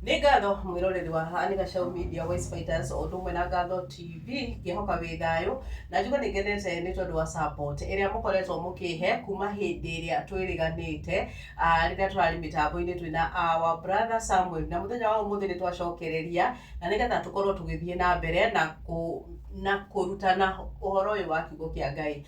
Nĩ ngatho mwĩroreri wa Anne Gacau Media Wise Fighters o ũndũ ũmwe na Ngatho TV. Ngĩhoka wĩ thayũ na njuge nĩ ngenete nĩ tondũ wa support ĩrĩa mũkoretwo mũkĩhe kuma hĩndĩ ĩrĩa twĩrĩganĩte, rĩrĩa tũrarĩ mĩtambo-inĩ twĩna our brother Samuel, na mũthenya wa ũmũthĩ nĩ twacokereria na nĩgetha tũkorwo tũgĩthiĩ na mbere na kũrutana ũhoro ũyũ wa kiugo kĩa Ngai.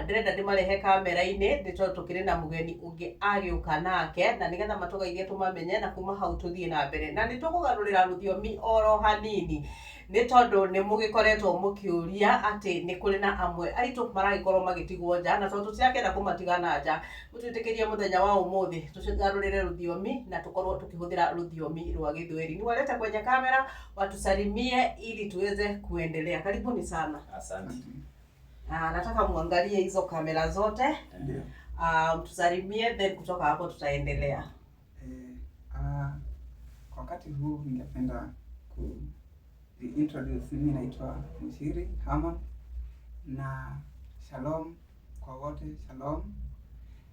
Ndĩrenda ndĩmarehe kamera-inĩ nĩ tondũ tũkĩrĩ na mũgeni ũngĩ agĩũka nake, na nĩgetha matũgeithie tũmamenye, na kuma hau tũthiĩ na mbere. Na nĩ tũkũgarũrĩra rũthiomi oro hanini nĩ tondũ nĩ mũgĩkoretwo mũkĩũria atĩ nĩ kũrĩ na amwe aitũ maragĩkorwo magĩtigwo nja, na tondũ tũtirakĩenda kũmatiga na nja, mũtwĩtĩkĩrie mũthenya wa ũmũthĩ tũgarũrĩre rũthiomi na tũkorwo tũkĩhũthĩra rũthiomi rwa Gĩthweri. Niwalete kwenye kamera watusalimie ili tuweze kuendelea. Karibuni sana. Asante. Nataka muangalie hizo kamera zote. Ndio. Mtusalimie, then kutoka hapo tutaendelea. Kwa wakati huu ningependa ku introduce. Mimi naitwa Muchiri Haman, na shalom kwa wote, shalom.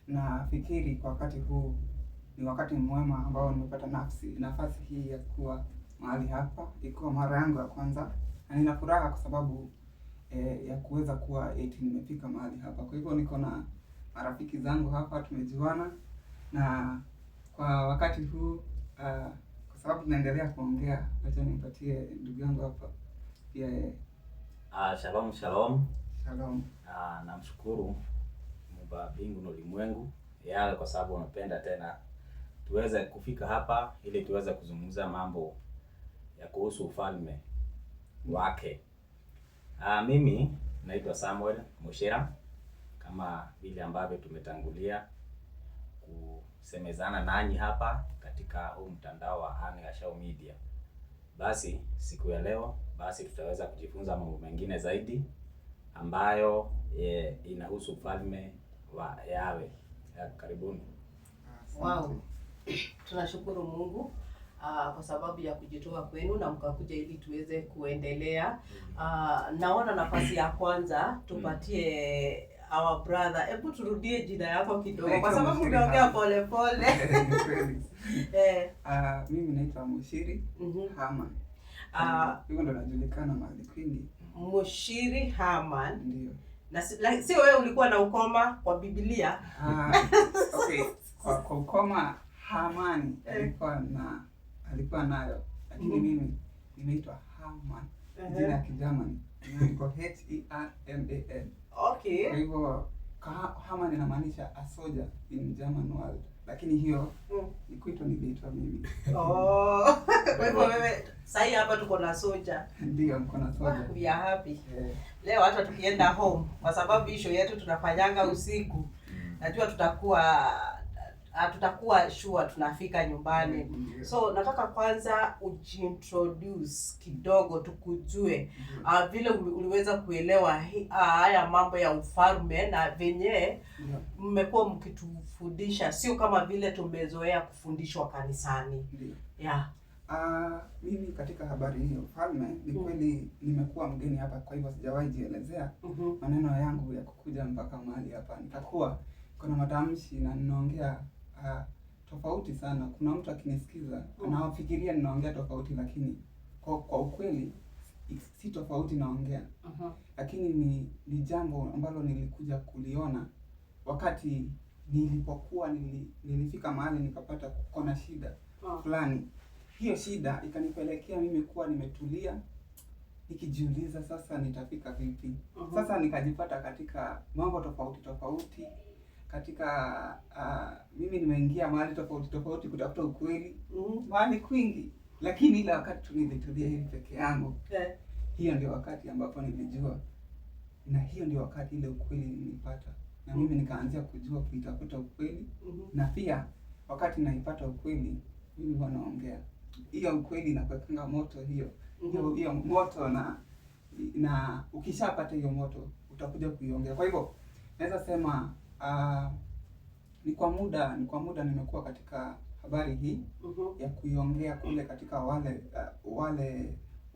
Nafikiri kwa wakati huu ni wakati mwema ambao nimepata nafasi hii ya kuwa mahali hapa, ikiwa mara yangu ya kwanza, na nina furaha kwa sababu ya kuweza kuwa eti nimefika mahali hapa. Kwa hivyo niko na marafiki zangu hapa, tumejuana, na kwa wakati huu, kwa sababu tunaendelea kuongea, acha nipatie ndugu yangu hapa pia yeye. Shalom, shalom. Shalom. Namshukuru Muumba mbingu na ulimwengu yale kwa sababu amependa tena tuweze kufika hapa ili tuweze kuzungumza mambo ya kuhusu ufalme wake. Mimi naitwa Samuel Mushira, kama vile ambavyo tumetangulia kusemezana nanyi hapa katika huu mtandao wa Anne Gachau Media. Basi siku ya leo basi tutaweza kujifunza mambo mengine zaidi ambayo inahusu ufalme wa Yahweh. Ya, karibuni. Wow. Tunashukuru Mungu kwa sababu ya kujitoa kwenu na mkakuja ili tuweze kuendelea. Naona nafasi ya kwanza tupatie our brother. Hebu turudie jina yako kidogo kwa Naitwa sababu Mushiri umeongea Haman. pole pole. Ni kweli. Mimi naitwa Mushiri Haman. Hivyo ndo najulikana mahali kwingi. Mushiri Haman. Ndio. Na si wewe ulikuwa na ukoma kwa Biblia? Okay. Kwa ukoma Hamani alikuwa nayo, lakini mimi nimeitwa Haman. Jina ya Kijerumani imeandikwa H E R M A N. Kwa hivyo Haman inamaanisha a soldier in German world, lakini hiyo ni kuitwa niliitwa mimi. Oh. Kwa hivyo wewe sasa hapa tuko na soldier. Ndio, mko na soldier. We are happy. Leo hata tukienda home, kwa sababu issue yetu tunafanyanga usiku, najua tutakuwa sure tunafika nyumbani. So nataka kwanza ujiintroduce kidogo tukujue, vile uliweza kuelewa haya mambo ya ufalme na venye mmekuwa mkitufundisha, sio kama vile tumezoea kufundishwa kanisani. Mimi katika habari hii ya ufalme ni kweli nimekuwa mgeni hapa, kwa hivyo sijawahi jielezea maneno yangu ya kukuja mpaka mahali hapa. Nitakuwa kuna matamshi na ninaongea tofauti sana. Kuna mtu akinisikiza anafikiria ninaongea tofauti, lakini kwa ukweli si tofauti naongea. Lakini ni jambo ambalo nilikuja kuliona wakati nilipokuwa nilifika mahali nikapata kuko na shida fulani. Hiyo shida ikanipelekea mimi kuwa nimetulia nikijiuliza sasa nitafika vipi. Sasa nikajipata katika mambo tofauti tofauti, katika mimi nimeingia mahali tofauti tofauti kutafuta ukweli, mahali kwingi, lakini ile wakati tu nilitulia hivi peke yangu, hiyo ndio wakati ambapo nilijua, na hiyo ndio wakati ile ukweli nilipata, na mimi nikaanzia kujua kuitafuta ukweli. Na pia wakati naipata ukweli, mimi huwa naongea hiyo ukweli, inakuwekanga moto hiyo. Hiyo moto, na ukishapata hiyo moto utakuja kuiongea. Kwa hivyo naweza sema, ni kwa muda nimekuwa katika habari hii ya kuiongea kule katika wale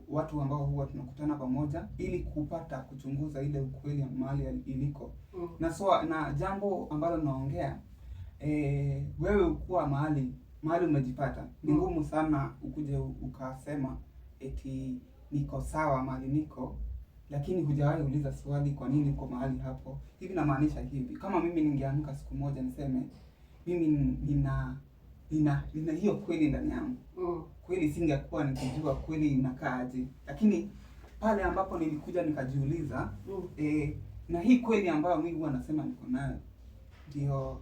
watu ambao huwa tunakutana pamoja ili kupata kuchunguza ile ukweli mahali iliko. Na jambo ambalo naongea, wewe ukuwa mahali mahali umejipata ni ngumu sana ukuje ukasema eti niko sawa mahali niko, lakini hujawahi uliza swali kwa nini uko mahali hapo. Hivi namaanisha hivi, kama mimi ningeamka siku moja niseme mimi nina hiyo kweli ndani yangu, kweli singekuwa nikijua kweli inakaaje, lakini pale ambapo nilikuja nikajiuliza, na hii kweli ambayo mimi huwa nasema niko nayo ndio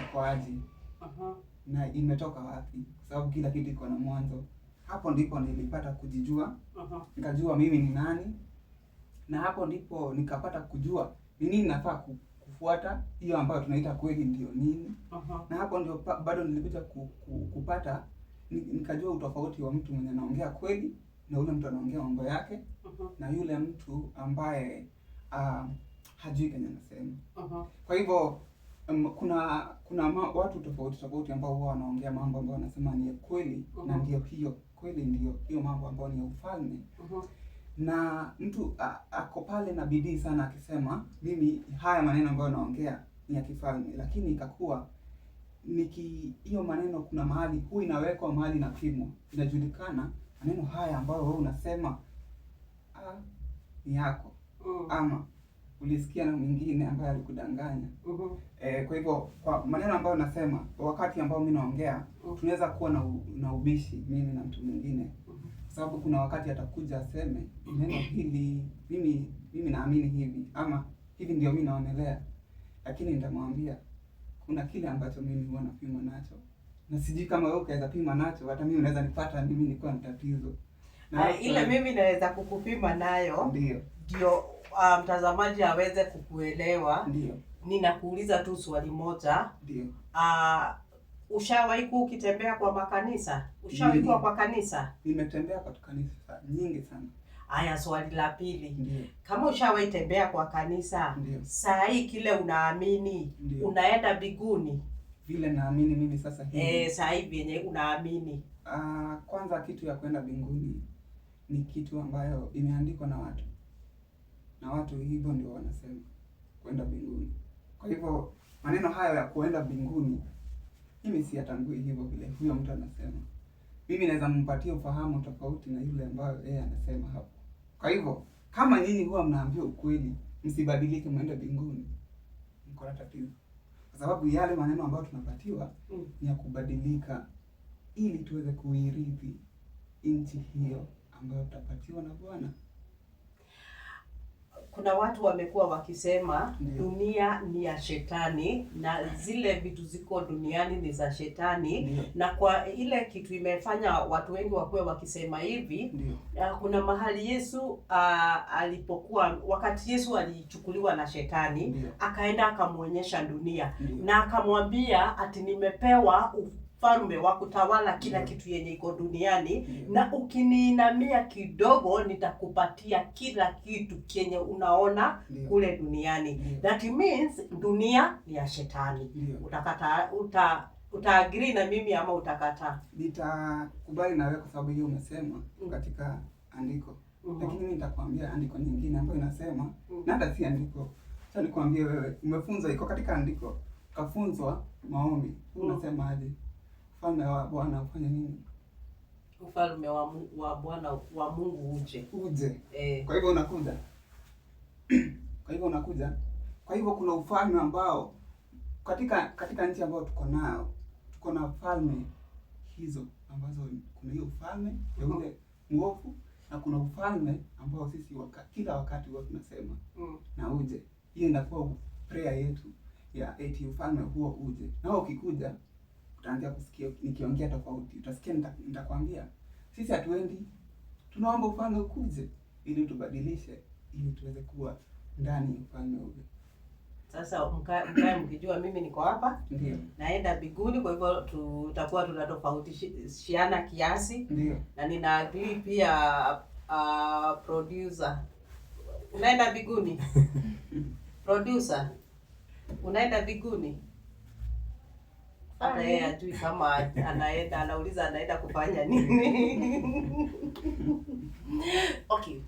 iko aje na imetoka wapi? Kwa sababu kila kitu iko na mwanzo. Hapo ndipo nilipata kujijua, nikajua mimi ni nani, na hapo ndipo nikapata kujua ni nini nafaa kufuata, hiyo ambayo tunaita kweli ndio nini. Na hapo ndio bado nilikuja kupata nikajua utofauti wa mtu mwenye anaongea kweli na yule mtu anaongea mambo yake, na yule mtu ambaye hajui kenye anasema. Kwa hivyo kuna watu tofauti tofauti ambao huwa wanaongea mambo ambayo wanasema ni ya kweli, na ndio hiyo kweli, ndio hiyo mambo ambayo ni ya ufalme. Na mtu ako pale na bidii sana akisema mimi haya maneno ambayo naongea ni ya kifalme, lakini ikakuwa hiyo maneno kuna mahali huwa inawekwa mahali inapimwa, inajulikana maneno haya ambayo wewe unasema ni yako, ama ulisikia na mwingine ambaye alikudanganya. Kwa hivyo kwa maneno ambayo nasema wakati ambao mimi naongea, tunaweza kuwa na ubishi mimi na mtu mwingine, kwa sababu kuna wakati atakuja aseme neno hili mimi naamini hivi, ama hivi ndio mimi naonelea, lakini nitamwambia kuna kile ambacho mimi huwa napima nacho, na sijui kama wewe ukaweza pima nacho, hata mimi unaweza nipata mimi niko na tatizo na ile mimi naweza kukupima nayo, ndio ndio mtazamaji aweze kukuelewa. Ndio Ninakuuliza tu swali moja. Ndio. Ushawahi kuwa ukitembea kwa makanisa? Ushawahi kuwa kwa kanisa? Nimetembea kwa kanisa nyingi sana. Aya, swali la pili. Ndio. Kama ushawahi tembea kwa kanisa, saa hii kile unaamini, unaenda mbinguni? Vile naamini mimi sasa hivi. Saa hii vyenye unaamini. Kwanza kitu ya kwenda mbinguni ni kitu ambayo imeandikwa na watu. Na watu hivyo ndio wanasema kwenda mbinguni. Kwa hivyo maneno hayo ya kuenda mbinguni mimi siyatambui hivyo vile huyo mtu anasema. Mimi naweza mpatia ufahamu tofauti na yule ambayo yeye anasema hapo. Kwa hivyo kama nyinyi huwa mnaambiwa ukweli, msibadilike muende mbinguni, mko na tatizo. Kwa sababu yale maneno ambayo tunapatiwa ni ya kubadilika ili tuweze kuirithi nchi hiyo ambayo tutapatiwa na Bwana. Kuna watu wamekuwa wakisema dunia ni ya shetani na zile vitu ziko duniani ni za shetani. Na kwa ile kitu imefanya watu wengi wakuwe wakisema hivi, kuna mahali Yesu alipokuwa, wakati Yesu alichukuliwa na shetani, akaenda akamuonyesha dunia na akamwambia ati nimepewa ufalme wa kutawala kila kitu yenye iko duniani, na ukiniinamia kidogo nitakupatia kila kitu kenye unaona kule duniani. That means dunia ni ya shetani. Utakataa, utaagree na mimi ama utakataa? Nitakubali na wewe kwa sababu hiyo umesema katika andiko. Lakini mimi nitakwambia andiko nyingine ambayo inasema, na hata si andiko. Acha nikwambie wewe, umefunzwa iko katika andiko, ukafunzwa maombi. Unasema aje? Ufalme wa Bwana ufanye nini? Ufalme wa Bwana wa Mungu uje. Uje. Kwa hivyo unakuja. Kwa hivyo unakuja. Kwa hivyo kuna ufalme ambao katika nchi ambayo tuko nao, tuko na falme hizo ambazo kuna hiyo ufalme ya ule mwovu na kuna ufalme ambao sisi kila wakati huwa tunasema na uje. Hiyo inakuwa prayer yetu ya eti ufalme huo uje. Na ukikuja utaanza kusikia nikiongea tofauti. Utasikia nitakwambia sisi hatuendi, tunaomba ufalme ukuje ili tubadilishe, ili tuweze kuwa ndani ya ufalme ule. Sasa mkae mkijua mimi niko hapa. Ndio. Naenda mbinguni, kwa hivyo tutakuwa tunatofautiana kiasi. Ndio. Na nina agree pia producer. Unaenda mbinguni? Producer, unaenda mbinguni? Hata yeye hajui kama anaenda, anauliza anaenda kufanya nini. Okay.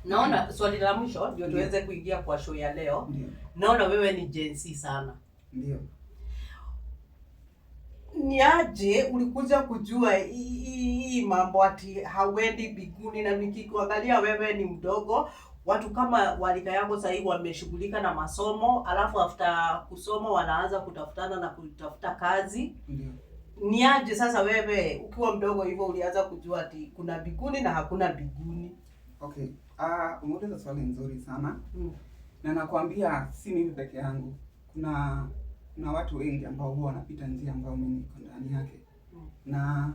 Naona swali la mwisho ndio tuweze kuingia kwa show ya leo. Ndiyo. Naona wewe ni Gen Z sana. Ndio. Ni aje ulikuja kujua hii mambo ati hauendi mbinguni? Na nikikuangalia wewe ni mdogo, watu kama wa rika yako sahii wameshughulika na masomo, alafu after kusoma wanaanza kutafutana na kutafuta kazi. Ndio. Ni aje sasa wewe ukiwa mdogo hivyo ulianza kujua ati kuna mbinguni na hakuna mbinguni? Okay. Umeuliza swali nzuri sana. Na nakwambia si mimi peke yangu. Kuna watu wengi ambao huwa wanapita njia ambayo mimi niko ndani yake. Na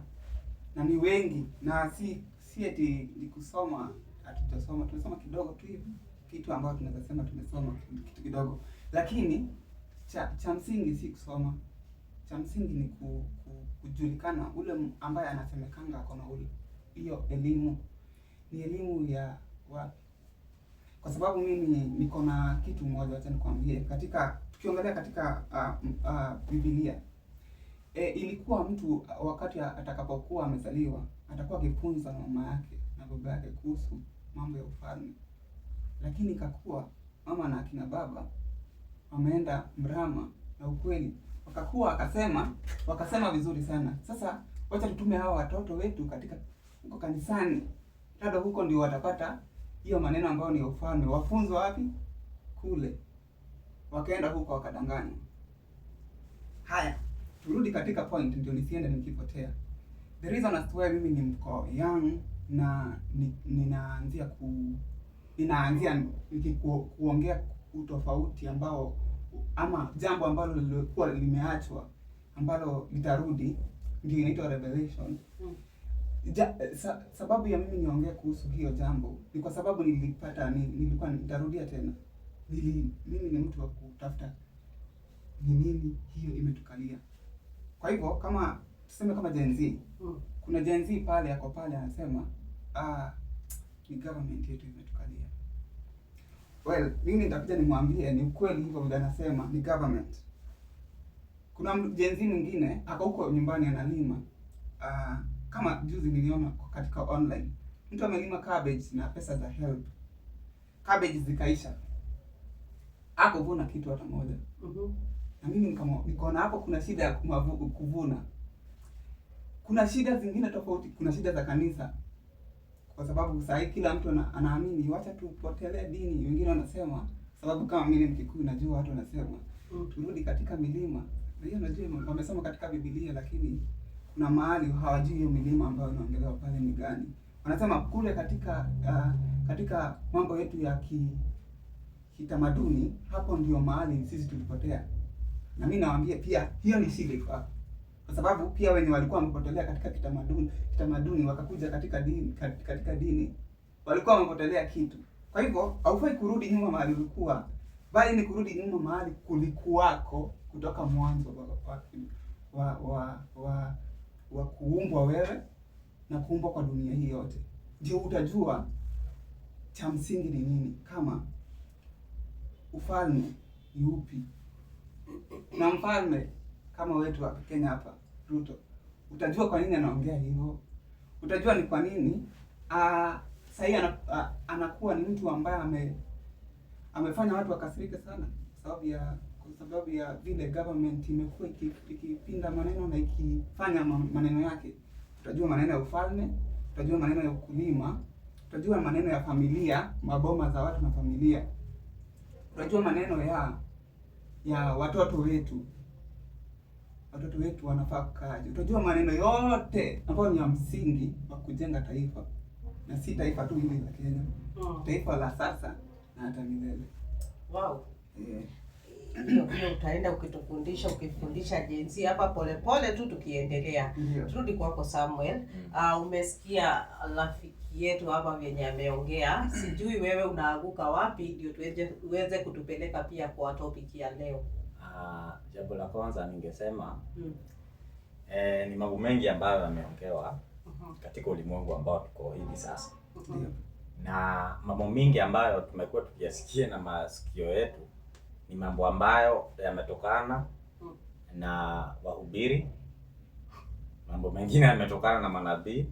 ni wengi, na si eti ni kusoma, hatujasoma, tumesoma kidogo tu hivi, kitu ambayo tunaweza sema tumesoma kitu kidogo, lakini cha msingi si kusoma. Cha msingi ni kujulikana ule ambaye anasemekanga ako na ule hiyo elimu ni elimu ya wapi? Kwa sababu mimi niko na kitu moja, acha nikwambie. Katika tukiongelea katika Biblia, ilikuwa mtu wakati atakapokuwa amezaliwa atakuwa akifunzwa na mama yake na baba yake kuhusu mambo ya ufalme, lakini ikakuwa mama na akina baba wameenda mrama na ukweli, wakakuwa wakasema vizuri sana, sasa wacha tutume hawa watoto wetu katika huko kanisani, labda huko ndio watapata hiyo maneno ambayo ni ya ufalme. Wafunzwe wapi? Kule. Wakaenda huko wakadanganywa. Haya, turudi katika point, ndio nisiende nikipotea. The reason as to why mimi ni mko young na ninaanzia kuongea utofauti ambao ama jambo ambalo lilikuwa limeachwa ambalo litarudi, ndio inaitwa revelation. Sababu ya mimi niongee kuhusu hiyo jambo ni kwa sababu nilipata nilikuwa nitarudia tena. Mimi ni mtu wa kutafuta ni nini hiyo imetukalia. Kwa hivyo kama tuseme kama Gen Z, kuna Gen Z pale ako pale anasema ni government yetu imetukalia. Well, mimi nitakuja nimwambie ni ukweli hivyo vile anasema ni government. Kuna Gen Z mwingine ako huko nyumbani analima. Kama juzi niliona katika online mtu amelima cabbage na pesa za HELB. Cabbage zikaisha. Hakuvuna kitu hata moja. Na mimi nikaona hapo kuna shida ya kuvuna. Kuna shida zingine tofauti, kuna shida za kanisa. Kwa sababu saa hii kila mtu anaamini wacha tupotelee dini. Wengine wanasema sababu kama mimi ni Mkikuyu najua watu wanasema turudi katika milima. Na hiyo najua wamesoma katika Biblia, lakini kuna mahali hawajui hiyo milima ambayo inaongelewa pale ni gani. Wanasema kule katika mambo yetu ya kitamaduni, hapo ndio mahali sisi tulipotea. Na mimi nawaambia pia hiyo ni shida iko hapo. Kwa sababu pia wenye walikuwa wamepotelea katika kitamaduni wakakuja katika dini walikuwa wamepotelea kitu. Kwa hivyo haufai kurudi nyuma mahali ulikuwa, bali ni kurudi nyuma mahali kulikuwako kutoka mwanzo wa kuumbwa wewe na kuumbwa kwa dunia hii yote. Ndio utajua cha msingi ni nini, kama ufalme ni upi. Na mfalme kama wetu hapa Kenya hapa Ruto, utajua kwa nini anaongea hivyo. Utajua ni kwa nini sahii anakuwa ni mtu ambaye amefanya watu wakasirike sana kwa sababu ya vile government imekuwa ikipinda maneno na ikifanya maneno yake. Utajua maneno ya ufalme, utajua maneno ya ukulima, utajua maneno ya familia, maboma za watu na familia. Utajua maneno ya watoto wetu. Watoto wetu wanafaa kukaaje. Utajua maneno yote ambayo ni ya msingi wa kujenga taifa. Na si taifa tu hili la Kenya. Taifa la sasa na hata milele. Wow. Hiyo utaenda ukifundisha Gen Z hapa polepole tu tukiendelea. Turudi kwako Samuel. Umesikia rafiki yetu hapa vyenye ameongea. Sijui wewe unaanguka wapi ndio uweze kutupeleka pia kwa topic ya leo. Jambo la kwanza ningesema ni mambo mengi ambayo yameongewa katika ulimwengu ambao tuko hivi sasa. Na mambo mingi ambayo tumekuwa tukiyasikia na masikio yetu ni mambo ambayo yametokana na wahubiri, mambo mengine yametokana na manabii,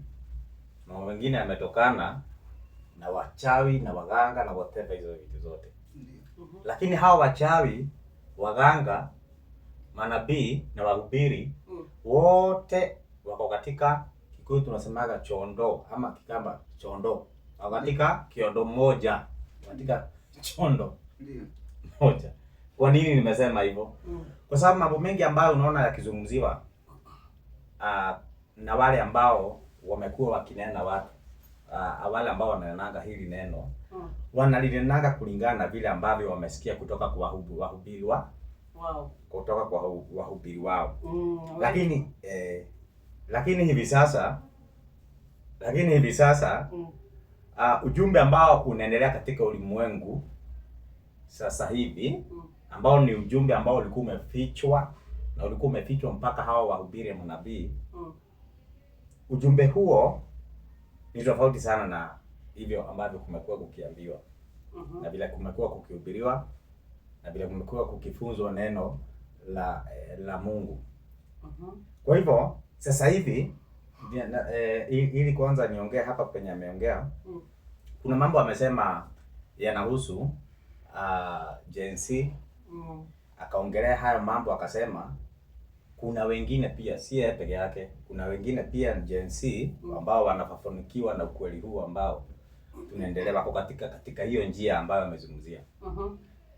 mambo mengine yametokana na wachawi na waganga na whatever hizo vitu zote. Lakini hawa wachawi, waganga, manabii na wahubiri Wote wako katika, Kikuyu tunasemaga chondo ama Kikamba chondo, wako katika kiondo moja, katika chondo Ndio. moja. Kwa nini nimesema hivyo? Kwa sababu mambo mengi ambayo unaona yakizungumziwa na wale ambao wamekuwa wakinena watu, wale ambao wananenaga hili neno, wanalinenaga kulingana na vile ambavyo wamesikia kutoka kwa wahubiri wa kutoka kwa wahubiri wao. Lakini hivi sasa ujumbe ambao unaendelea katika ulimwengu sasa hivi, ambao ni ujumbe ambao ulikuwa umefichwa na ulikuwa umefichwa mpaka hawa wahubiri manabii, ujumbe huo ni tofauti sana na hivyo ambavyo kumekuwa kukiambiwa na vile kumekuwa kukihubiriwa na vile kumekuwa kukifunzwa neno la Mungu. Kwa hivyo sasa hivi ili kwanza niongee hapa penye ameongea, kuna mambo amesema yanahusu Gen Z. Akaongelea hayo mambo, akasema kuna wengine pia, si yeye peke yake, kuna wengine pia Gen Z ambao wanafanikiwa na ukweli huu ambao tunaendelea, wako katika hiyo njia ambayo amezungumzia.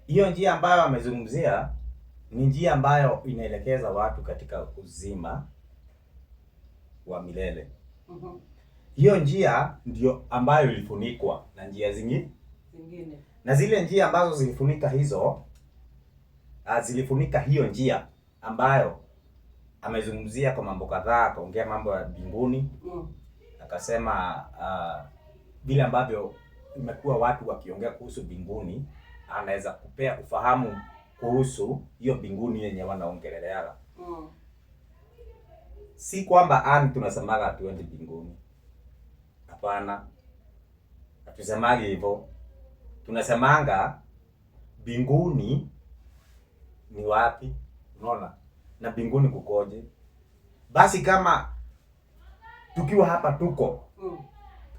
Hiyo njia ambayo amezungumzia ni njia ambayo inaelekeza watu katika uzima wa milele. Hiyo njia ndio ambayo ilifunikwa na njia zingine Zingine. Na zile njia ambazo zilifunika hizo, zilifunika hiyo njia ambayo amezungumzia kwa mambo kadhaa, akaongea mambo ya mbinguni, akasema vile ambavyo imekuwa watu wakiongea kuhusu mbinguni, anaweza kupea ufahamu kuhusu hiyo mbinguni yenye wanaongeleleaga. Si kwamba ani tunasemaga hatuendi mbinguni. Hapana, hatusemagi hivyo. Tunasemanga mbinguni ni wapi? Unaona? Na mbinguni kukoje? Basi kama tukiwa hapa tuko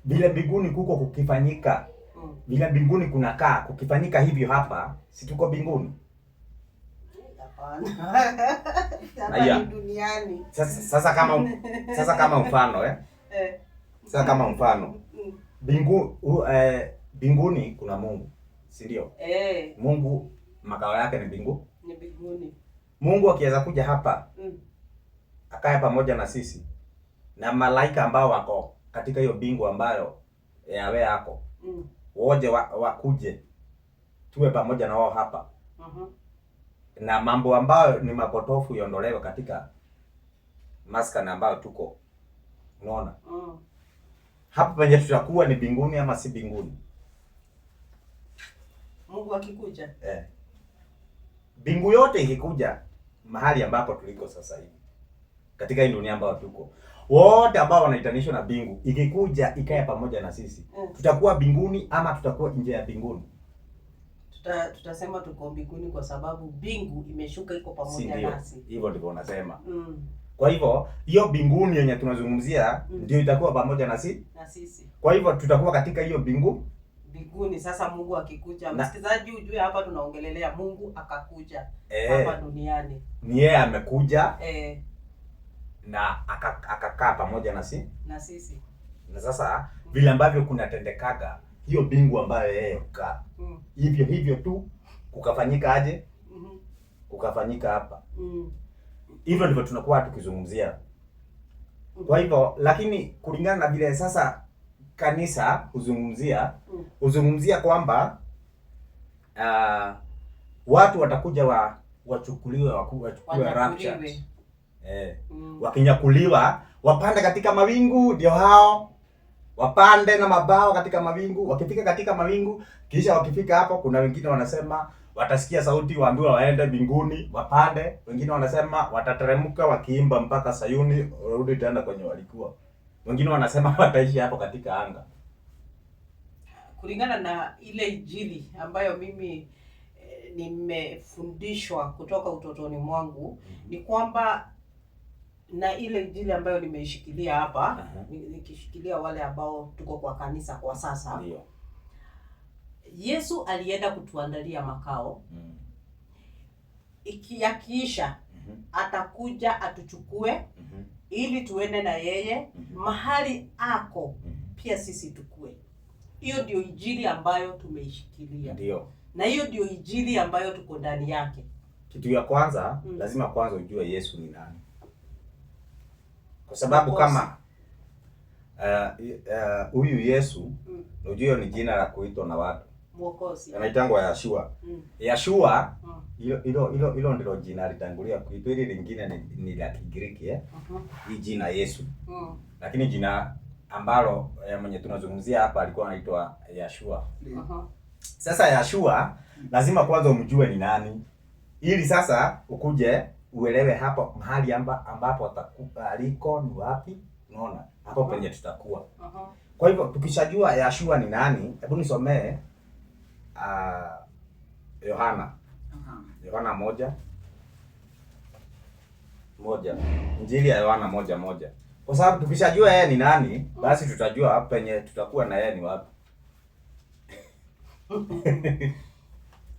vile mbinguni kuko kukifanyika, vile mbinguni kunakaa kukifanyika hivyo hapa, si tuko mbinguni? Hapana. Hapa Aya. ni duniani. Sasa kama mfano Sasa kama mfano mbinguni kuna Mungu, si ndio? Eh, Mungu makao yake ni mbingu. Ni mbinguni. Mungu akiweza kuja hapa akae pamoja na sisi na malaika ambao wako katika hiyo mbingu ambayo yawe yako, woje wakuje tuwe pamoja na wao hapa, na mambo ambayo ni mapotofu iondolewe katika maskani ambayo tuko. Unaona? Hapa penye tutakuwa ni mbinguni ama si mbinguni? Mungu akikuja. Eh. Mbingu yote ikikuja mahali ambapo tuliko sasa hivi katika hii dunia ambayo tuko, wote ambao wanaitanishwa na mbingu ikikuja ikae pamoja na sisi, tutakuwa mbinguni ama tutakuwa nje ya mbinguni? Tutasema tuko mbinguni kwa sababu mbingu imeshuka iko Si pamoja ndio? nasi. Hivyo ndivyo unasema. Kwa hivyo hiyo mbinguni yenye tunazungumzia ndio itakuwa pamoja na sisi. Na sisi. Kwa hivyo tutakuwa katika hiyo mbingu Mbinguni sasa Mungu akikuja. Na Msikilizaji, ujue hapa tunaongelelea Mungu akakuja hapa duniani. Ni yeye amekuja na akakaa pamoja na sisi. Na sisi. Na sasa vile ambavyo kunatendekaga hiyo mbingu ambayo yeye hukaa, hivyo hivyo tu kukafanyika aje? Kukafanyika hapa. Hivyo ndivyo tunakuwa tukizungumzia. Kwa hivyo, lakini kulingana na vile sasa kanisa huzungumzia, huzungumzia kwamba watu watakuja wachukuliwe, wachukuliwe Wanyakuliwe. raptured. Mm. Wakinyakuliwa wapande katika mawingu, ndio hao wapande na mabawa katika mawingu. Wakifika katika mawingu, kisha wakifika hapo, kuna wengine wanasema watasikia sauti, waambiwa waende mbinguni wapande. Wengine wanasema watateremka wakiimba mpaka Sayuni, warudi tena kwenye walikuwa. Wengine wanasema wataishi hapo katika anga. Kulingana na ile Injili ambayo mimi nimefundishwa kutoka utotoni mwangu ni kwamba, na ile Injili ambayo nimeishikilia hapa, nikishikilia wale ambao tuko kwa kanisa kwa sasa, Yesu alienda kutuandalia makao. Yakiisha Atakuja atuchukue ili tuende na yeye mahali ako, pia sisi tukue. Hiyo ndio injili ambayo tumeishikilia. Na hiyo ndio injili ambayo tuko ndani yake. Kitu ya kwanza, lazima kwanza ujue Yesu ni nani, kwa sababu Mwokozi. kama huyu Yesu, ujue ni jina la kuitwa na watu, Mwokozi. anaitangwa Yashua. Yashua, hilo hilo hilo hilo ndilo jina litangulia kuitwa. Hili lingine ni la Kigiriki, eh? Hii jina Yesu, lakini jina ambalo mwenye tunazungumzia hapa alikuwa anaitwa Yashua. Sasa Yashua lazima kwanza umjue ni nani, ili sasa ukuje uelewe hapo mahali ambapo aliko ni wapi. Unaona hapo penye tutakuwa. Kwa hivyo tukishajua Yashua ni nani, hebu nisomee Yohana. Yohana 1:1, Injili ya Yohana 1:1. Kwa sababu tukishajua yeye ni nani, basi tutajua penye tutakuwa na yeye ni wapi.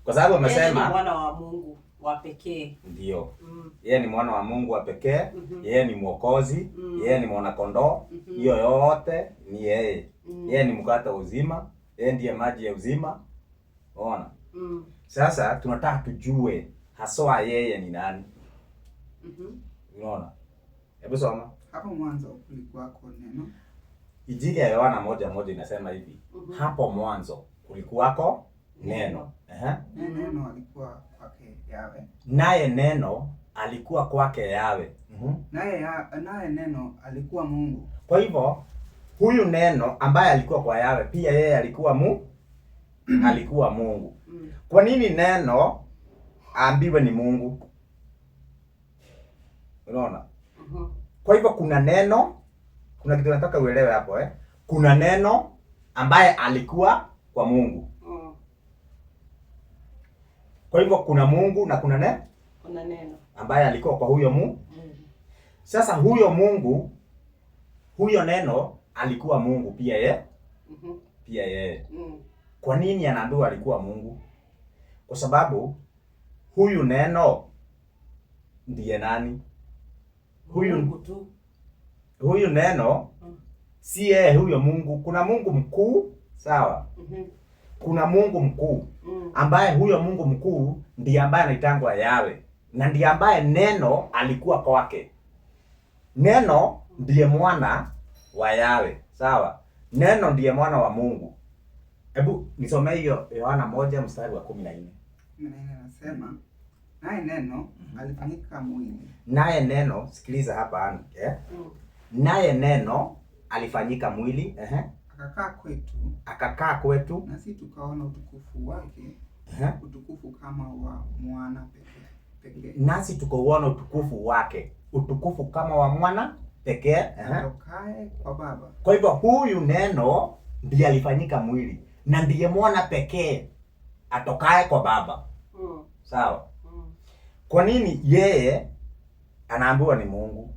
Kwa sababu Yeye ni amesema mwana wa Mungu wa pekee. Ndio. Yeye ni mwana wa Mungu wa pekee, yeye ni mwokozi, yeye ni mwana kondoo, hiyo yote ni yeye. Yeye ni mkate wa uzima, yeye ndiye maji ya uzima. Unaona? Sasa tunataka tujue haswa yeye ni nani. Unaona? Hebu soma. Hapo mwanzo kulikuwako neno. Injili ya Yohana 1:1 inasema hivi. Hapo mwanzo kulikuwako neno. Naye neno alikuwa kwake Yawe. Naye neno alikuwa kwake Yawe. Naye neno alikuwa Mungu. Kwa hivyo huyu neno ambaye alikuwa kwa Yawe pia yeye alikuwa alikuwa Mungu. Kwa nini neno aambiwe ni Mungu? Unaona? Kwa hivyo kuna neno, kuna kitu nataka uelewe hapo, eh? Kuna neno ambaye alikuwa kwa Mungu. Kwa hivyo kuna Mungu na kuna Kuna neno ambaye alikuwa kwa huyo Mungu. Sasa huyo Mungu, huyo neno alikuwa Mungu pia yeye. Pia yeye. Kwa nini anaambiwa alikuwa Mungu? Kwa sababu huyu neno ndiye nani? Mungu tu. Huyu neno si yeye huyo Mungu. Kuna Mungu mkuu, sawa? Kuna Mungu mkuu ambaye huyo Mungu mkuu ndiye ambaye anaitangwa Yawe na ndiye ambaye neno alikuwa kwake. Neno ndiye mwana wa Yawe, sawa? Neno ndiye mwana wa Mungu. Hebu nisomee hiyo Yohana 1 mstari wa 14. 14 nasema, naye neno alifanyika mwili. Naye neno, sikiliza hapa, eh? Naye neno alifanyika mwili, Akakaa kwetu. Akakaa kwetu. Nasi tukaona utukufu wake, utukufu kama wa mwana pekee. Nasi tukauona utukufu wake, utukufu kama wa mwana pekee. Atokaye kwa Baba. Kwa hivyo huyu neno ndiye alifanyika mwili na ndiye mwana pekee atokaye kwa Baba. Sawa? Kwa nini yeye anaambiwa ni Mungu?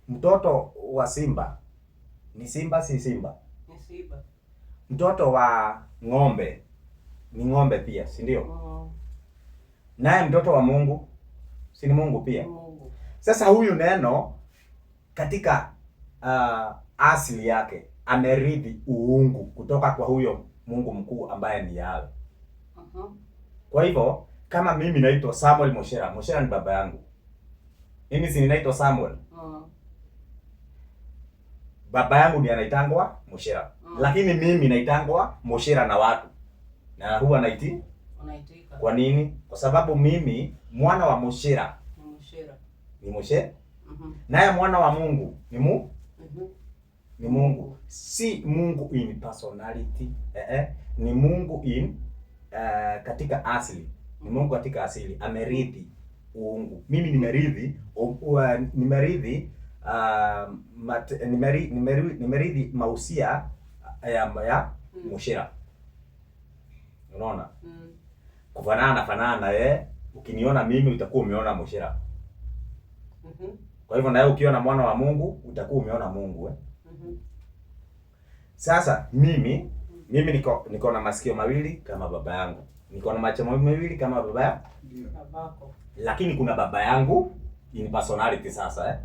Mtoto wa simba ni simba, si simba? Ni simba. Mtoto wa ng'ombe ni ng'ombe pia, si ndio? Naye mtoto wa Mungu si ni Mungu pia? Mungu. Sasa huyu neno katika asili yake ameridhi uungu kutoka kwa huyo Mungu mkuu ambaye ni Yahweh. Kwa hivyo kama mimi naitwa Samuel Moshera, Moshera ni baba yangu. Mimi si ninaitwa Samuel. Baba yangu ndiye anaitangwa Moshera. Lakini mimi naitangwa Moshera na watu. Na huwa naiti Unaitika. Kwa nini? Kwa sababu mimi mwana wa Moshera Ni Moshera. Ni Moshe. Naye mwana wa Mungu ni ni Mungu. Si Mungu in personality. Ni Mungu in katika asili. Ni Mungu katika asili. Ameridhi uungu. Mimi nimeridhi nimeridhi nimeridhi mausia ya Moshera. Unaona? Kufanana fanana na yeye, ukiniona mimi utakuwa umeona Moshera. Kwa hivyo na wewe ukiona mwana wa Mungu utakuwa umeona Mungu, eh? Sasa mimi niko na masikio mawili kama baba yangu. Niko na macho mawili kama baba yangu. Ndio. Babako. Lakini kuna baba yangu in personality sasa eh.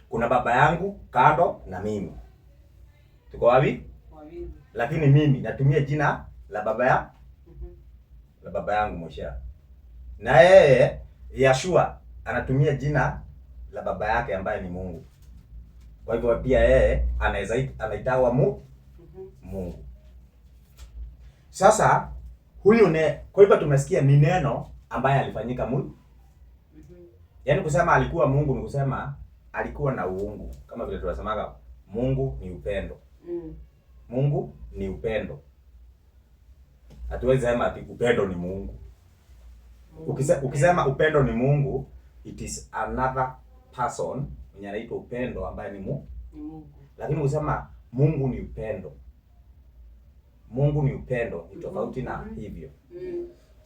Kuna baba yangu kando na mimi. Tuko wapi? Wawili. Lakini mimi natumia jina la baba ya la baba yangu Moshe. Na yeye Yashua anatumia jina la baba yake ambaye ni Mungu. Kwa hivyo pia yeye anaweza anaitawa Mungu. Sasa huyu ne, kwa hivyo tumesikia ni neno ambaye alifanyika mwili. Yaani kusema alikuwa Mungu ni kusema alikuwa na uungu. Kama vile tunasemaga Mungu ni upendo. Mungu ni upendo. Hatuwezi sema ati upendo ni Mungu. Ukisema upendo ni Mungu, it is another person mwenye anaitwa upendo ambaye ni Mungu. Ni Mungu. Lakini ukisema Mungu ni upendo, Mungu ni upendo ni tofauti na hivyo.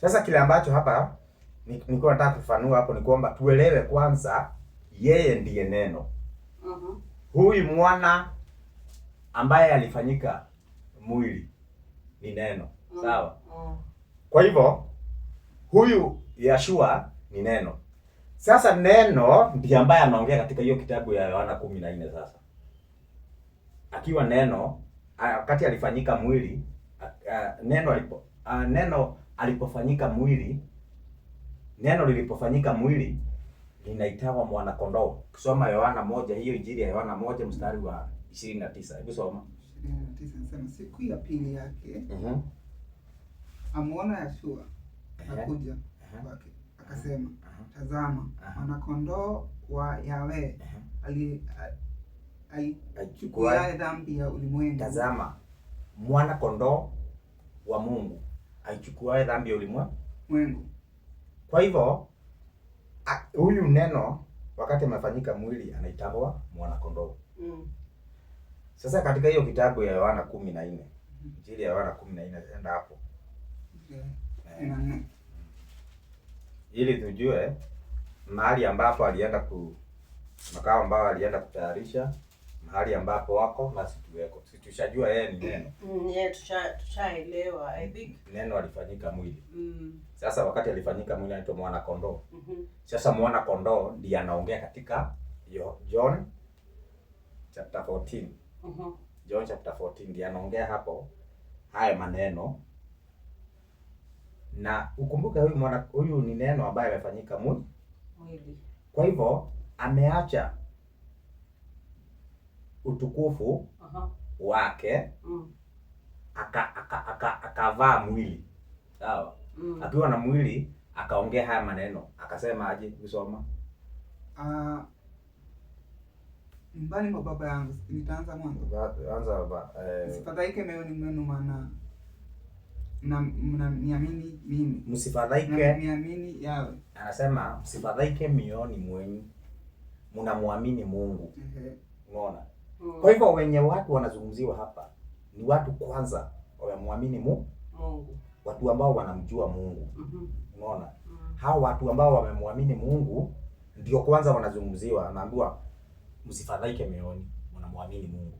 Sasa kile ambacho hapa nilikuwa nataka kufanua hapo ni kwamba tuelewe kwanza yeye ndiye neno. Huyu mwana ambaye alifanyika mwili ni neno. Sawa? Kwa hivyo huyu Yashua ni neno. Sasa neno ndiye ambaye anaongea katika hiyo kitabu ya Yohana 14 sasa. Akiwa neno, wakati alifanyika mwili, neno alipofanyika mwili, neno lilipofanyika mwili linaitwa mwana kondoo. Ukisoma Yohana 1, hiyo injili ya Yohana 1 mstari wa 29. Hebu soma. 29 nasema siku ya pili yake amuona Yashua akuja kwake akasema, tazama mwana kondoo wa Yahweh aichukuaye dhambi ya ulimwengu. Tazama mwana kondoo wa Mungu aichukuaye dhambi ya ulimwengu. Kwa hivyo huyu neno wakati amefanyika mwili anaitwa mwana kondoo. Sasa katika hiyo kitabu ya Yohana 14, Injili ya Yohana 14, enda hapo. Ili tujue mahali ambapo alienda makao ambayo alienda kutayarisha, mahali ambapo wako na situweko. Si tushajua yeye ni neno. Yeah, tushaelewa I think. Neno alifanyika mwili. Sasa wakati alifanyika mwili anaitwa mwana kondoo. Sasa mwana kondoo ndiye anaongea katika John chapter 14. John chapter 14 ndiye anaongea hapo haya maneno. Na ukumbuke huyu ni neno ambaye amefanyika mwili. Kwa hivyo ameacha utukufu wake akavaa mwili. Sawa? Akiwa na mwili akaongea haya maneno. Akasema aje? Usoma. Nyumbani mwa baba yangu, nitaanza mwanzo. Anza baba. Msifadhaike mioyoni mwenu, maana mnaniamini mimi. Msifadhaike. Mnaniamini Yahweh. Anasema msifadhaike mioyoni mwenu, mnamwamini Mungu. Unaona? Kwa hivyo wenye watu wanazungumziwa hapa ni watu kwanza wamemwamini Mungu. Watu ambao wanamjua Mungu. Unaona? Hao watu ambao wamemwamini Mungu ndio kwanza wanazungumziwa, anaambiwa msifadhaike mioyoni, mnamwamini Mungu.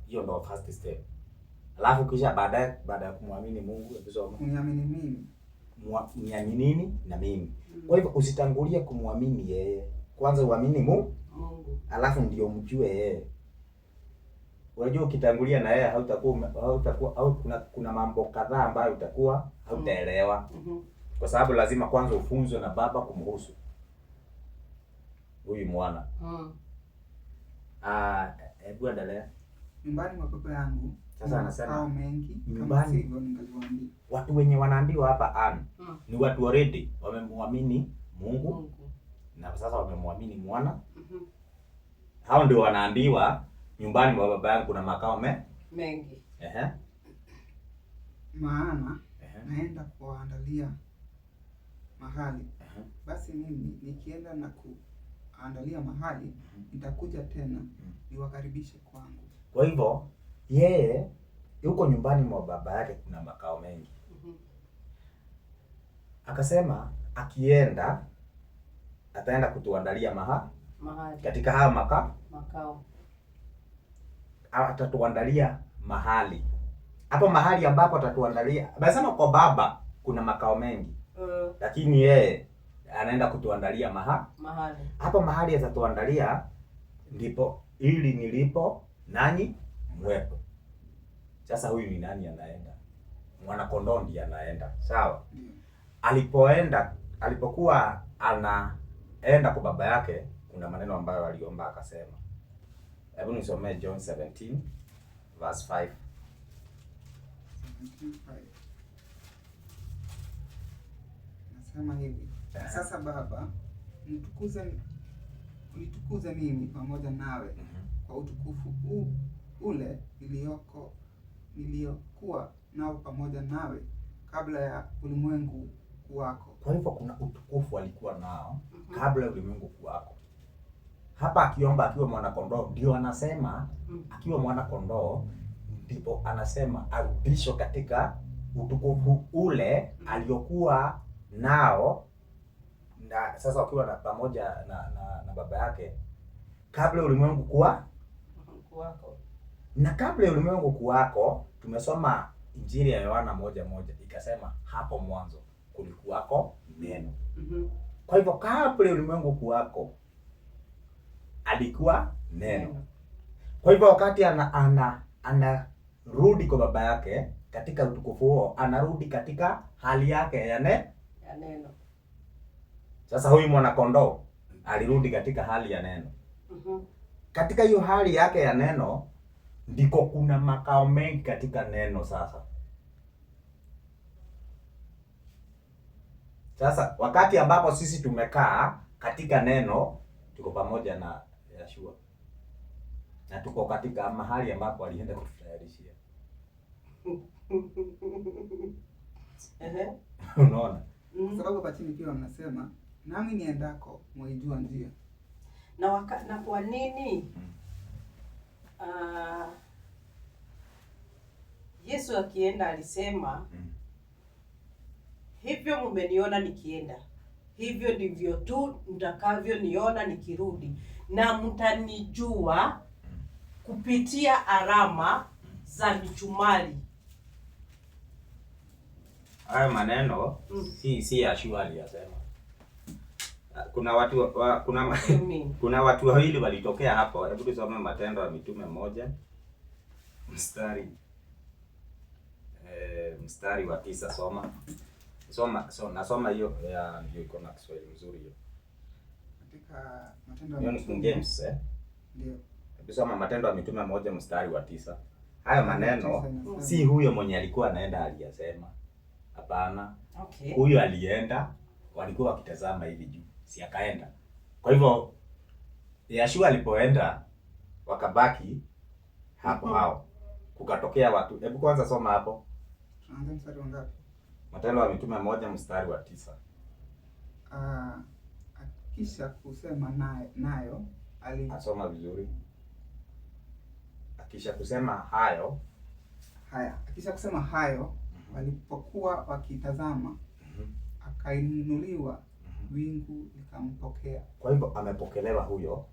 Hiyo ndio first step. Alafu kisha baadaye, baada ya kumwamini Mungu, hebu soma. Uniamini mimi. Niaminini na mimi. Kwa hivyo usitangulie kumwamini yeye. Kwanza uamini Mungu. Alafu ndio mjue yeye. Unajua ukitangulia na yeye hautakuwa au kuna mambo kadhaa ambayo utakuwa hautaelewa. Kwa sababu lazima kwanza ufunzwe na baba kumhusu huyu mwana. Hebu endelea. Nyumbani mwa baba yangu Sasa anasema mengi, nyumbani kama sivyo ningaliwaambia. Watu wenye wanaambiwa hapa ni watu already wamemwamini Mungu na sasa wamemwamini mwana. Hao ndio wanaambiwa nyumbani mwa baba yangu kuna makao mengi. Maana naenda kuandalia mahali. Basi mimi nikienda na kuandalia mahali, nitakuja tena niwakaribishe kwangu. Kwa hivyo yeye yuko nyumbani mwa baba yake kuna makao mengi. Akasema akienda ataenda kutuandalia mahali. Katika haya makao atatuandalia mahali. Hapo mahali ambapo atatuandalia, amesema kwa baba kuna makao mengi. Lakini yeye Anaenda kutuandalia Mahali. Hapo mahali atatuandalia ndipo ili nilipo nanyi mwepo. Sasa huyu ni nani anaenda? Mwana kondoo ndiye anaenda. Sawa? Ndio. Alipoenda, alipokuwa anaenda kwa baba yake, kuna maneno ambayo aliomba akasema. Hebu nisomee John 17 verse 5. 17:5. Nasema hivi: Sasa Baba, unitukuze mimi pamoja nawe kwa utukufu ule niliokuwa nao pamoja nawe kabla ya ulimwengu kuwako. Kwa hivyo kuna utukufu alikuwa nao kabla ya ulimwengu kuwako. Hapa akiomba akiwa mwana kondoo, ndio anasema akiwa mwana kondoo ndipo anasema arudishwe katika utukufu ule aliokuwa nao, na sasa wakiwa na pamoja na baba yake kabla ulimwengu kuwa Kuwako. na kabla ya ulimwengu kuwako. Tumesoma Injili ya Yohana 1:1 ikasema hapo mwanzo kulikuwako neno. Kwa hivyo kabla ya ulimwengu kuwako alikuwa neno. Kwa hivyo wakati anarudi kwa baba yake katika utukufu huo, anarudi katika hali yake ya Ya neno. Sasa huyu mwana kondoo alirudi katika hali ya neno. Katika hiyo hali yake ya neno ndiko kuna makao mengi katika neno. Sasa wakati ambapo sisi tumekaa katika neno, tuko pamoja na Yeshua na tuko katika mahali ambapo alienda kututayarishia. Unaona? Kwa sababu hapa chini pia wanasema nami niendako mwaijua njia. Na kwa nini Yesu akienda alisema hivyo mmeniona nikienda, hivyo ndivyo tu mtakavyoniona nikirudi, na mtanijua kupitia alama za michumari. Hayo maneno si Yeshua aliyasema. Kuna watu kuna watu wawili walitokea hapo. Hebu tusome Matendo ya Mitume 1 mstari wa 9. Soma. Nasoma hiyo ya ndio iko na Kiswahili mzuri hiyo. Katika Matendo ya Hiyo ni King Mitume. James, eh? Ndio. Hebu soma Matendo ya Mitume 1 mstari wa 9. Hayo maneno Inasema. si huyo mwenye alikuwa anaenda aliyasema. Hapana. Okay. Huyo alienda, walikuwa wakitazama hivi juu, si akaenda. Kwa hivyo Yeshua alipoenda wakabaki hapo hao. Kukatokea watu. Hebu kwanza soma hapo. Tunaanza mstari wa ngapi? Matendo ya Mitume 1 mstari wa 9. Akisha kusema nayo ali Asoma vizuri. Akisha kusema hayo. Haya, akisha kusema hayo, walipokuwa wakitazama, akainuliwa, wingu likampokea. Kwa hivyo amepokelewa huyo.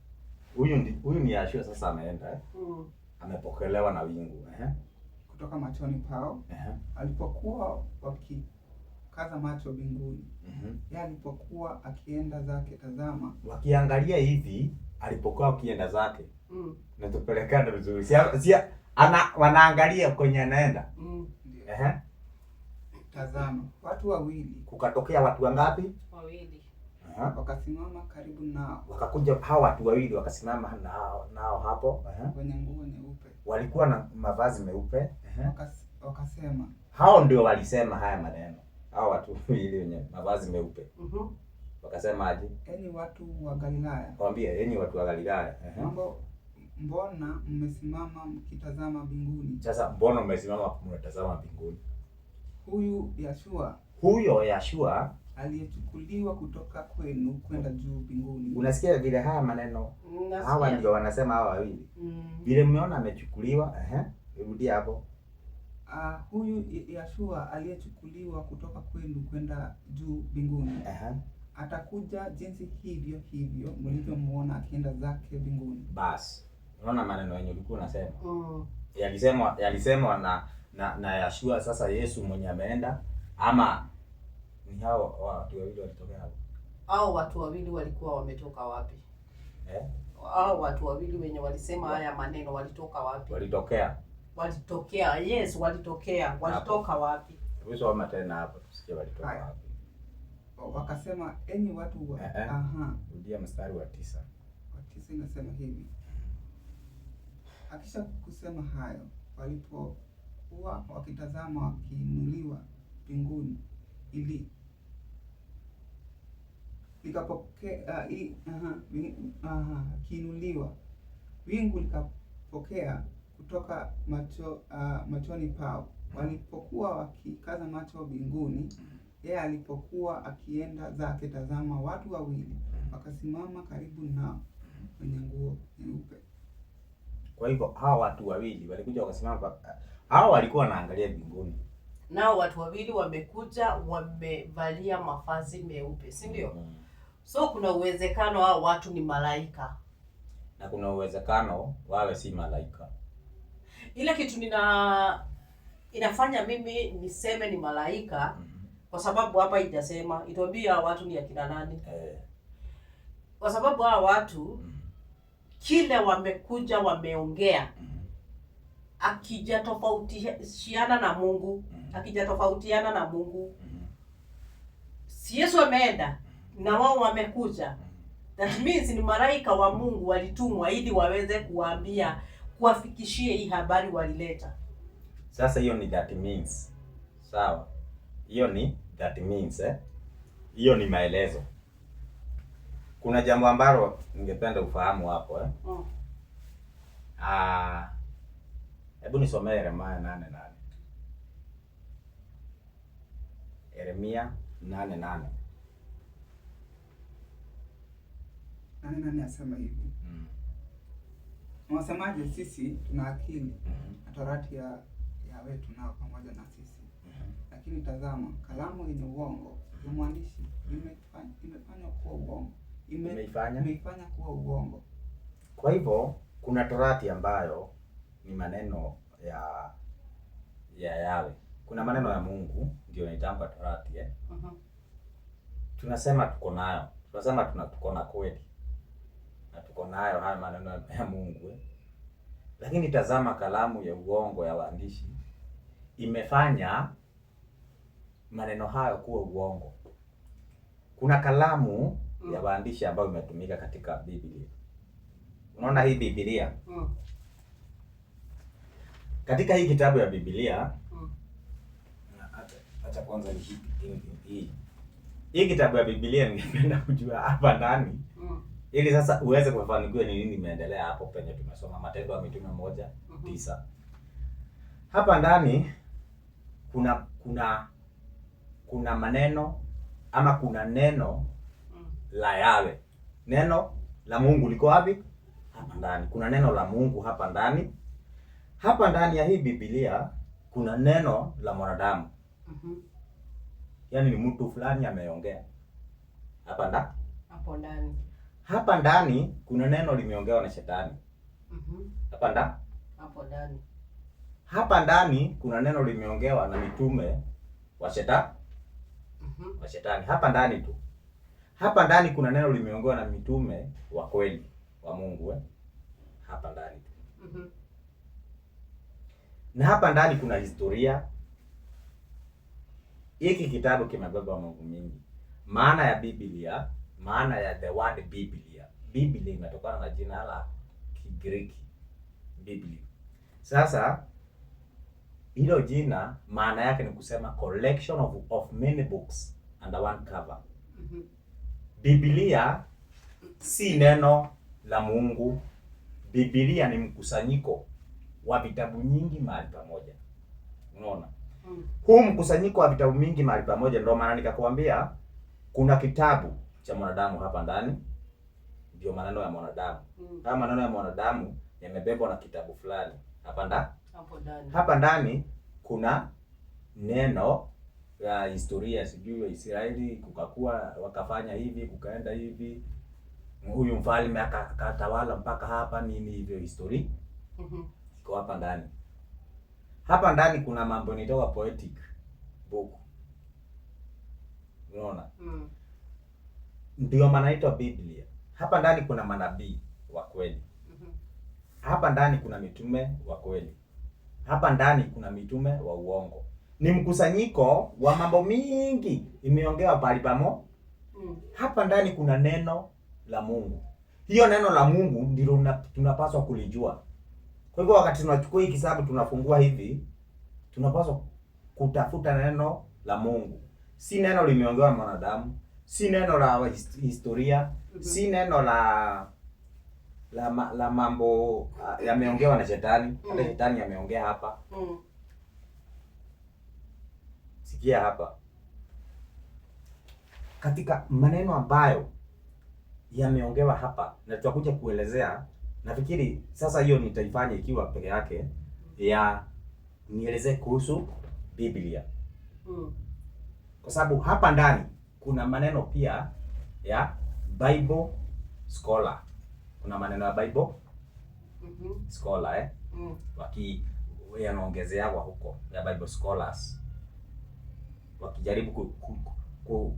Huyu ni Yeshua sasa ameenda, Amepokelewa na wingu, Kutoka machoni pao. Alipokuwa wakikaza macho mbinguni. Yeye alipokuwa akienda zake, tazama. Wakiangalia hivi alipokuwa akienda zake. Na tupelekane vizuri. Wanaangalia kwenye anaenda. Ndio. Tazama, watu wawili. Kukatokea watu wangapi? Wawili. Wakasimama karibu nao. Wakakuja hao watu wawili wakasimama nao hapo. Wenye nguo nyeupe. Walikuwa na mavazi meupe. Wakasema. Hao ndio walisema haya maneno. Hao watu wawili wenye mavazi meupe. Wakasema aje? Enyi watu wa Galilaya. Waambie enyi watu wa Galilaya. Mbona mmesimama mkitazama mbinguni? Sasa mbona mmesimama mnatazama mbinguni? Huyu Yeshua. Huyo Yeshua aliyechukuliwa kutoka kwenu kwenda juu mbinguni. Unasikia vile haya maneno? Nasikia. Hawa ndio wanasema hawa wawili. Vile mmeona amechukuliwa, Rudia hapo. Huyu Yeshua aliyechukuliwa kutoka kwenu kwenda juu mbinguni. Atakuja jinsi hivyo hivyo mlivyomuona akienda zake mbinguni. Bas. Unaona maneno yenye ulikuwa unasema? Yalisemwa na Yeshua, sasa Yesu mwenye ameenda, ama ni hao watu wawili walitokea hapo? Hao watu wawili walikuwa wametoka wapi? Eh? Hao watu wawili wenye walisema haya maneno walitoka wapi? Walitokea. Walitokea, yes, walitokea. Walitoka wapi? Hebu soma tena hapo tusikie walitoka Haya. wapi. Wakasema, enyi watu wa Eh. aha, Rudia mstari wa 9. wa 9 inasema hivi. Akisha kusema hayo, walipokuwa wakitazama wakiinuliwa mbinguni, ili likapokea akiinuliwa wingu likapokea kutoka machoni pao. Walipokuwa wakikaza macho mbinguni, yeye alipokuwa akienda zake, tazama, watu wawili wakasimama karibu nao wenye nguo nyeupe. Kwa hivyo hawa watu wawili walikuja wakasimama, hawa walikuwa wanaangalia mbinguni. Nao watu wawili wamekuja wamevalia mavazi meupe, si ndio? So kuna uwezekano hao watu ni malaika. Na kuna uwezekano wawe si malaika. Ile kitu inafanya mimi niseme ni malaika kwa sababu hapa ijasema ituambie hao watu ni akina nani. Kwa sababu hao watu kile wamekuja wameongea akijatofautiana na Mungu, akijatofautiana na Mungu. Si Yesu ameenda na wao wamekuja. That means ni malaika wa Mungu walitumwa ili waweze kuwaambia, kuwafikishie hii habari walileta. Sasa hiyo ni that means. Sawa. Hiyo ni that means, eh? Hiyo ni maelezo. Kuna jambo ambalo ningependa ufahamu hapo, eh? Hebu nisomee Yeremia 8:8. Yeremia 8:8. 8:8 asema hivi. Wasemaje, sisi tuna akili na torati ya wetu nao pamoja na sisi. Lakini tazama, kalamu yenye uongo ya mwandishi imefanywa kuwa uongo. Imeifanya kuwa uongo. Kwa hivyo kuna torati ambayo ni maneno ya Yahweh. Kuna maneno ya Mungu ndio inaitangwa torati, eh? Tunasema tuko nayo. Tunasema tuko na kweli. Na tuko nayo haya maneno ya Mungu, eh? Lakini tazama, kalamu ya uongo ya waandishi imefanya maneno hayo kuwa uongo. Kuna kalamu ya waandishi ambayo imetumika katika Biblia. Unaona hii Biblia? Katika hii kitabu ya Biblia, acha kwanza ni hii. Hii kitabu ya Biblia ningependa kujua hapa ndani ili sasa uweze kufanikiwa ni nini imeendelea hapo penye tumesoma Matendo ya Mitume 1:9. Hapa ndani kuna maneno ama kuna neno la Yahweh. Neno la Mungu liko wapi? Hapa ndani. Kuna neno la Mungu hapa ndani. Hapa ndani ya hii Biblia kuna neno la mwanadamu. Yaani ni mtu fulani ameongea. Hapa ndani. Hapo ndani. Hapa ndani kuna neno limeongewa na shetani. Hapa ndani. Hapo ndani. Hapa ndani kuna neno limeongewa na mitume wa shetani. Wa shetani. Hapa ndani tu. Hapa ndani kuna neno limeongewa na mitume wa kweli wa Mungu, eh? Hapa ndani tu. Na hapa ndani kuna historia. Hiki kitabu kimebeba mambo mingi. Maana ya Biblia, maana ya the word Biblia. Biblia imetokana na jina la Kigiriki Biblia. Sasa hilo jina maana yake ni kusema collection of many books under one cover. Biblia si neno la Mungu. Biblia ni mkusanyiko wa vitabu nyingi mahali pamoja. Unaona? Huu mkusanyiko wa vitabu mingi mahali pamoja, ndio maana nikakwambia kuna kitabu cha mwanadamu hapa ndani, ndio maneno ya mwanadamu. Haya maneno ya mwanadamu yamebebwa na kitabu fulani hapa ndani. Hapo ndani. Hapa ndani kuna neno la historia, sijui wa Israeli kukakuwa wakafanya hivi, kukaenda hivi, huyu mfalme akatawala mpaka hapa, nini hivyo, historia iko hapa ndani. Hapa ndani kuna mambo inaitwa poetic book. Unaona? Ndio maana inaitwa Biblia. Hapa ndani kuna manabii wa kweli. Hapa ndani kuna mitume wa kweli. Hapa ndani kuna mitume wa uongo. Ni mkusanyiko wa mambo mingi imeongewa pahali pamo. Hapa ndani kuna neno la Mungu. Hiyo neno la Mungu ndilo tunapaswa kulijua. Kwa hivyo wakati tunachukua hii kitabu tunafungua hivi, tunapaswa kutafuta neno la Mungu. Si neno limeongewa na mwanadamu, si neno la historia, si neno la la mambo yameongewa na shetani. Hata shetani ameongea hapa. Sikia hapa. Katika maneno ambayo yameongewa hapa na tutakuja kuelezea, nafikiri sasa hiyo nitaifanya ikiwa peke yake ya nielezee kuhusu Biblia. Kwa sababu hapa ndani kuna maneno pia ya Bible scholar. Kuna maneno ya Bible scholar waki yanaongezewa huko ya Bible scholars wakijaribu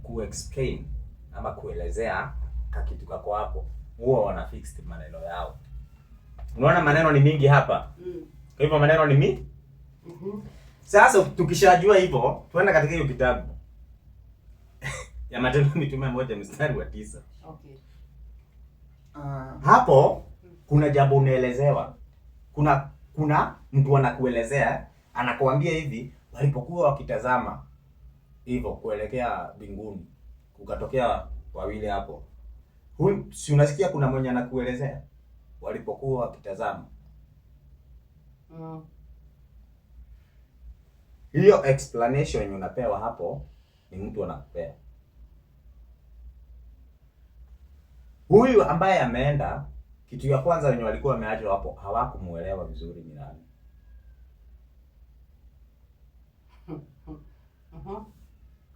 ku explain ama kuelezea kakitu kako hapo, huwa wana fixed maneno yao. Unaona maneno ni mingi hapa. Kwa hivyo maneno ni mingi. Sasa tukishajua hivyo, tuenda katika hiyo kitabu ya Matendo ya Mitume 1:9. Okay. Hapo kuna jambo unaelezewa. Kuna mtu anakuelezea, anakuambia hivi, walipokuwa wakitazama hivyo kuelekea mbinguni, kukatokea wawili hapo. Huyu si unasikia kuna mwenye anakuelezea walipokuwa wakitazama. Hiyo explanation unapewa hapo ni mtu anakupea. Huyu ambaye ameenda, kitu ya kwanza wenye walikuwa wameachwa hapo hawakumuelewa vizuri ni nani.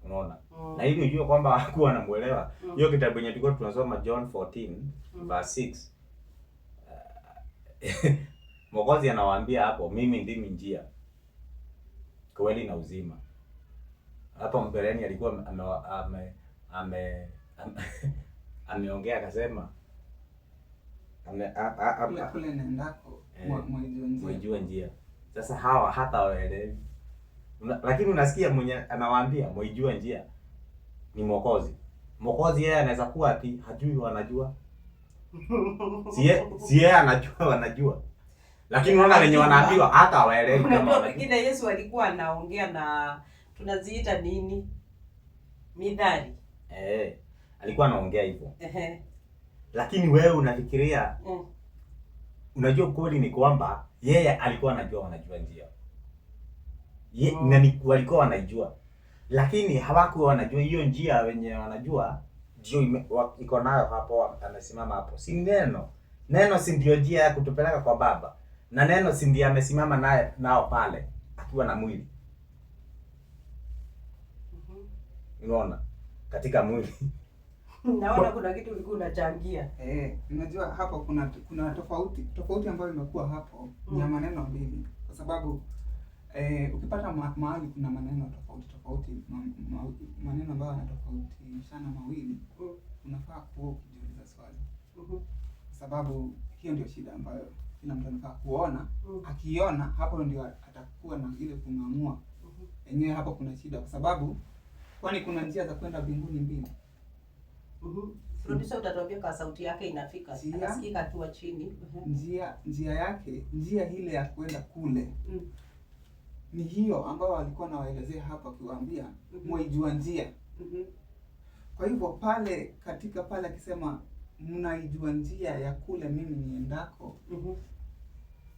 Unaona? Na ili ujue kwamba hawakuwa wanamuelewa. Hiyo kitabu yenye tulikuwa tunasoma John 14 verse 6. Mwokozi anawaambia hapo, mimi ndimi njia, kweli na uzima. Hapo mbeleni alikuwa ameongea akasema kule nendako mwaijua njia. Mwaijua njia. Sasa hawa hata waelewi. Lakini unasikia mwenye anawaambia mwaijua njia ni Mwokozi. Mwokozi yeye anaweza kuwa ati hajui wanajua. Si yeye anajua wanajua. Lakini unaona wenye wanaambiwa hata hawaelewi kama Unajua pengine Yesu alikuwa anaongea na tunaziita nini? Mithali. Alikuwa anaongea hivyo. Lakini wewe unafikiria, unajua kweli ni kwamba yeye alikuwa anajua wanajua njia. Na ni walikuwa wanaijua. Lakini hawakuwa wanajua hiyo njia wenye wanajua ndio iko nayo hapo, amesimama hapo. Si neno. Neno si ndio njia ya kutupeleka kwa Baba. Na neno si ndiye amesimama naye nao pale akiwa na mwili. Unaona? Katika mwili. Naona kuna kitu ulikuwa unachangia. Unajua hapo kuna tofauti ambayo imekuwa hapo ni ya maneno mbili. Kwa sababu ukipata mahali kuna maneno tofauti tofauti, maneno ambayo yanatofautishana mawili, unafaa kuwa ukijiuliza swali. Kwa sababu hiyo ndio shida ambayo kila mtu anafaa kuona. Akiona hapo ndio atakuwa na ile kung'amua. Yenyewe hapo kuna shida kwa sababu kwani kuna njia za kwenda mbinguni mbili. Producer utatuambia kwa sauti yake inafika. Anasikika akiwa chini. Njia yake, njia ile ya kwenda kule. Ni hiyo ambayo walikuwa nawaelezea hapa akiwaambia mwaijua njia. Kwa hivyo pale katika pale akisema mnaijua njia ya kule mimi niendako.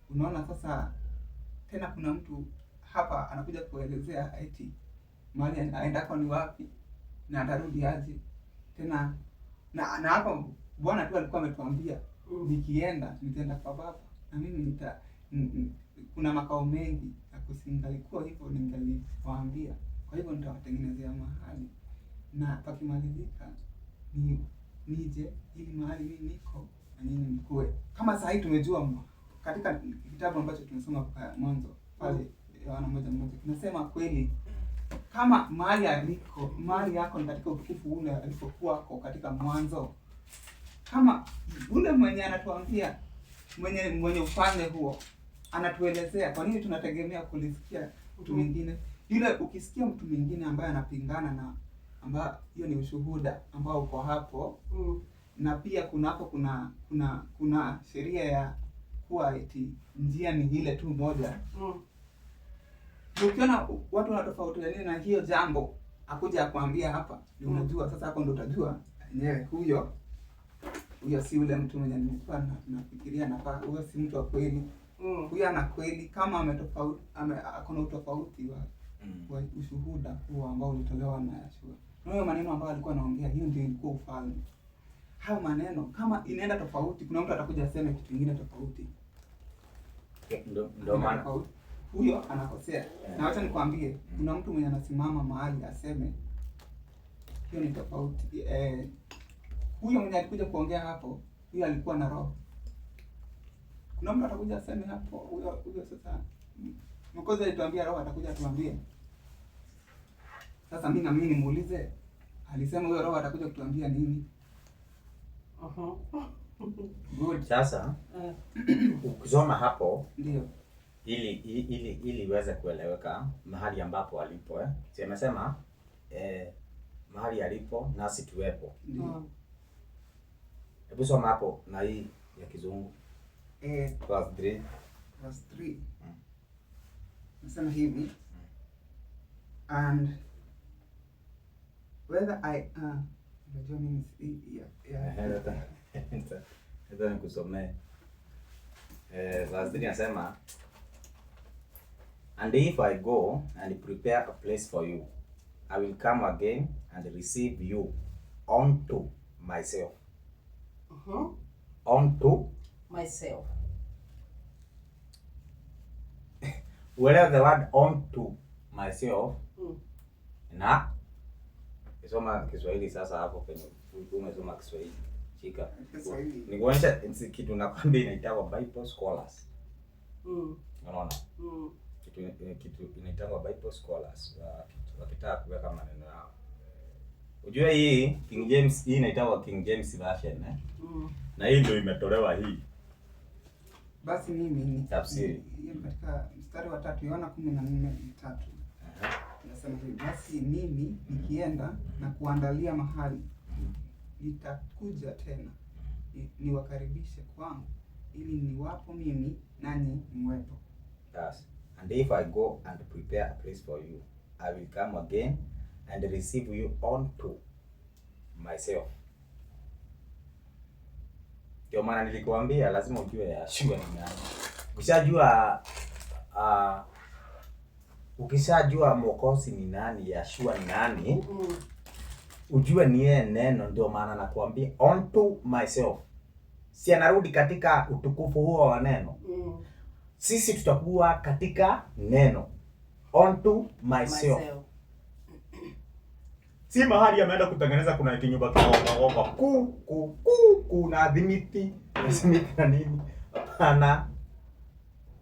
Unaona sasa tena kuna mtu hapa anakuja kuelezea eti mahali aendako ni wapi na atarudi aje tena. Na hapa Bwana tu alikuwa ametuambia nikienda nitaenda kwa Baba na mimi kuna makao mengi na kusingalikuwa hivyo ningaliwaambia. Kwa hivyo nitawatengenezea mahali na pakimalizika nije ili mahali mimi niko na nyinyi mkue. Kama saa hii tumejua katika kitabu ambacho tumesoma kwa mwanzo pale Yohana 1:1 kinasema kweli Kama mahali aliko, mahali yako ni katika utukufu ule alipokuwako katika mwanzo. Kama ule mwenye anatuambia, mwenye ufalme huo anatuelezea, kwa nini tunategemea kulisikia mtu mwingine? Yule ukisikia mtu mwingine ambaye anapingana na ambayo hiyo ni ushuhuda ambao uko hapo. Na pia kuna hapo kuna sheria ya kuwa eti njia ni ile tu moja. Ukiona watu wanatofautiana na hiyo jambo, akuja akwambia hapa, ndio unajua sasa, hapo ndio utajua yenyewe huyo si ule mtu mwenye nilikuwa nafikiria nafaa, huyo si mtu wa kweli. Huyo ana kweli kama ametofauti, akona utofauti wa ushuhuda huo ambao ulitolewa na Yeshua. Hayo maneno ambayo alikuwa anaongea, hiyo ndio ilikuwa ufalme. Hayo maneno kama inaenda tofauti, kuna mtu atakuja aseme kitu kingine tofauti. Ndio maana huyo anakosea. Na wacha nikwambie, kuna mtu mwenye anasimama mahali aseme hiyo ni tofauti. Huyo mwenye alikuja kuongea hapo, huyo alikuwa na roho. Kuna mtu atakuja aseme hapo, huyo sasa Mwokozi alituambia roho atakuja atuambie. Sasa mimi na mimi nimuulize, alisema huyo roho atakuja kutuambia nini? Good. Sasa ukisoma hapo ndio ili iweze kueleweka mahali ambapo alipo, Si amesema mahali alipo nasi tuwepo. Ndio. Hebu soma hapo na hii ya Kizungu. Verse 3. Verse 3. Nasema hivi. And whether I unajua mimi si ya. Hata nikusomee. Verse 3 nasema, and if I go and prepare a place for you, I will come again and receive you unto myself. Unto myself. Whatever the word unto myself. Na soma Kiswahili sasa hapo penye umesoma Kiswahili. Shika. Kiswahili. Nikuonyesha kitu nakwambia inaitwa Bible scholars. Unaona? Kitu inaitwa Bible scholars wakitaka kuweka maneno yao. Unajua hii King James, hii inaitwa King James version, eh? Na hii ndio imetolewa hii. Basi mimi ni tafsiri. Hiyo katika mstari wa 3 Yohana 14:3. Nasema hivi, basi mimi nikienda na kuandalia mahali, nitakuja tena niwakaribishe kwangu, ili niwapo mimi nanyi mwepo. Yes. And if I go and prepare a place for you, I will come again and receive you unto myself. Ndio maana nilikuambia lazima ujue Yeshua ni nani. Ukishajua Mwokozi ni nani, Yeshua ni nani, ujue ni yeye neno. Ndio maana nakuambia unto myself. Si anarudi katika utukufu huo wa neno. Sisi tutakuwa katika neno. Unto myself. Si mahali ameenda kutengeneza kuna kinyumba kinaomba ku ku ku kuna dhimiti, dhimiti na nini? Hapana.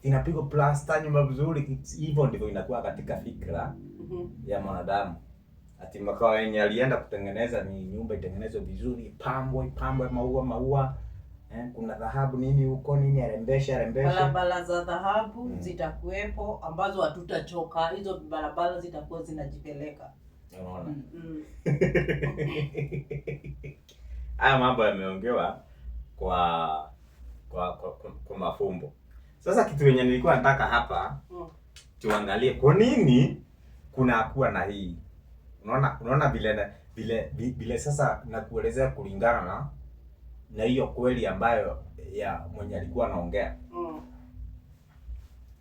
Inapigwa plaster nyumba vizuri. Hivyo ndivyo inakuwa katika fikra ya mwanadamu. Ati makao yenye alienda kutengeneza ni nyumba itengenezwe vizuri, ipambwe maua maua. Kuna dhahabu nini huko nini, arembesha. Barabara za dhahabu zitakuwepo ambazo hatutachoka. Hizo barabara zitakuwa zinajipeleka. Unaona? Haya mambo yameongewa kwa mafumbo. Sasa kitu yenye nilikuwa nataka hapa tuangalie kwa nini kuna kuwa na hii. Unaona vile sasa nakuelezea kulingana na hiyo kweli ambayo ya mwenye alikuwa anaongea.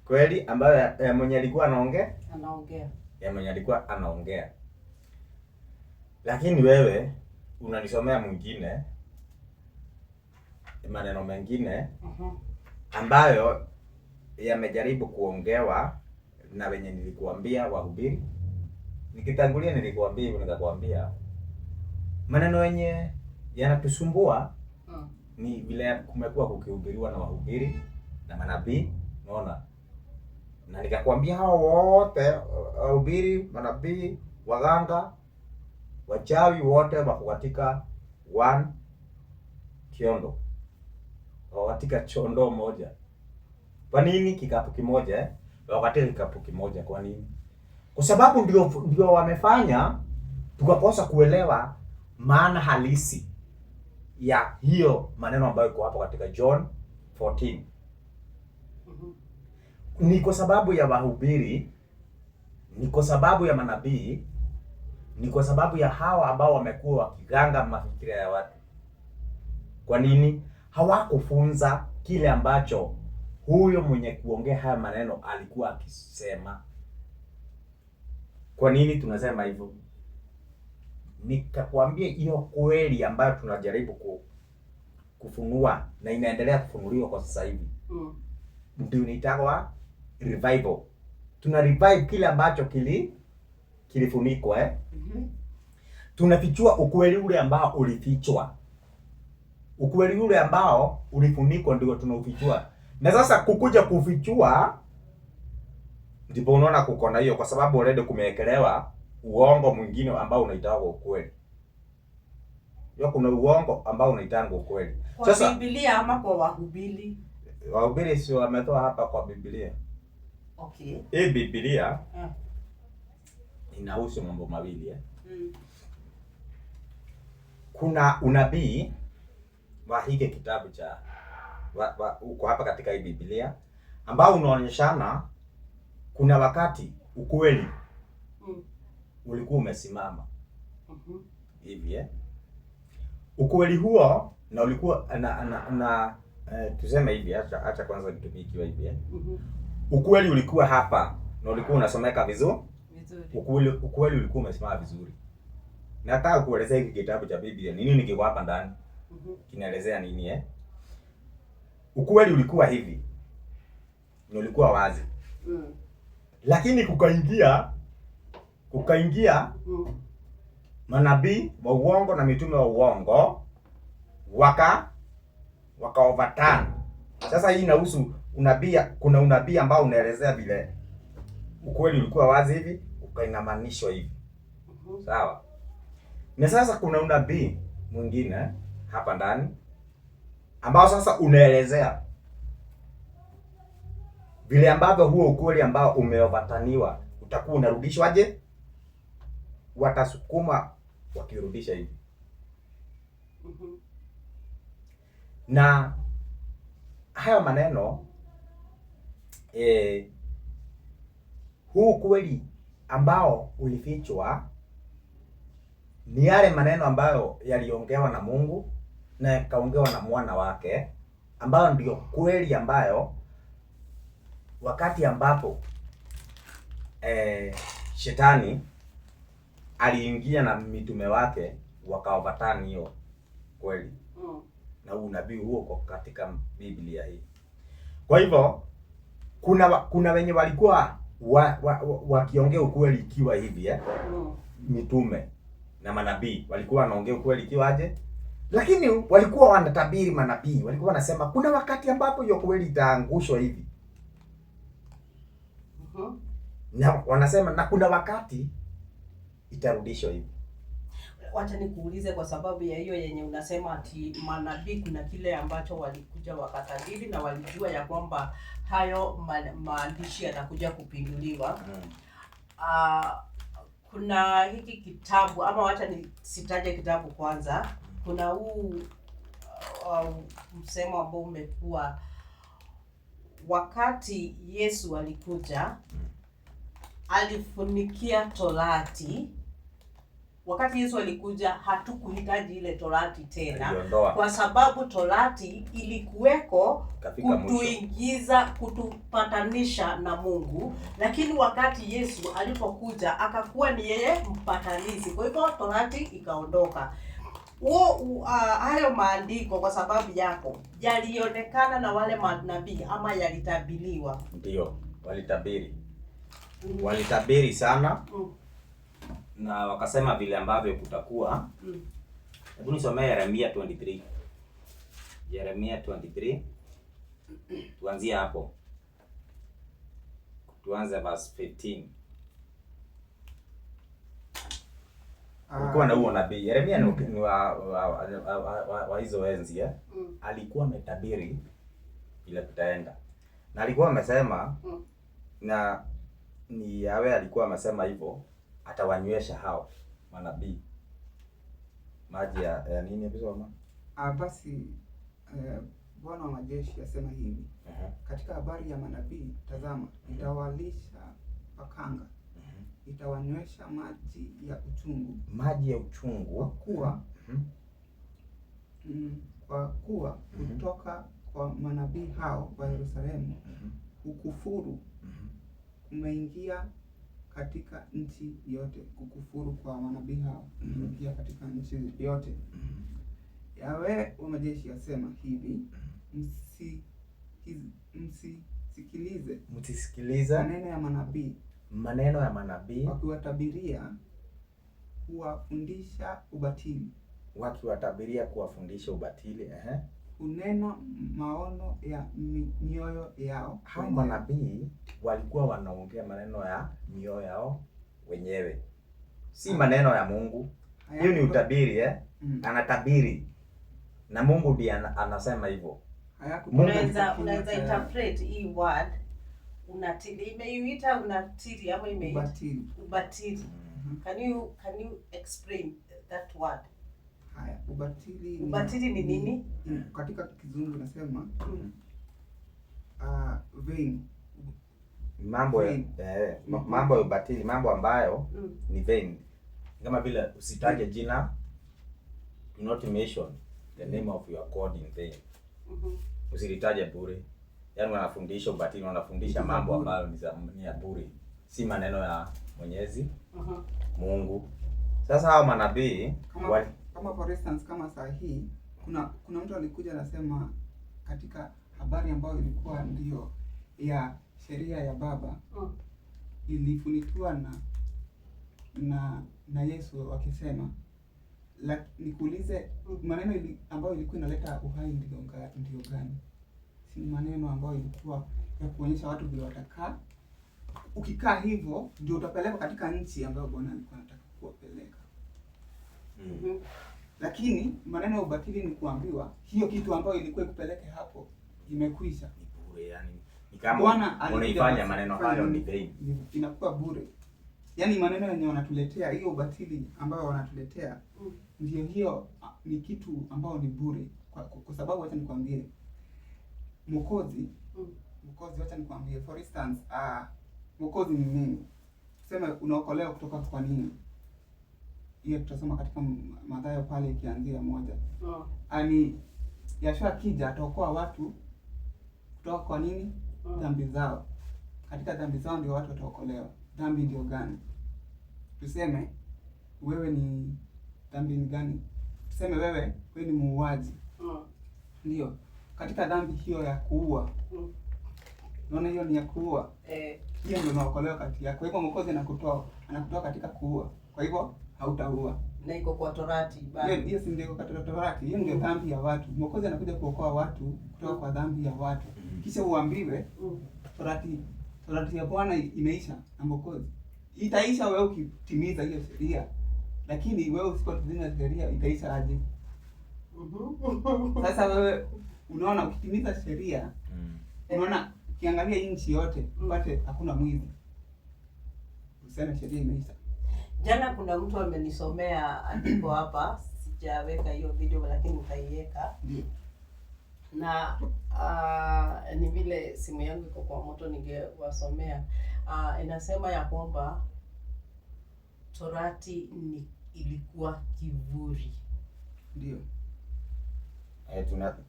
Kweli ambayo ya mwenye alikuwa anaongea? Anaongea. Ya mwenye alikuwa anaongea. Lakini wewe unanisomea mwingine maneno mengine ambayo yamejaribu kuongewa na wenye nilikuambia wahubiri. Nikitangulia nilikuambia hivyo, nikakwambia maneno yenye yanatusumbua ni vile kumekuwa kukihubiriwa na wahubiri na manabii, unaona? Na nikakwambia hao wote Wahubiri, manabii, waganga, wachawi wote wako katika one kiondo, wako katika chondo moja. Kwa nini kikapu kimoja eh? Wako katika kikapu kimoja kwa nini? Kwa sababu ndio wamefanya tukakosa kuelewa maana halisi ya hiyo maneno ambayo iko hapo katika John 14. Ni kwa sababu ya wahubiri, ni kwa sababu ya manabii, ni kwa sababu ya hawa ambao wamekuwa wakiganga mafikira ya watu. Kwa nini hawakufunza kile ambacho huyo mwenye kuongea haya maneno alikuwa akisema? Kwa nini tunasema hivyo? Nikakwambia hiyo kweli ambayo tunajaribu kufunua na inaendelea kufunuliwa kwa sasa hivi ndio inaitwa revival. Tuna revive kile ambacho kilifunikwa eh? Tunafichua ukweli ule ambao ulifichwa, ukweli ule ambao ulifunikwa ndio tunaufichua. Na sasa kukuja kufichua, ndipo unaona kuko na hiyo, kwa sababu already kumewekelewa uongo mwingine ambao unaitwa ukweli. Hiyo kuna uongo ambao unaitangwa ukweli. Kwa Sasa Biblia ama kwa wahubiri? Wahubiri si wametoa hapa kwa Biblia. Okay. Hii Biblia inahusu mambo mawili eh. Kuna unabii wa hiki kitabu cha uko hapa katika hii Biblia ambao unaonyeshana kuna wakati ukweli ulikuwa umesimama hivi eh. Ukweli huo na ulikuwa na tuseme hivi, acha kwanza nitumie ikiwa hivi eh. Ukweli ulikuwa hapa na ulikuwa unasomeka vizuri. Vizuri. Ukweli ulikuwa umesimama vizuri. Nataka kuelezea hiki kitabu cha Biblia ni nini kiko hapa ndani, kinaelezea nini eh? Ukweli ulikuwa hivi na ulikuwa wazi, lakini kukaingia manabii wa uongo na mitume wa uongo waka overturn. Sasa hii inahusu unabii. Kuna unabii ambao unaelezea vile ukweli ulikuwa wazi hivi ukainamanishwa hivi, sawa. Na sasa kuna unabii mwingine hapa ndani ambao sasa unaelezea vile ambavyo huo ukweli ambao umeovataniwa utakuwa unarudishwaje. Watasukuma wakirudisha hivi. Na hayo maneno huu ukweli ambao ulifichwa ni yale maneno ambayo yaliongewa na Mungu na yakaongewa na mwana wake, ambayo ndiyo kweli ambayo wakati ambapo shetani aliingia na mitume wake wakaovatani hiyo kweli na unabii huo uko katika Biblia hii. Kwa hivyo kuna wenye walikuwa wakiongea ukweli ikiwa hivi eh? Mitume na manabii walikuwa wanaongea ukweli ikiwa aje, lakini walikuwa wanatabiri manabii, walikuwa wanasema kuna wakati ambapo hiyo kweli itaangushwa hivi, na wanasema na kuna wakati itarudishwa hivi. Wacha nikuulize kwa sababu ya hiyo yenye unasema ati manabii kuna kile ambacho walikuja wakatabiri na walijua ya kwamba hayo maandishi yatakuja kupinduliwa. Kuna hiki kitabu ama wacha nisitaje kitabu kwanza. Kuna huu msemo ambao umekuwa wakati Yesu alikuja alifunikia Torati. Wakati Yesu alikuja hatukuhitaji ile Torati tena, Aliondoa. kwa sababu Torati ilikuweko Kafika mwisho. kutuingiza, kutupatanisha na Mungu, lakini wakati Yesu alipokuja akakuwa ni yeye mpatanishi, kwa hivyo Torati ikaondoka. Hayo maandiko kwa sababu yako yalionekana na wale manabii ama yalitabiliwa? Ndio, walitabiri. Walitabiri sana na wakasema vile ambavyo kutakuwa. Hebu nisomee Yeremia 23. Yeremia 23. Tuanzie hapo. Tuanze verse 15. Kulikuwa na huo nabii Yeremia ni wa hizo enzi eh? Alikuwa ametabiri ile kutaenda. Na alikuwa amesema na ni Yawe alikuwa amesema hivyo atawanywesha hao manabii maji ya nini hebu? Basi Bwana wa majeshi asema hivi. Katika habari ya manabii, tazama, nitawalisha pakanga, nitawanywesha maji ya uchungu. Maji ya uchungu. Kwa kuwa kutoka kwa manabii hao wa Yerusalemu ukufuru kumeingia katika nchi yote. Kukufuru kwa manabii hao kumeingia katika nchi yote. Yawe wa majeshi asema hivi, msisikilize Msisikilize maneno ya manabii maneno ya manabii wakiwatabiria kuwafundisha ubatili, wakiwatabiria kuwafundisha ubatili. Hunena maono ya mioyo yao. Hao manabii walikuwa wanaongea maneno ya mioyo yao wenyewe, si maneno ya Mungu. Hiyo ni utabiri eh? Anatabiri na Mungu ndiye anasema hivyo. Unaweza interpret hii word unatili, imeiita unatili ama imeiita ubatili. Ubatili. Can you explain that word? Haya, ubatili ni, ubatili ni nini? Katika Kizungu nasema vain. Mambo ya mambo ya ubatili, mambo ambayo ni vain. Kama vile usitaje jina, do not mention the name of your God in vain. Usilitaje bure. Yaani wanafundisha ubatili, wanafundisha mambo ambayo ni ya bure, si maneno ya Mwenyezi Mungu. Sasa hao manabii kama for instance, kama saa hii kuna mtu alikuja anasema katika habari ambayo ilikuwa ndio ya sheria ya baba ilifunikiwa na Yesu akisema, nikuulize maneno ambayo ilikuwa inaleta uhai ndio gani? Si maneno ambayo ilikuwa ya kuonyesha watu vile watakaa. Ukikaa hivyo ndio utapelekwa katika nchi ambayo Bwana alikuwa anataka kuwapeleka. Lakini maneno ya ubatili ni kuambiwa hiyo kitu ambayo ilikuwa ikupeleke hapo imekwisha. Ni bure, yani ni kama unaifanya maneno hayo ni vain. Inakuwa bure. Yaani maneno yenye wanatuletea hiyo ubatili ambayo wanatuletea ndio hiyo ni kitu ambayo ni bure. Kwa sababu acha nikwambie Mwokozi, Mwokozi acha nikwambie for instance, Mwokozi ni nini? Tuseme unaokolewa kutoka kwa nini? Hiyo tutasoma katika Mathayo pale ikianzia 1. Ani Yeshua akija ataokoa watu kutoka kwa nini? Dhambi zao. Katika dhambi zao ndio watu wataokolewa. Dhambi ndio gani? Tuseme wewe ni dhambi ni gani? Tuseme wewe ni muuaji. Ndio. Katika dhambi hiyo ya kuua. Unaona hiyo ni ya kuua. Hiyo ndio unaokolewa kati yako. Kwa hivyo Mwokozi anakutoa katika kuua. Kwa hivyo hautaua. Na iko kwa Torati bado. Hiyo si ndio kwa Torati. Hiyo ndio dhambi ya watu. Mwokozi anakuja kuokoa watu kutoka kwa dhambi ya watu. Kisha uambiwe Torati ya Bwana imeisha na Mwokozi. Itaisha wewe ukitimiza hiyo sheria. Lakini wewe usipotimiza sheria itaisha aje? Sasa wewe unaona ukitimiza sheria, unaona ukiangalia nchi yote upate hakuna mwizi. Useme sheria imeisha. Jana kuna mtu amenisomea andiko hapa, sijaweka hiyo video lakini nitaiweka. Ndio. Na ni vile simu yangu iko kwa moto ningewasomea. Inasema ya kwamba Torati ni ilikuwa kivuli. Ndio.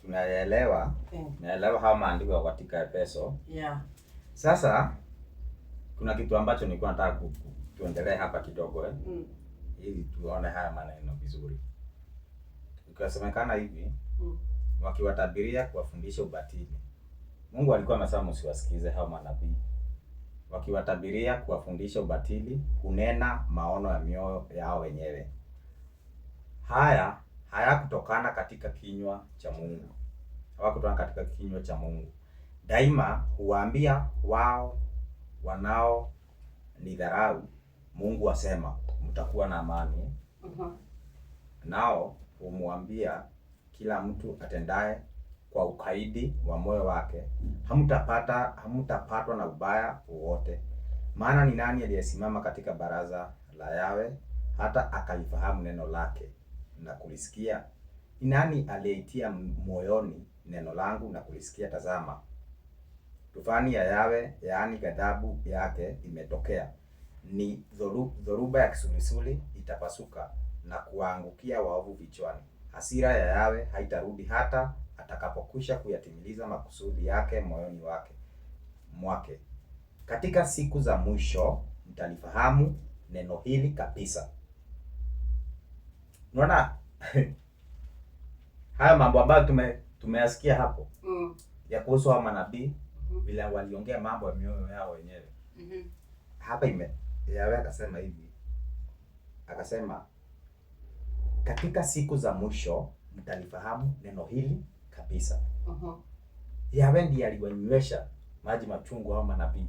Tunaelewa. Tunaelewa haya maandiko katika Efeso. Yeah. Sasa kuna kitu ambacho nilikuwa nataka tuendelee hapa kidogo ili tuone haya maneno vizuri. Ukisemekana hivi, wakiwatabiria kuwafundisha ubatili. Mungu alikuwa amesema msiwasikize hao manabii. Wakiwatabiria kuwafundisha ubatili, kunena maono ya mioyo yao wenyewe. Haya hayakutokana katika kinywa cha Mungu. Hawakutokana katika kinywa cha Mungu. Daima huwaambia wao wanao nidharau, Mungu asema mtakuwa na amani. Nao humwambia kila mtu atendaye kwa ukaidi wa moyo wake, hamtapatwa na ubaya wowote. Maana ni nani aliyesimama katika baraza la Yawe hata akalifahamu neno lake na kulisikia? Ni nani aliyeitia moyoni neno langu na kulisikia? Tazama, tufani ya Yawe, yaani ghadhabu yake imetokea, ni dhoruba ya kisulisuli itapasuka na kuwaangukia waovu vichwani. Hasira ya Yawe haitarudi hata atakapokwisha kuyatimiliza makusudi yake moyoni mwake. Katika siku za mwisho mtalifahamu neno hili kabisa. Unaona haya mambo ambayo tumeyasikia hapo ya kuhusu hao manabii vile waliongea mambo ya mioyo yao wenyewe. Hapa Yawe akasema hivi, akasema katika siku za mwisho mtalifahamu neno hili kabisa. Yawe ndiye aliwanywesha maji machungu hao manabii.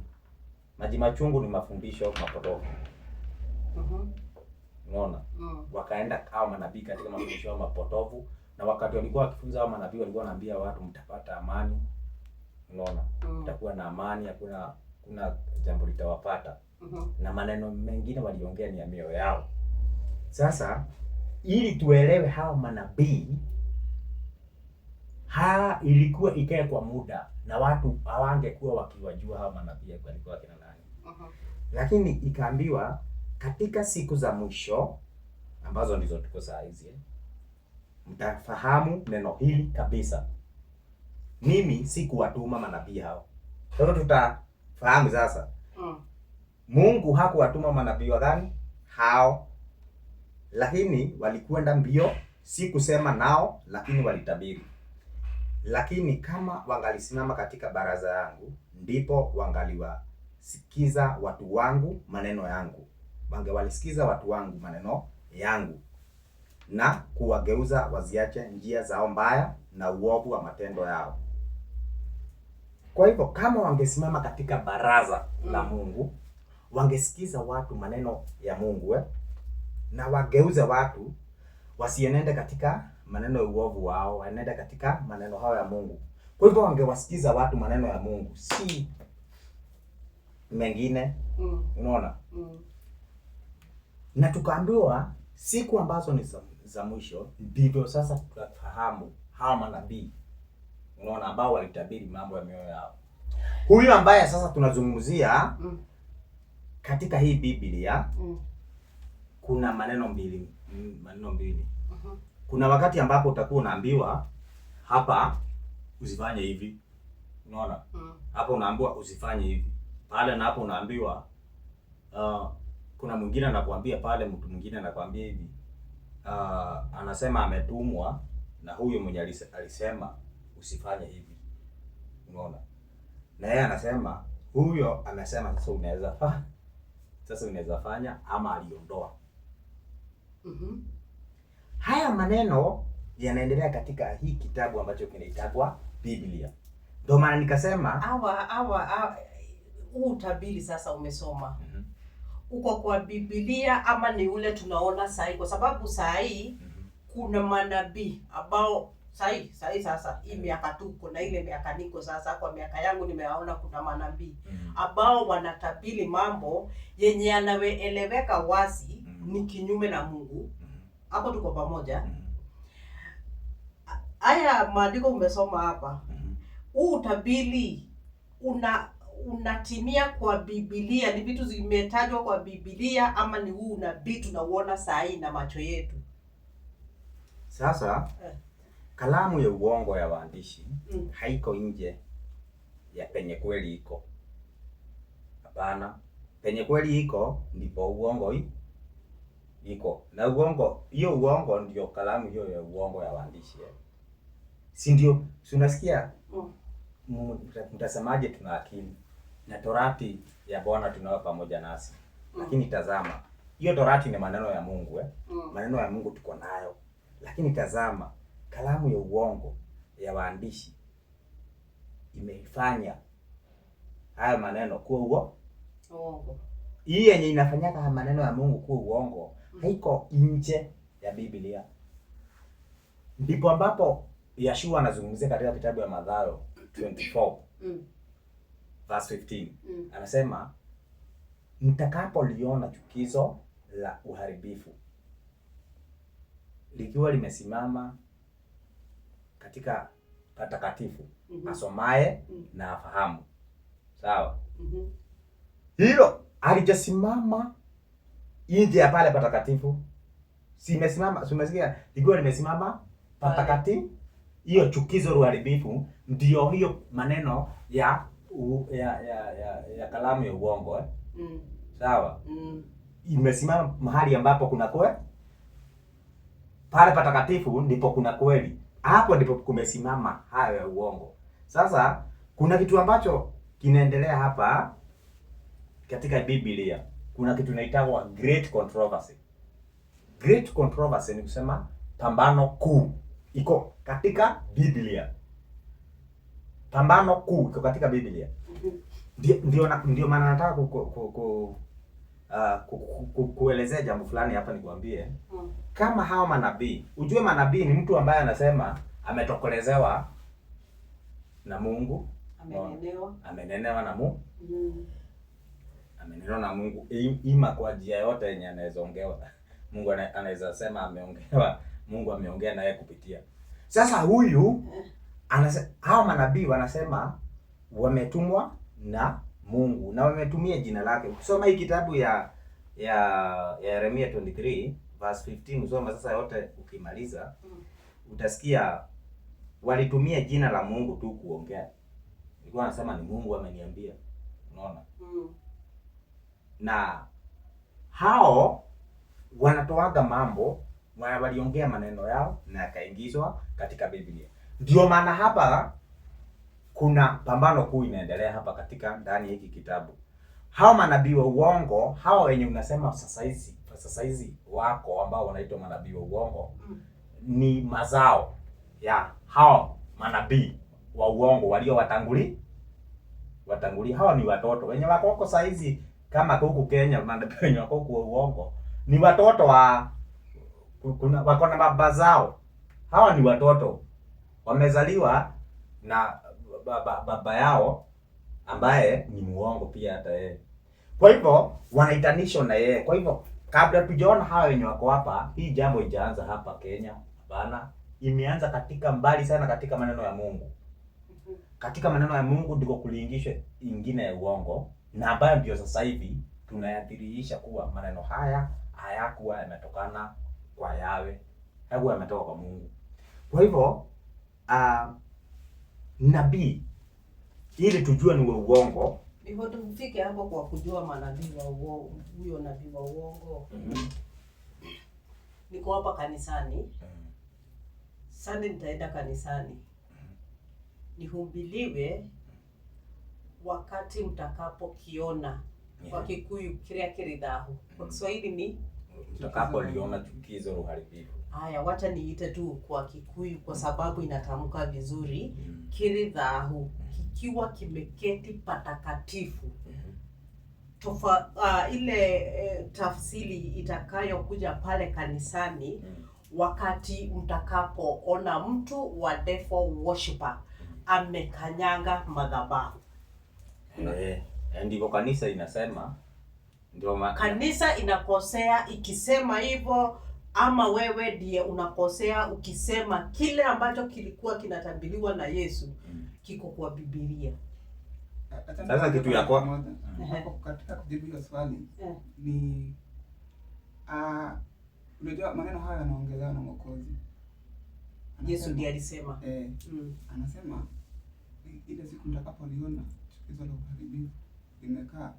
Maji machungu ni mafundisho mapotofu. Unaona? Wakaenda hao manabii katika mafundisho mapotofu, na wakati walikuwa wakifunza hao manabii walikuwa wanaambia watu mtapata amani. Unaona? Mtakuwa na amani, hakuna kuna jambo litawapata. Na maneno mengine waliongea ni ya mioyo yao. Sasa ili tuelewe hao manabii, ilikuwa ikae kwa muda na watu hawangekuwa wakiwajua hao manabii walikuwa kina nani. Lakini ikaambiwa katika siku za mwisho ambazo ndizo tuko saa hizi, mtafahamu neno hili kabisa. Mimi sikuwatuma manabii hao. Sasa tutafahamu sasa. Mungu hakuwatuma manabii wa gani hao, lakini walikwenda mbio, si kusema nao, lakini walitabiri. Lakini kama wangalisimama katika baraza yangu, ndipo wangaliwasikiza watu wangu maneno yangu. Wangewalisikiza watu wangu maneno yangu na kuwageuza waziache njia zao mbaya na uovu wa matendo yao. Kwa hivyo kama wangesimama katika baraza la Mungu, wangesikiza watu maneno ya Mungu na wageuze watu wasienende katika maneno ya uovu wao, waenende katika maneno hayo ya Mungu. Kwa hivyo wangewasikiza watu maneno ya Mungu, si mengine. Unaona? Na tukaambiwa siku ambazo ni za mwisho ndivyo sasa tutafahamu hawa manabii, unaona, ambao walitabiri mambo ya mioyo yao. Huyu ambaye sasa tunazungumzia katika hii Biblia kuna maneno mbili, maneno mbili. Kuna wakati ambapo utakuwa unaambiwa hapa usifanye hivi. Unaona? Hapa unaambiwa usifanye hivi. Pale na hapo unaambiwa kuna mwingine anakuambia pale, mtu mwingine anakuambia hivi. Anasema ametumwa na huyo mwenye alisema usifanye hivi. Unaona? Na yeye anasema huyo amesema sasa unaweza sasa unaweza fanya ama aliondoa. Haya maneno yanaendelea katika hii kitabu ambacho kinaitwa Biblia. Ndio maana nikasema hawa huu utabiri sasa umesoma. Uko kwa Biblia ama ni ule tunaona sahi? Kwa sababu sahi kuna manabii ambao sahi sasa hii miaka tuko na ile miaka niko sasa, kwa miaka yangu nimeona kuna manabii ambao wanatabiri mambo yenye yanaeleweka wazi ni kinyume na Mungu. Hapo tuko pamoja. Haya maandiko umesoma hapa, huu utabiri unatimia kwa Biblia? Ni vitu zimetajwa kwa Biblia ama ni huu unabii tunauona saa hii na macho yetu? Sasa kalamu ya uongo ya waandishi haiko nje ya penye kweli iko. Hapana, penye kweli iko ndipo uongo iko. Na uongo, hiyo uongo ndio kalamu hiyo ya uongo ya waandishi. Si ndio? Si unasikia? Mtasemaje tuna akili? Na torati ya Bwana tunayo pamoja nasi. Lakini tazama, hiyo torati ni maneno ya Mungu Maneno ya Mungu tuko nayo. Lakini tazama, kalamu ya uongo ya waandishi imeifanya haya maneno kuwa uongo. Hii yenye inafanyaka maneno ya Mungu kuwa uongo haiko nje ya Biblia. Ndipo ambapo Yeshua anazungumzia katika kitabu ya Mathayo 24 verse 15. Anasema mtakapoliona chukizo la uharibifu likiwa limesimama katika patakatifu, asomaye na afahamu. Sawa? Hilo halijasimama nje ya pale patakatifu. Si imesimama, si umesikia? Likiwa limesimama patakatifu, hiyo chukizo la uharibifu ndio hiyo maneno ya ya kalamu ya uongo, eh? Sawa? Imesimama mahali ambapo kuna kwe pale patakatifu ndipo kuna kweli. Hapo ndipo kumesimama hayo ya uongo. Sasa kuna kitu ambacho kinaendelea hapa katika Biblia. Kuna kitu inaitwa great controversy. Great controversy ni kusema pambano kuu iko katika Biblia. Pambano kuu iko katika Biblia. Ndio maana nataka kuelezea jambo fulani hapa, nikwambie. Kama hao manabii, ujue manabii ni mtu ambaye anasema ametokolezewa na Mungu, Amenenewa. Amenenewa na Mungu. Amenenewa na Mungu ima kwa njia yote yenye anaweza ongewa. Mungu anaweza sema ameongewa, Mungu ameongea naye kupitia. Sasa huyu hao manabii wanasema wametumwa na Mungu na wametumia jina lake. Ukisoma hii kitabu ya Yeremia 23 verse 15, usome sasa yote ukimaliza, utasikia walitumia jina la Mungu tu kuongea. Nilikuwa nasema ni Mungu ameniambia. Unaona? Na hao wanatoaga mambo, waliongea maneno yao na yakaingizwa katika Biblia. Ndio maana hapa kuna pambano kuu inaendelea hapa katika ndani ya hiki kitabu. Hao manabii wa uongo, hao wenye unasema sasa hizi wako ambao wanaitwa manabii wa uongo, ni mazao ya hao manabii wa uongo walio watangulia. Hao ni watoto wenye wako huko saa hizi, kama huku Kenya manabii wenye wako huku wa uongo ni watoto wa kuna, wako na baba zao. Hawa ni watoto wamezaliwa na baba yao ambaye ni muongo pia hata yeye. Kwa hivyo wanaitanishwa na yeye. Kwa hivyo kabla tujaona hawa wenye wako hapa, hii jambo haijaanza hapa Kenya, hapana. Imeanza katika mbali sana katika maneno ya Mungu. Katika maneno ya Mungu ndiko kuliingishwa ingine ya uongo, na ambayo ndio sasa hivi tunayadhihirisha kuwa maneno haya hayakuwa yametokana kwa Yahweh, hayakuwa yametoka kwa Mungu. Kwa hivyo nabii ili tujue ni wa uongo, Before tufike hapo kwa kujua manabii wa uongo, huyo nabii wa uongo. Niko hapa kanisani. Sunday nitaenda kanisani. Nihubiriwe wakati mtakapokiona. Kwa Kikuyu kiria kiri thahu. Kwa Kiswahili ni mtakapoliona chukizo la uharibifu. Haya, wacha niite tu kwa Kikuyu kwa sababu inatamka vizuri. Kiri thahu kikiwa kimeketi patakatifu. Ile tafsiri itakayokuja pale kanisani wakati mtakapoona mtu wa devil worshiper amekanyanga madhabahu. Ndivyo kanisa inasema. Ndio kanisa inakosea ikisema hivyo, ama wewe ndiye unakosea ukisema kile ambacho kilikuwa kinatabiliwa na Yesu kiko kwa Biblia. Sasa kitu ya kwa hapo katika kujibu hiyo swali ni unajua maneno haya yanaongelewa na Mwokozi. Yesu ndiye alisema. Anasema ile siku mtakapoliona chukizo la uharibifu limekaa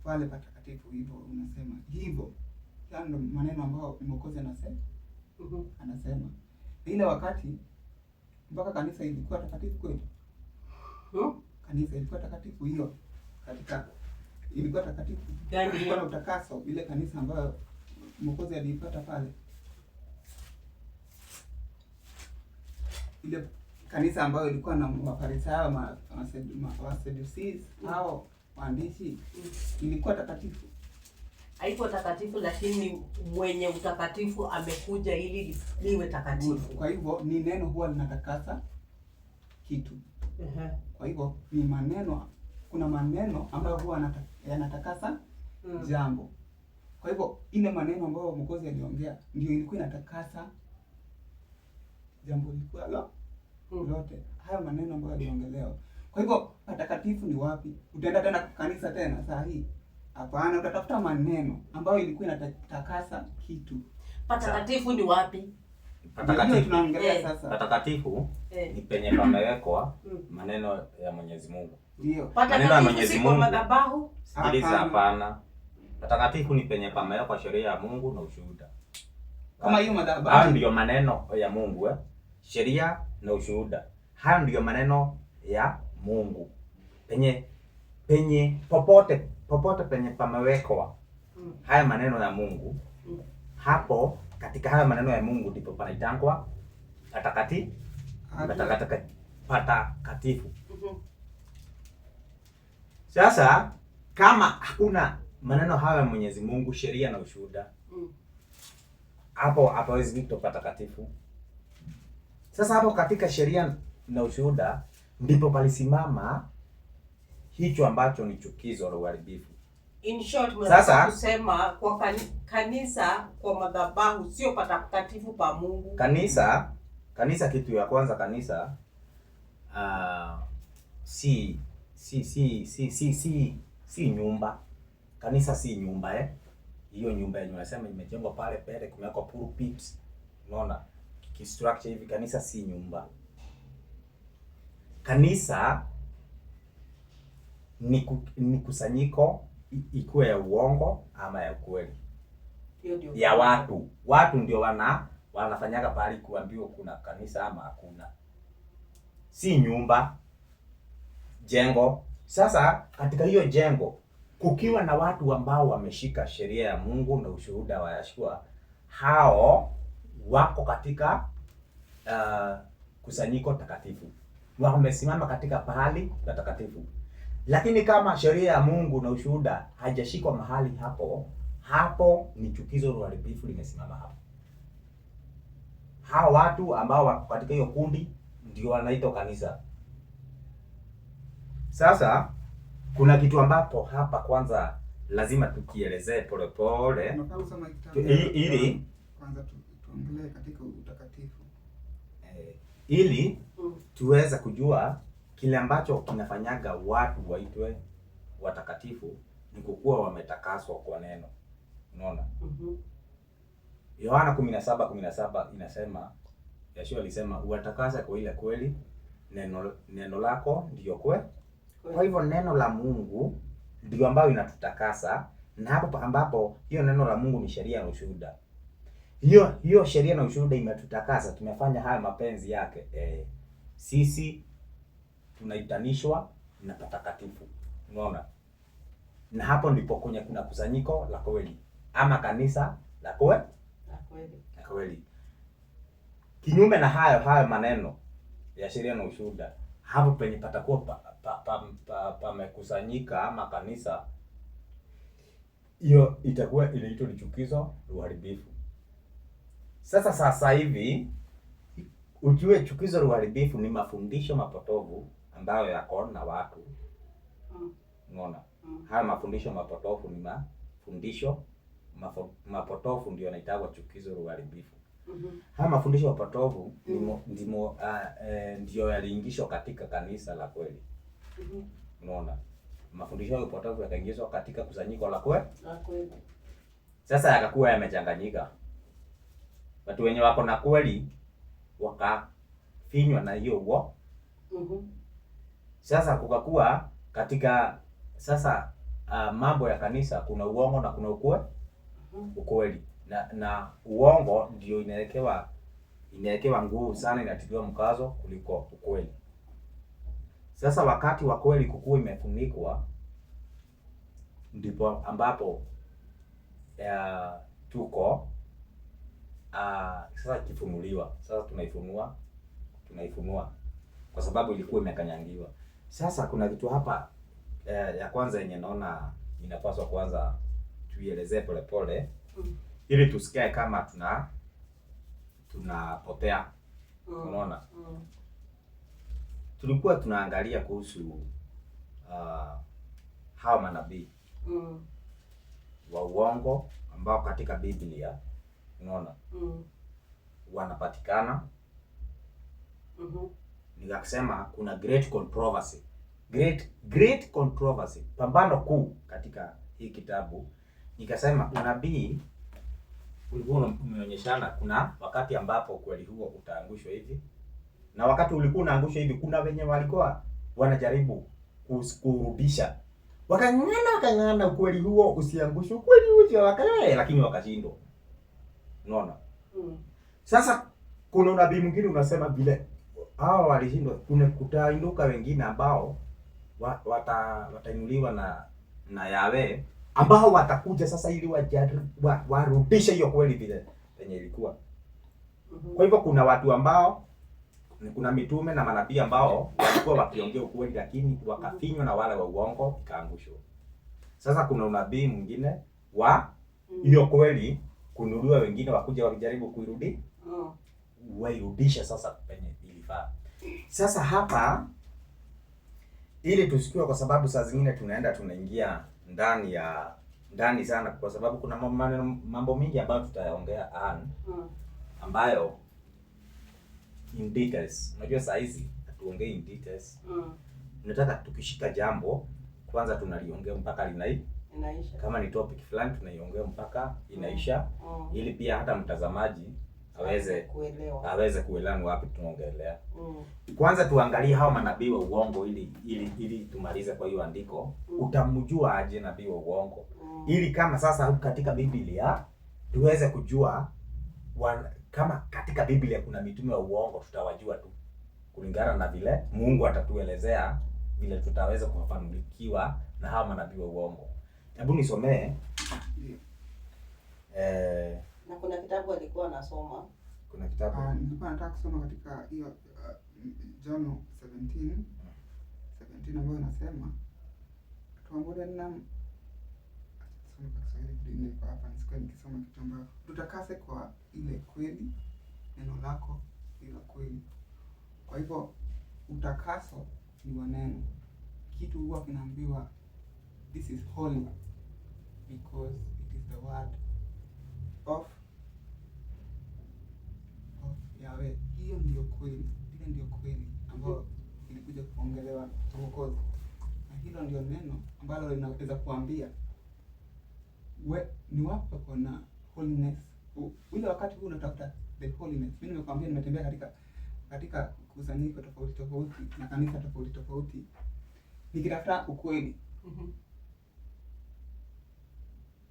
pale patakatifu, hivyo unasema hivyo. Hayo ndio maneno ambayo Mwokozi anasema. Anasema ile wakati mpaka kanisa ilikuwa takatifu kweli. Kanisa ilikuwa takatifu hiyo, katika ilikuwa takatifu. Gani? Ilikuwa na utakaso ile kanisa ambayo Mwokozi aliipata pale. Ile kanisa ambayo ilikuwa na Mafarisayo, Wasaducees, hao maandishi ilikuwa takatifu? Haiko takatifu, lakini mwenye utakatifu amekuja ili liwe takatifu. Kwa hivyo ni neno huwa linatakasa kitu. Kwa hivyo ni maneno, kuna maneno ambayo huwa yanatakasa jambo. Kwa hivyo ile maneno ambayo Mwokozi aliongea ndio ilikuwa inatakasa jambo lilikuwa lote. Hayo maneno ambayo aliongelewa. Kwa hivyo patakatifu ni wapi? Utaenda tena kanisa tena saa hii? Hapana, utatafuta maneno ambayo ilikuwa inatakasa kitu. Patakatifu ni wapi? Patakatifu tunaongelea sasa. Patakatifu ni penye pamewekwa maneno ya Mwenyezi Mungu. Ndio. Maneno ya Mwenyezi Mungu. Madhabahu? Sikiliza, hapana. Patakatifu ni penye pamewekwa sheria ya Mungu na ushuhuda. Kama hiyo madhabahu. Hayo ndiyo maneno ya Mungu, Sheria na ushuhuda. Hayo ndiyo maneno ya Mungu. Penye popote penye pamewekwa haya maneno ya Mungu, hapo katika haya maneno ya Mungu ndipo panaitangwa patakatifu. Patakatifu. Sasa kama hakuna maneno haya ya Mwenyezi Mungu, sheria na ushuhuda, hapo hapawezi kuitwa patakatifu. Sasa hapo katika sheria na ushuhuda ndipo palisimama hicho ambacho ni chukizo la uharibifu. In short, mnataka kusema kwa kanisa, kwa madhabahu sio patakatifu pa Mungu. Kanisa kitu ya kwanza, kanisa si nyumba. Kanisa si nyumba, Hiyo nyumba yenye unasema imejengwa pale pale, kumewekwa pulpits. Unaona? Structure hivi, kanisa si nyumba. Kanisa ni kusanyiko, ikuwe ya uongo ama ya ukweli, ya watu. Watu ndio wanafanyaga pahali kuambiwa kuna kanisa ama hakuna. Si nyumba, jengo. Sasa katika hiyo jengo kukiwa na watu ambao wameshika sheria ya Mungu na ushuhuda wa Yeshua, hao wako katika kusanyiko takatifu, wamesimama katika pahali patakatifu. Lakini kama sheria ya Mungu na ushuhuda haijashikwa mahali hapo, hapo ni chukizo la uharibifu limesimama hapo. Hao watu ambao wako katika hiyo kundi ndio wanaitwa kanisa. Sasa kuna kitu ambapo hapa kwanza lazima tukielezee pole pole ili kwanza tuongelee katika utakatifu, ili tuweze kujua kile ambacho kinafanyaga watu waitwe watakatifu ni kukuwa wametakaswa kwa neno. Unaona? Yohana 17:17 inasema, Yeshua alisema uwatakase kwa ile kweli, neno lako ndiyo kweli. Kwa hivyo neno la Mungu ndio ambayo inatutakasa, na hapo ambapo hiyo neno la Mungu ni sheria na ushuhuda. Hiyo sheria na ushuhuda imetutakasa, tumefanya haya mapenzi yake. Sisi tunaitanishwa na patakatifu. Unaona? Na hapo ndipo kwenye kuna kusanyiko la kweli ama kanisa la kweli. La kweli. Kinyume na hayo maneno ya sheria na ushuhuda, hapo penye patakuwa pamekusanyika ama kanisa, hiyo itakuwa inaitwa ni chukizo la uharibifu. Sasa hivi ujue chukizo la uharibifu ni mafundisho mapotovu ambayo yako na watu. Unaona? Haya mafundisho mapotofu ni mafundisho mapotofu ndio yanaitwa chukizo la uharibifu. Haya mafundisho mapotofu ndio yaliingishwa katika kanisa la kweli. Unaona? Mafundisho mapotofu yakaingizwa katika kusanyiko la kweli. Sasa yakakuwa yamechanganyika. Watu wenye wako na kweli wakafinywa na hiyo uo. Sasa kukakuwa katika sasa mambo ya kanisa kuna uongo na kuna ukweli. Na uongo ndio inawekewa nguvu sana, inatiliwa mkazo kuliko ukweli. Sasa wakati wa kweli kukuwa imefunikwa, ndipo ambapo tuko sasa kifunuliwa. Sasa tunaifunua kwa sababu ilikuwa imekanyangiwa. Sasa kuna kitu hapa ya kwanza yenye naona inapaswa kwanza tuielezee polepole ili tusikae kama tunapotea. Unaona? Tulikuwa tunaangalia kuhusu hawa manabii wa uongo ambao katika Biblia, unaona, wanapatikana. Nikasema kuna great controversy. Great controversy, pambano kuu katika hii kitabu. Nikasema unabii ulikuwa umeonyeshana kuna wakati ambapo ukweli huo utaangushwa hivi, na wakati ulikuwa unaangushwa hivi, kuna wenye walikuwa wanajaribu kurudisha, wakang'ana ukweli huo usiangushwe, ukweli huo, lakini wakashindwa. Unaona? Sasa kuna unabii mwingine unasema vile hao walishindwa, kuna kutainuka wengine ambao watainuliwa na Yahweh, ambao watakuja sasa ili warudishe hiyo kweli vile penye ilikuwa. Kwa hivyo kuna watu ambao, kuna mitume na manabii ambao walikuwa wakiongea ukweli, lakini wakafinywa na wale wa uongo ikaangushwa. Sasa kuna unabii mwingine wa hiyo kweli kununuliwa, wengine wakuja wakijaribu kuirudi, wairudishe sasa penye ilifaa. Sasa hapa ili tusikiwe, kwa sababu saa zingine tunaenda tunaingia ndani sana, kwa sababu kuna mambo mingi ambayo tutayaongea ambayo in details. Unajua saa hizi hatuongei in details. Nataka tukishika jambo kwanza tunaliongea mpaka inaisha. Kama ni topic fulani tunaiongea mpaka inaisha, ili pia hata mtazamaji aweze kuelewa ni wapi tunaongelea. Kwanza tuangalie hao manabii wa uongo ili tumalize kwa hiyo andiko. Utamjua aje nabii wa uongo? Ili kama sasa katika Biblia tuweze kujua kama katika Biblia kuna mitume wa uongo, tutawajua tu kulingana na vile Mungu atatuelezea vile tutaweza kufafanuliwa na hao manabii wa uongo. Hebu nisomee. Na kuna kitabu alikuwa anasoma. Kuna kitabu. Nilikuwa nataka kusoma katika hiyo John 17 ambayo inasema tuambie na soma kwa Kiswahili ndio hapa, nisikuwe nikisoma kitu ambayo tutakase kwa ile kweli, neno lako ni la kweli. Kwa hivyo utakaso ni wa neno. Kitu huwa kinaambiwa this is holy because it is the word of Yahweh. Hiyo ndio kweli, ile ndio kweli ambayo ilikuja kuongelewa na Mwokozi. Na hilo ndio neno ambalo linaweza kuambia we ni wapi kuna holiness. Ule wakati huu unatafuta the holiness. Mimi nimekuambia nimetembea katika kusanyiko tofauti tofauti na kanisa tofauti tofauti nikitafuta ukweli.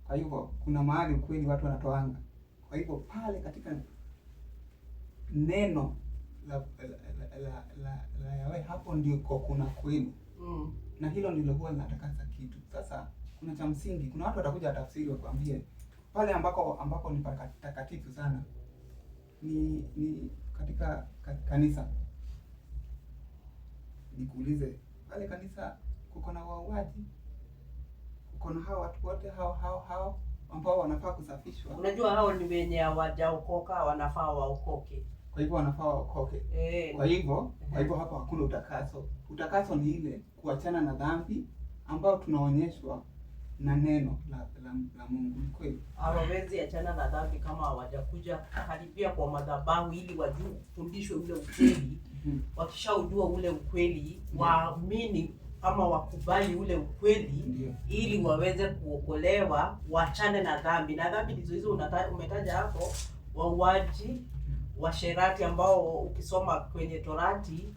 Kwa hivyo kuna mahali ukweli watu wanatoanga. Kwa hivyo pale katika neno la Yahweh, hapo ndiko kuna kweli. Na hilo ndilo huwa linatakasa kitu. Sasa kuna cha msingi, kuna watu watakuja tafsiri wakwambie pale ambako ni patakatifu sana ni katika kanisa. Nikuulize, pale kanisa kuko na wauaji, kuko na hao watu wote hao ambao wanafaa kusafishwa. Unajua hao ni wenye hawajaokoka, wanafaa waokoke. Kwa hivyo wanafaa waokoke. Kwa hivyo hapa hakuna utakaso. Utakaso ni ile kuachana na dhambi ambao tunaonyeshwa na neno la Mungu. Ni kweli. Hawawezi achana na dhambi kama hawajakuja karibia kwa madhabahu ili wajufundishwe ule ukweli. Wakishaujua ule ukweli, waamini ama wakubali ule ukweli ili waweze kuokolewa, waachane na dhambi. Na dhambi ndizo hizo umetaja hapo, wauaji, washerati ambao ukisoma kwenye Torati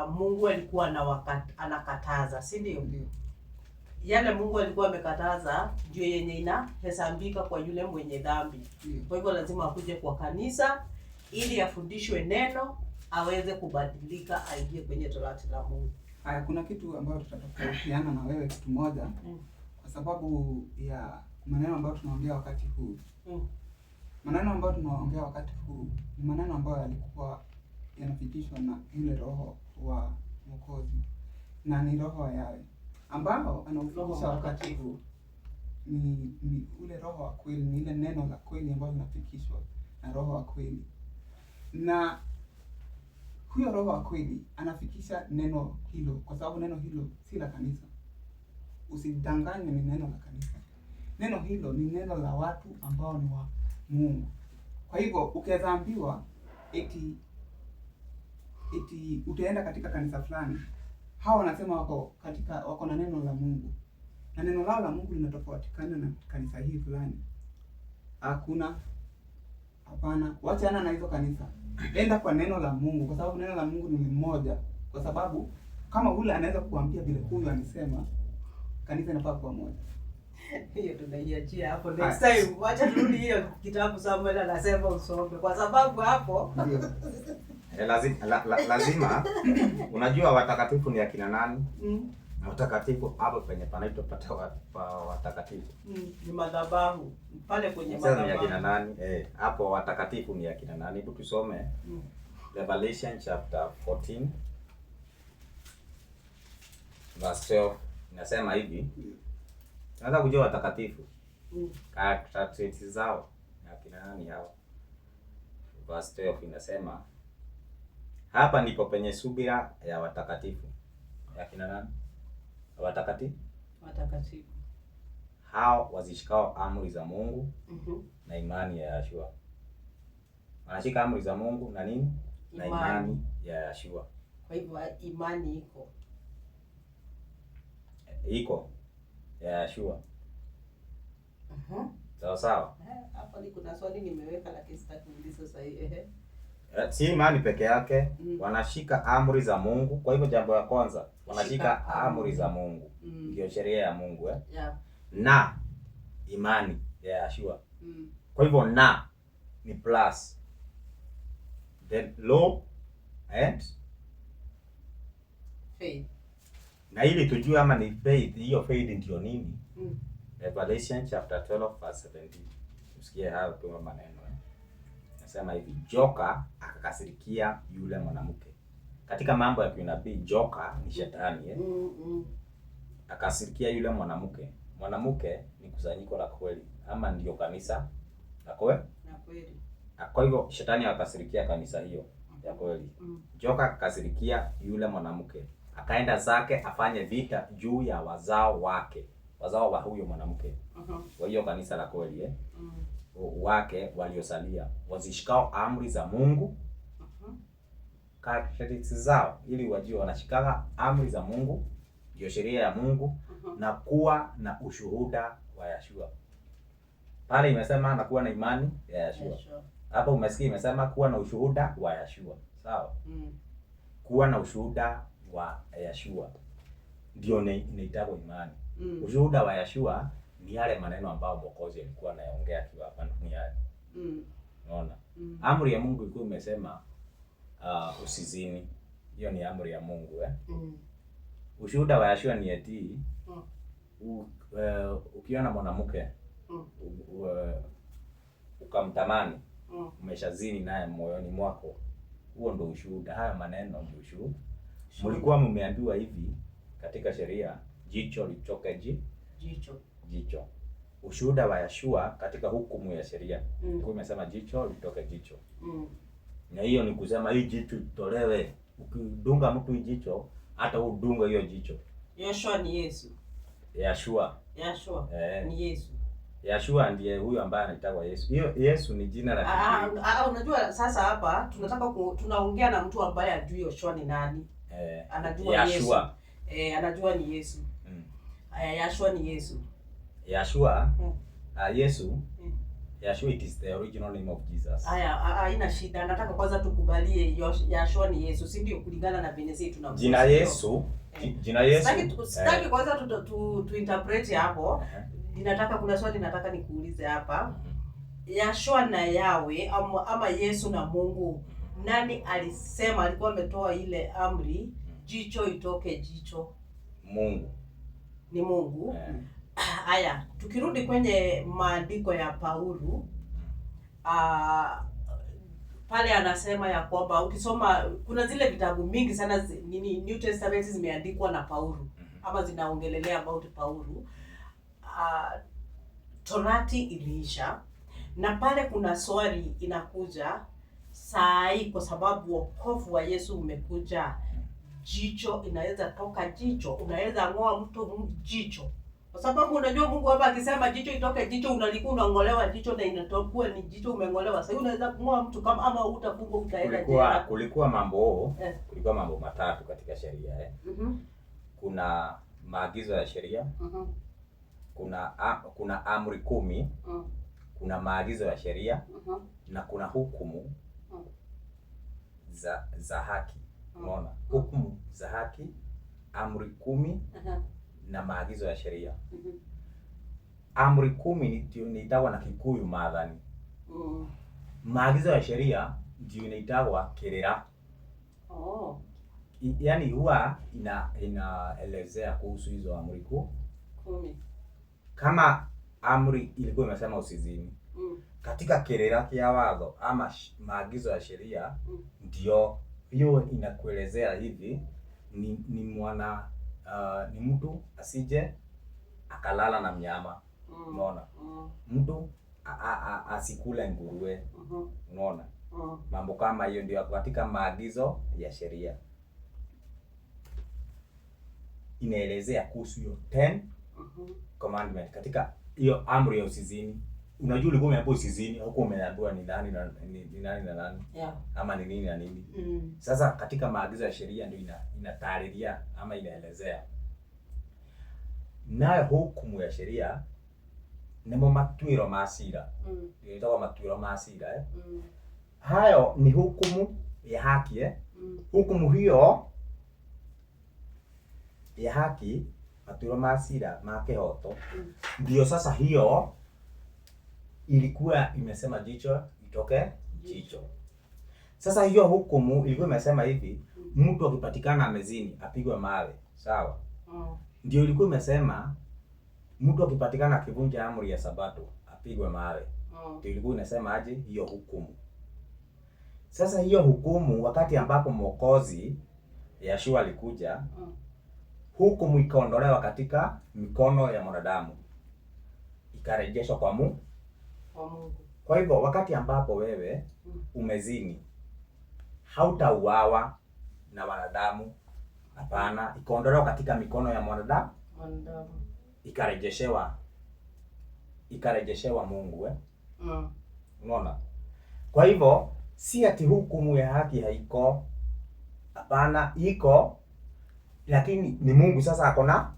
Mungu alikuwa anakataza, si ndio? Yale Mungu alikuwa amekataza ndio yenye inahesabika kwa yule mwenye dhambi. Kwa hivyo lazima akuje kwa kanisa ili afundishwe neno aweze kubadilika aingie kwenye Torati la Mungu. Haya, kuna kitu ambayo tutatofautiana na wewe kitu moja. Kwa sababu ya maneno ambayo tunaongea wakati huu. Maneno ambayo tunaongea wakati huu ni maneno ambayo yalikuwa yanapitishwa na yule roho wa Mwokozi, na ni roho wa Yahweh. ambao anaufikisha wakati huu ni ule Roho wa kweli, ni ile neno la kweli ambalo linafikishwa na Roho wa kweli. Na huyo Roho wa kweli anafikisha neno hilo, kwa sababu neno hilo si la kanisa. Usidanganywe ni neno la kanisa. Neno hilo ni neno la watu ambao ni wa Mungu. Kwa hivyo ukiweza ambiwa eti utaenda katika kanisa fulani, hawa wanasema wako na neno la Mungu, na neno lao la Mungu linatofautikana na kanisa hii fulani. Hakuna, hapana, wachana na hizo kanisa. Enda kwa neno la Mungu, kwa sababu neno la Mungu ni moja. Kwa sababu kama ule anaweza kuambia vile huyu amesema, kanisa inafaa kuwa moja. Hiyo tunaiachia hapo next time. Wacha turudi hiyo kitabu Samuel anasema usome, kwa sababu hapo Lazima unajua watakatifu ni akina nani? Na watakatifu hapo penye panaitwa pata watakatifu. Ni madhabahu pale kwenye madhabahu. Ni akina nani? Hapo watakatifu ni akina nani? Hebu tusome Revelation chapter 14 verse 12. Inasema hivi. Tunataka kujua watakatifu. Characteristics zao ni akina nani hao? Verse 12 inasema, hapa ndipo penye subira ya watakatifu. Ya kina nani? Watakatifu. Watakatifu. Hao wazishikao amri za Mungu na imani ya Yeshua. Wanashika amri za Mungu na nini? Na imani ya Yeshua. Kwa hivyo imani iko. Iko ya Yeshua. Sawa sawa. Hapa ni kuna swali nimeweka lakini sitaki kuuliza sasa hivi. Si imani peke yake, wanashika amri za Mungu. Kwa hivyo jambo la kwanza, wanashika amri za Mungu. Ndio sheria ya Mungu Yeah. Na imani ya Yeshua. Kwa hivyo na ni plus the law and faith. Na ili tujue ama ni faith, hiyo faith ndio nini? Revelation chapter 12 verse 17. Usikie hayo tu maneno. Nasema hivi, joka akakasirikia yule mwanamke. Katika mambo ya kinabii joka ni shetani Akasirikia yule mwanamke. Mwanamke ni kusanyiko la kweli ama ndio kanisa la kweli. Na kweli. Kwa hivyo shetani akakasirikia kanisa hiyo ya kweli. Joka akakasirikia yule mwanamke. Akaenda zake afanye vita juu ya wazao wake. Wazao wa huyo mwanamke. Wa hiyo kanisa la kweli wake waliosalia wazishikao amri za Mungu, characteristics zao ili wajue wanashikana amri za Mungu, ndio sheria ya Mungu, na kuwa na ushuhuda wa Yeshua. Pale imesema na kuwa na imani ya Yeshua. Hapa umesikia imesema kuwa na ushuhuda wa Yeshua. Sawa? Kuwa na ushuhuda wa Yeshua ndio inaitwa imani. Ushuhuda wa Yeshua ni yale maneno ambayo Mwokozi alikuwa anayaongea akiwa hapa duniani. Unaona? Amri ya Mungu ilikuwa imesema usizini. Hiyo ni amri ya Mungu Ushuhuda wa Yeshua ni eti ukiona mwanamke ukamtamani, umeshazini naye moyoni mwako, huo ndio ushuhuda. Haya maneno ndio ushuhuda. Mlikuwa mmeambiwa hivi katika sheria, jicho litoke jicho. Jicho. Ushuhuda wa Yeshua katika hukumu ya sheria ilikuwa imesema jicho litoke jicho. Na hiyo ni kusema hii jicho itolewe. Ukidunga mtu hii jicho, hata udunga hiyo jicho. Yeshua ni Yesu. Yeshua. Yeshua ni Yesu. Yeshua ndiye huyo ambaye anaitwa Yesu. Hiyo Yesu ni jina la Unajua sasa hapa tunataka tunaongea na mtu ambaye ajui Yeshua ni nani. Anajua Yeshua. Yesu. Anajua ni Yesu. Yeshua ni Yesu. Yeshua, Yesu. Yeshua, it is the original name of Jesus. Haya, haina shida. Nataka kwanza tukubalie Yeshua ni Yesu, si ndio? Kulingana na vile sisi tunamjua. Jina Yesu, jina Yesu. Sitaki kwanza tu interpret hapo. Ninataka, kuna swali nataka nikuulize hapa. Yeshua na Yahweh ama Yesu na Mungu, nani alisema, alikuwa ametoa ile amri jicho itoke jicho? Mungu. Ni Mungu. Haya, tukirudi kwenye maandiko ya Paulo, pale anasema ya kwamba ukisoma kuna zile vitabu mingi sana nini New Testament zimeandikwa na Paulo. ama zinaongelelea about Paulu. Torati iliisha na pale kuna swali inakuja saa hii, kwa sababu wokovu wa Yesu umekuja, jicho inaweza toka jicho, unaweza ng'oa mtu jicho, kwa sababu unajua Mungu hapa akisema jicho itoke jicho, unalikuwa unang'olewa jicho na inatokuwa ni jicho umeng'olewa. Sasa unaweza kung'oa mtu kama ama utafungwa, utaenda jela. Kulikuwa mambo kulikuwa mambo matatu katika sheria eh. Kuna maagizo ya sheria, kuna amri 10, kuna maagizo ya sheria na kuna hukumu za haki. Unaona? Hukumu za haki, amri 10 na maagizo ya sheria. Amri 10 ndio inaitwa na Kikuyu maathani. Maagizo ya sheria ndio inaitwa kirira. Yaani huwa inaelezea kuhusu hizo amri 10. Kama amri ilikuwa imesema usizini. Katika kirira kia watho ama maagizo ya sheria ndio hiyo inakuelezea hivi ni mwana ni mtu asije akalala na mnyama. Unaona? Mtu asikule nguruwe. Unaona? Mambo kama hiyo ndio katika maagizo ya sheria. Inaelezea kuhusu hiyo 10 commandment katika hiyo amri ya usizini. Unajua ulikuwa umeambiwa usizini, huko umeambiwa ni nani na ni nani na nani ama ni nini na nini. Sasa katika maagizo ya sheria ndio inatariria ama inaelezea. Nayo hukumu ya sheria nimo matuiro ma cira. Ndio matuiro ma cira eh. Hayo ni hukumu ya haki eh. Hukumu hiyo ya haki, matuiro ma cira ma kihoto. Ndio sasa hiyo ilikuwa imesema jicho itoke jicho. Sasa hiyo hukumu ilikuwa imesema hivi, mtu akipatikana amezini apigwe mawe, sawa? Ndio ilikuwa imesema mtu akipatikana akivunja amri ya Sabato apigwe mawe. Ndio ilikuwa inasema aje hiyo hukumu. Sasa hiyo hukumu wakati ambapo Mwokozi Yeshua alikuja, hukumu ikaondolewa katika mikono ya mwanadamu, ikarejeshwa kwa Mungu. Kwa hivyo wakati ambapo wewe umezini hautauawa na wanadamu, hapana, ikaondolewa katika mikono ya mwanadamu, ikarejeshewa Mungu eh. Unaona? Kwa hivyo si ati hukumu ya haki haiko, hapana, iko, lakini ni Mungu sasa akona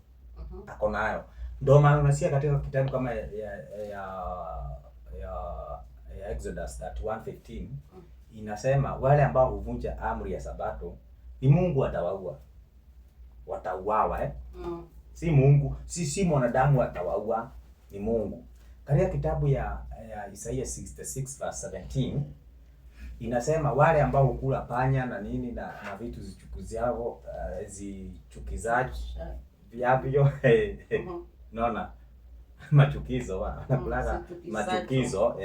ako nayo. Ndio maana unasikia katika kitabu kama ya Exodus 31:15 inasema wale ambao huvunja amri ya Sabato ni Mungu atawaua. Watauawa eh? Si Mungu, si mwanadamu atawaua, ni Mungu. Katika kitabu ya Isaiah 66 verse 17 inasema wale ambao hukula panya na nini na vitu zichukuziao zichukizaji vyavyo naona machukizo wanakula machukizo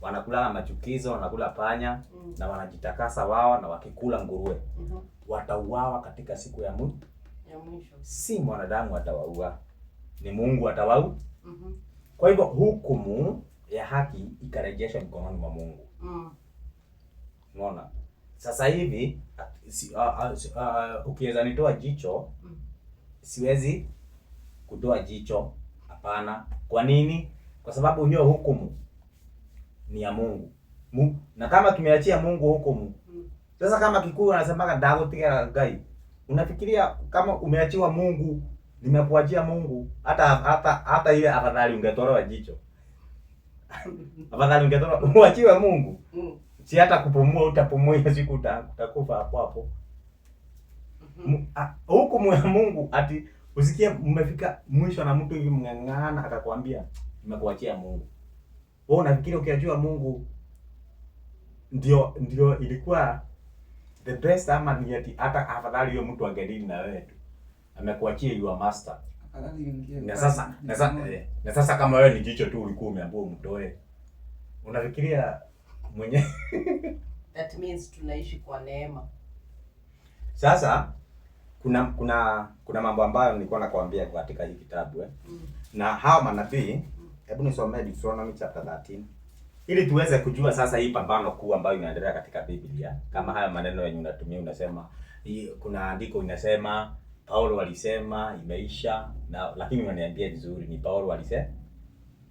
wanakula machukizo, wanakula panya na wanajitakasa wao, na wakikula nguruwe watauawa katika siku ya mwisho. Si mwanadamu atawaua, ni Mungu atawaua. Kwa hivyo hukumu ya haki ikarejeshwa mkononi mwa Mungu. Unaona? Sasa hivi ukiweza nitoa jicho, siwezi kutoa jicho, hapana. Kwa nini? Kwa sababu hiyo hukumu ni ya Mungu. Na kama tumeachia Mungu hukumu. Sasa kama Kikuyu anasemaga ndagotiga Ngai, unafikiria kama umeachiwa Mungu, nimekuachia Mungu, hata ile afadhali ungetolewa jicho. Afadhali ungetolewa uachiwe Mungu. Si hata kupumua utapumua hiyo siku utakufa hapo hapo. Hukumu ya Mungu ati usikie mmefika mwisho na mtu hivi mng'ang'ana akakwambia nimekuachia Mungu. Wewe unafikiri ukiachia Mungu ndio ilikuwa the best, ama ni ati hata afadhali huyo mtu angedili na wewe tu. Amekuachia your master. Na sasa na sasa kama wewe ni jicho tu ulikuwa umeambiwa umtoe. Unafikiria mwenye That means tunaishi kwa neema. Sasa Kuna mambo ambayo nilikuwa nakwambia katika hii kitabu Na hao manabii, hebu nisomee Deuteronomy chapter 13 ili tuweze kujua sasa hii pambano kuu ambayo inaendelea katika Biblia. Kama haya maneno yenye unatumia unasema kuna andiko inasema Paulo alisema imeisha, na lakini unaniambia vizuri ni Paulo alisema,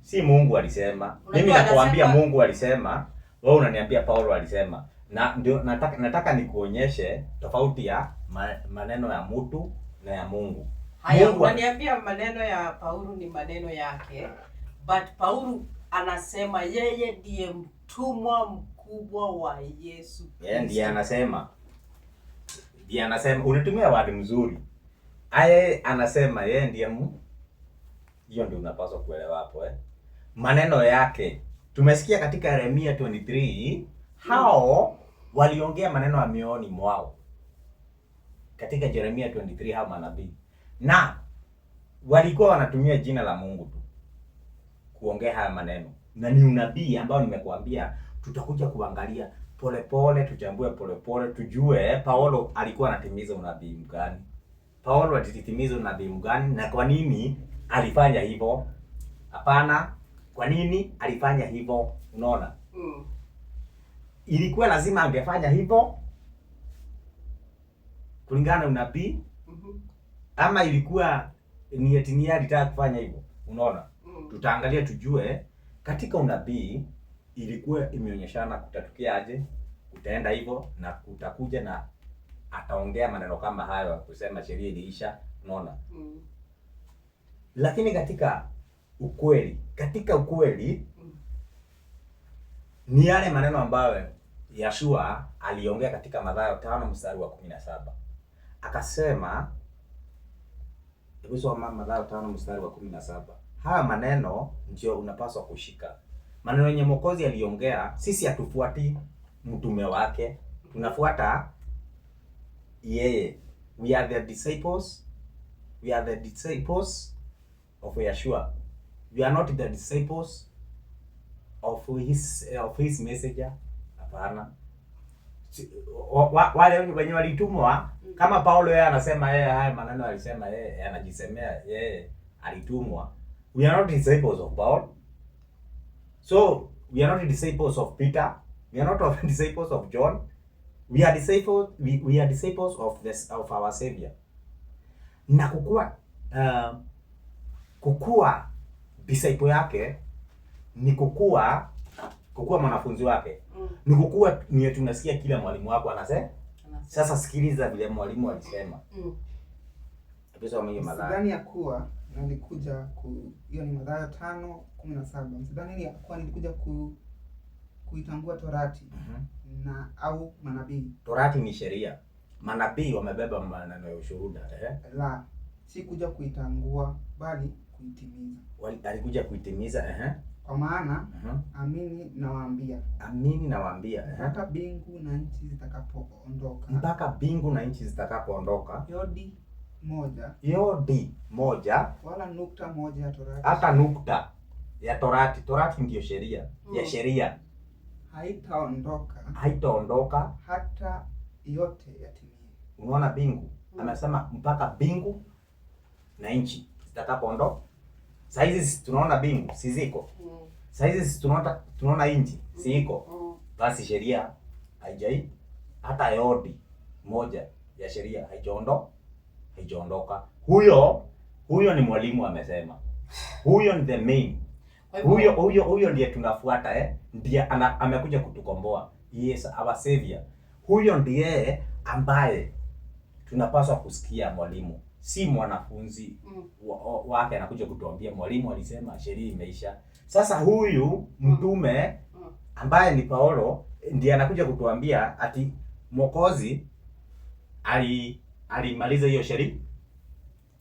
si Mungu alisema. Mimi nakuambia Mungu alisema, wewe unaniambia Paulo alisema. Na ndio nataka nikuonyeshe tofauti ya maneno ya mtu na ya Mungu. Haya, unaniambia maneno ya Paulo ni maneno yake, but Paulo anasema yeye ndiye mtumwa mkubwa wa Yesu Kristo. Yeye ndiye anasema. Ndiye anasema, unatumia word mzuri. Aye anasema yeye ndiye hiyo ndio unapaswa kuelewa hapo Maneno yake. Tumesikia katika Yeremia 23 hao waliongea maneno ya mioyoni mwao. Katika Yeremia 23 hao manabii. Na walikuwa wanatumia jina la Mungu tu kuongea haya maneno. Na ni unabii ambao nimekuambia tutakuja kuangalia polepole, tuchambue polepole, tujue Paulo alikuwa anatimiza unabii mgani. Paulo alitimiza unabii mgani na kwa nini alifanya hivyo? Hapana, kwa nini alifanya hivyo? Unaona? Ilikuwa lazima angefanya hivyo kulingana na unabii, ama ilikuwa ni eti ni alitaka kufanya hivyo? Unaona? Tutaangalia tujue katika unabii ilikuwa imeonyeshana kutatukia aje, kutaenda hivyo na kutakuja na ataongea maneno kama hayo kusema sheria iliisha, unaona? Lakini katika ukweli ni yale maneno ambayo Yeshua aliongea katika Mathayo 5:17. Akasema, hebu soma Mathayo 5:17. Haya maneno ndio unapaswa kushika. Maneno yenye Mwokozi aliongea, sisi hatufuati mtume wake, tunafuata yeye. We are the disciples. We are the disciples of Yeshua. We are not the disciples of his messenger. Hapana. Wale wenye walitumwa, kama Paulo yeye anasema yeye haya maneno alisema yeye anajisemea yeye alitumwa. We are not disciples of Paul. So we are not disciples of Peter. We are not disciples of John. We are disciples, we are disciples of this, of our Savior. Na kukua disciple yake ni kukua mwanafunzi wake. Ni kukua ni tunasikia kila mwalimu wako anasema. Sasa sikiliza vile mwalimu alisema. Msidhani ya kuwa nilikuja hiyo ni Mathayo 5:17. Msidhani ya kuwa nilikuja kuitangua Torati na au manabii. Torati ni sheria. Manabii wamebeba maneno ya ushuhuda. La, si kuja kuitangua bali kuitimiza. Alikuja kuitimiza. Kwa maana amini nawaambia. Amini nawaambia. Hata mbingu na nchi zitakapoondoka. Mpaka mbingu na nchi zitakapoondoka. Yodi moja. Yodi moja. Wala nukta moja ya Torati. Hata nukta ya Torati. Torati ndiyo sheria. Ya sheria. Haitaondoka. Haitaondoka hata yote yatimie. Unaona mbingu? Amesema mpaka mbingu na nchi zitakapoondoka. Saa hizi tunaona mbingu si ziko. Saa hizi tunaona nchi si iko. Basi sheria haijai hata yodi moja ya sheria haijaondoka. Huyo ni mwalimu amesema. Huyo ni the main. Huyo ndiye tunafuata ndiye amekuja kutukomboa. He is our savior. Huyo ndiye ambaye tunapaswa kusikia mwalimu, si mwanafunzi wake anakuja kutuambia mwalimu alisema sheria imeisha. Sasa huyu mtume ambaye ni Paulo ndiye anakuja kutuambia ati Mwokozi alimaliza hiyo sheria.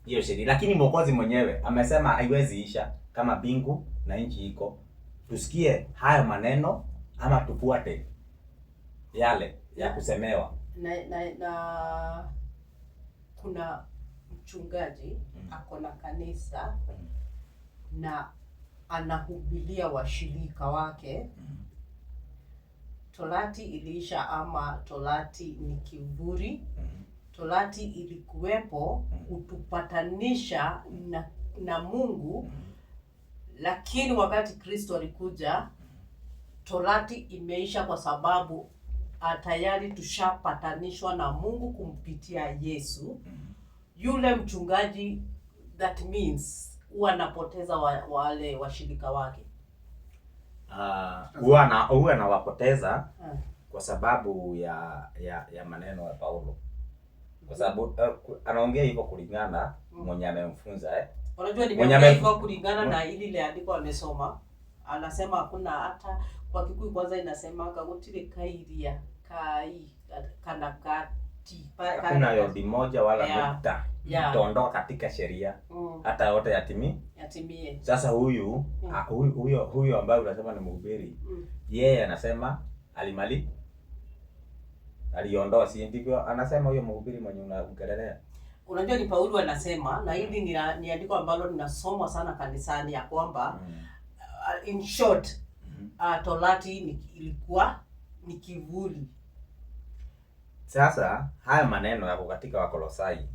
Hiyo sheria, lakini Mwokozi mwenyewe amesema haiwezi isha kama mbingu na nchi iko. Tusikie hayo maneno ama tufuate yale ya kusemewa. Na kuna mchungaji ako na kanisa na anahubiria washirika wake. Torati iliisha ama Torati ni kivuli. Torati ilikuwepo kutupatanisha na Mungu, lakini wakati Kristo alikuja Torati imeisha, kwa sababu tayari tushapatanishwa na Mungu kumpitia Yesu. Yule mchungaji, that means huwa anapoteza wale washirika wake. Huwa anawapoteza kwa sababu ya maneno ya Paulo, kwa sababu anaongea hivyo kulingana mwenye amemfunza. Unajua nimeongea hivyo kulingana na ili ile andiko amesoma. Anasema hakuna hata kwa Kikuyu kwanza inasema gutire kairia kai kana kati hakuna yodi moja wala nukta itaondoka katika sheria hata yote yatimie. Sasa huyu huyu ambaye unasema ni mhubiri, yeye anasema alimali aliondoa, si ndivyo? Anasema huyo mhubiri mwenye unaongelea. Unajua ni Paulo anasema, na hili ni andiko ambalo linasomwa sana kanisani, ya kwamba in short Torati ilikuwa ni kivuli. Sasa haya maneno yako katika Wakolosai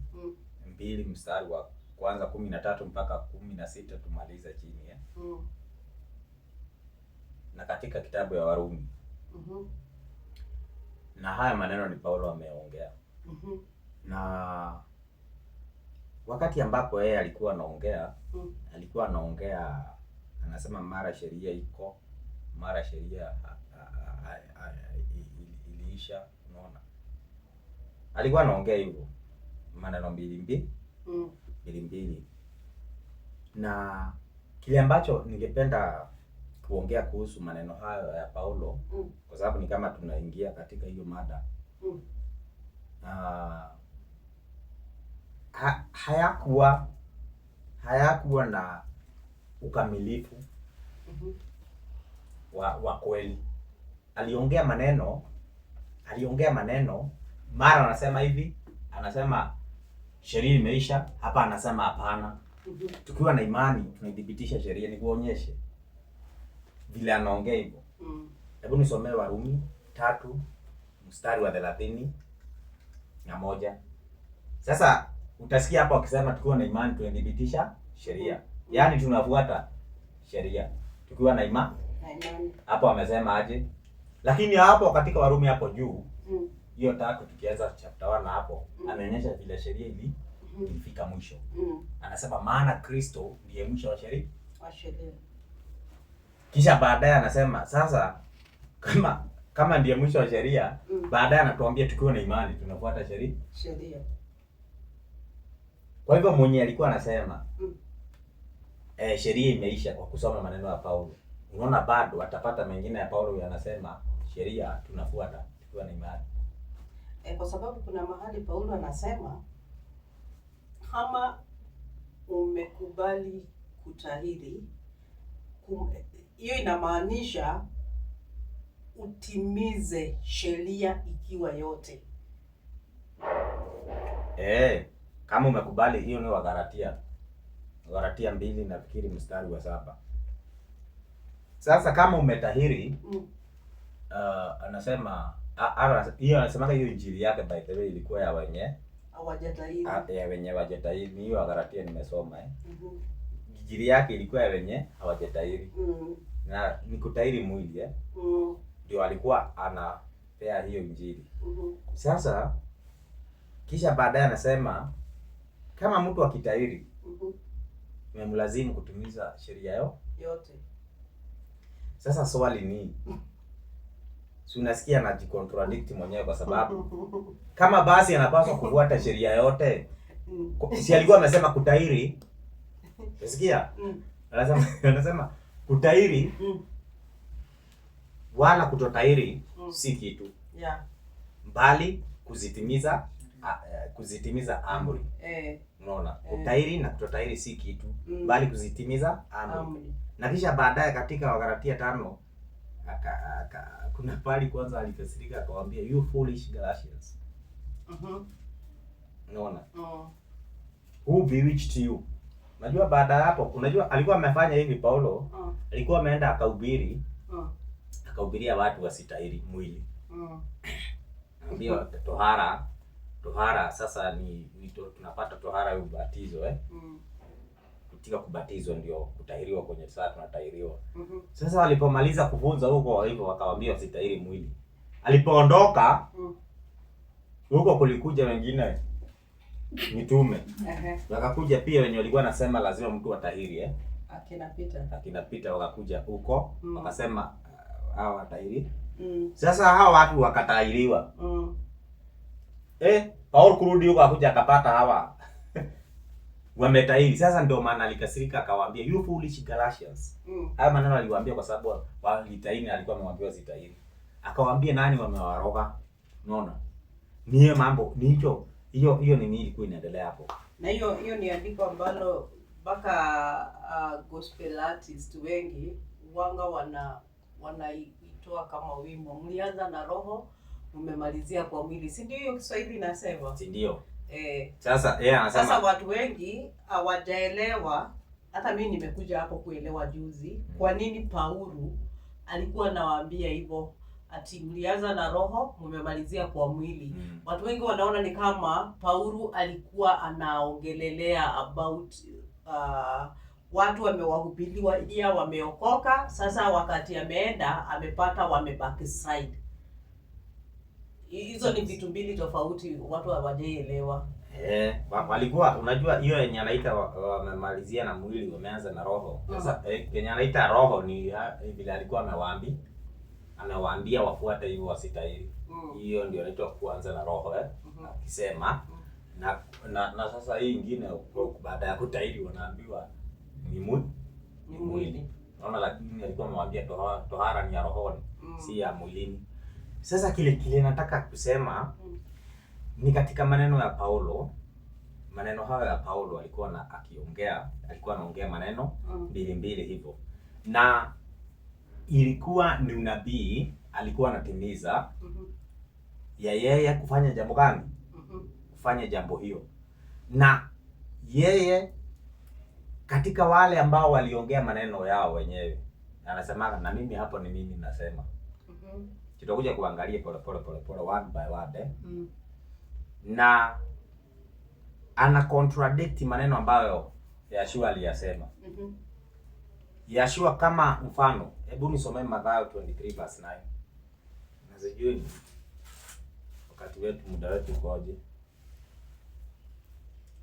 2 mstari wa kwanza 13 mpaka 16, tumalize chini Na katika kitabu ya Warumi. Na haya maneno ni Paulo ameongea. Na wakati ambapo yeye alikuwa anaongea, alikuwa anaongea anasema mara sheria iko, mara sheria iliisha, unaona? Alikuwa anaongea hivyo maneno mbili mbili. Na kile ambacho ningependa kuongea kuhusu maneno hayo ya Paulo, kwa sababu ni kama tunaingia katika hiyo mada. Hayakuwa na ukamilifu wa kweli. Aliongea maneno, mara anasema hivi, anasema sheria imeisha, hapa anasema hapana. Tukiwa na imani tunaidhibitisha sheria. Nikuonyeshe vile anaongea hivyo. Hebu nisomee Warumi 3 mstari wa 31. Sasa utasikia hapo akisema tukiwa na imani tunaidhibitisha sheria. Yaani tunafuata sheria tukiwa na imani. Hapo amesema aje? Lakini hapo katika Warumi hapo juu, hiyo 3 tukianza chapter 1 hapo, ameonyesha vile sheria ilifika mwisho. Anasema maana Kristo ndiye mwisho wa sheria. Kisha baadaye anasema sasa kama ndiye mwisho wa sheria, baadaye anatuambia tukiwa na imani tunafuata sheria. Kwa hivyo mwenye alikuwa anasema sheria imeisha kwa kusoma maneno ya Paulo. Unaona bado atapata mengine ya Paulo yanasema sheria tunafuata tukiwa na imani. Kwa sababu kuna mahali Paulo anasema kama umekubali kutahiri, hiyo inamaanisha utimize sheria ikiwa yote. Kama umekubali, hiyo ni Wagalatia. Wagalatia 2 nafikiri mstari wa 7. Sasa kama umetahiri, anasema hiyo anasema hiyo injili yake by the way ilikuwa ya wenye hawajatahiri. Ya wenye hawajatahiri. Hiyo Wagalatia nimesoma Injili yake ilikuwa ya wenye hawajatahiri. Na ni kutahiri mwili Ndio alikuwa anapea hiyo injili. Sasa kisha baadaye anasema kama mtu akitahiri, imemlazimu kutimiza sheria yote. Sasa swali ni, si unasikia anajicontradict mwenyewe, kwa sababu kama basi anapaswa kufuata sheria yote, si alikuwa amesema kutahiri? Unasikia? Anasema kutahiri wala kutotahiri si kitu. Bali kuzitimiza amri. Unaona? Kutahiri na kutotahiri si kitu, bali kuzitimiza amri. Na kisha baadaye katika Wagalatia 5 kuna pali kwanza alikasirika akawaambia you foolish Galatians. Unaona? Who bewitched you? Unajua baada hapo, unajua alikuwa amefanya hivi Paulo, alikuwa ameenda akahubiri, akahubiria watu wasitahiri mwili. Ndio tohara Tohara sasa ni tunapata tohara ya ubatizo Katika kubatizwa ndio kutahiriwa kwenye sasa tunatahiriwa. Sasa walipomaliza kufunza huko hivyo wakawaambia wasitahiri mwili. Alipoondoka huko kulikuja wengine mitume. Wakakuja pia wenye walikuwa nasema lazima mtu atahiri Akina Peter. Akina Peter wakakuja huko wakasema hawa watahiri. Sasa hawa watu wakatahiriwa. Paul kurudi huko akuja akapata hawa wametahiri. Sasa ndio maana alikasirika akawaambia you foolish Galatians. Haya maneno aliwaambia kwa sababu walitahiri na alikuwa amewaambia wasitahiri. Akawaambia nani wamewaroga? Unaona? Ni hiyo mambo, ni hicho hiyo hiyo nini ilikuwa inaendelea hapo. Na hiyo hiyo ni andiko ambalo mpaka gospel artist wengi wanga wanaitoa kama wimbo. Mlianza na roho, mmemalizia kwa mwili. Si ndio hiyo Kiswahili inasema? Si ndio? Sasa yeye anasema Sasa watu wengi hawajaelewa, hata mimi nimekuja hapo kuelewa juzi kwa nini Paulo alikuwa anawaambia hivyo ati mlianza na roho mmemalizia kwa mwili. Watu wengi wanaona ni kama Paulo alikuwa anaongelelea about watu wamewahubiriwa ili wameokoka, sasa wakati ameenda amepata wame backslide. Hizo ni vitu mbili tofauti, watu hawajaelewa. Walikuwa unajua hiyo yenye anaita wamemalizia na mwili wameanza na roho. Sasa yenye anaita roho ni vile alikuwa amewaambia wafuate hivyo wasitahiri. Hiyo ndio inaitwa kuanza na roho akisema na sasa hii nyingine baada ya kutahiri wanaambiwa ni Ni mwili. Unaona, lakini alikuwa amewaambia tohara ni ya rohoni, si ya mwilini. Sasa kile nataka kusema ni katika maneno ya Paulo. Maneno hayo ya Paulo alikuwa na akiongea, alikuwa anaongea maneno mbili mbili hivyo. Na ilikuwa ni unabii alikuwa anatimiza ya yeye kufanya jambo gani? Kufanya jambo hiyo. Na yeye katika wale ambao waliongea maneno yao wenyewe anasema na mimi hapo ni mimi nasema. Tutakuja kuangalia pole pole pole pole word by word. Na ana contradict maneno ambayo Yeshua aliyasema. Yeshua kama mfano, hebu nisomee Mathayo 23 verse 9. Na sijui wakati wetu muda wetu ukoje.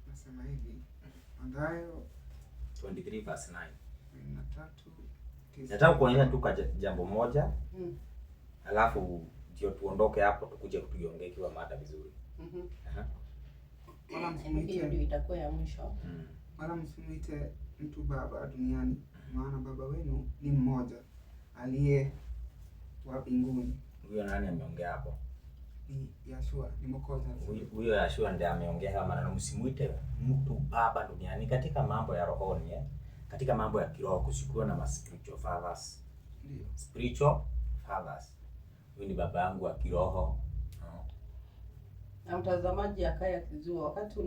Nasema hivi, Mathayo 23 verse 9. 3:9. Nataka kuonyesha tu jambo moja. Alafu ndio tuondoke hapo tukuje tuiongee kiwa mada vizuri. Hiyo ndio itakuwa ya mwisho. Wala msimuite mtu baba duniani, maana baba wenu ni mmoja aliye wa mbinguni. Huyo nani ameongea hapo? Ni Yeshua, ni Mwokozi. Huyo Yeshua ndiye ameongea haya maneno, msimuite mtu baba duniani. Katika mambo ya rohoni katika mambo ya kiroho kusikuwa na spiritual fathers. Ndio. Spiritual fathers. Huyu ni baba yangu wa kiroho. Na mtazamaji akaye akijua wakati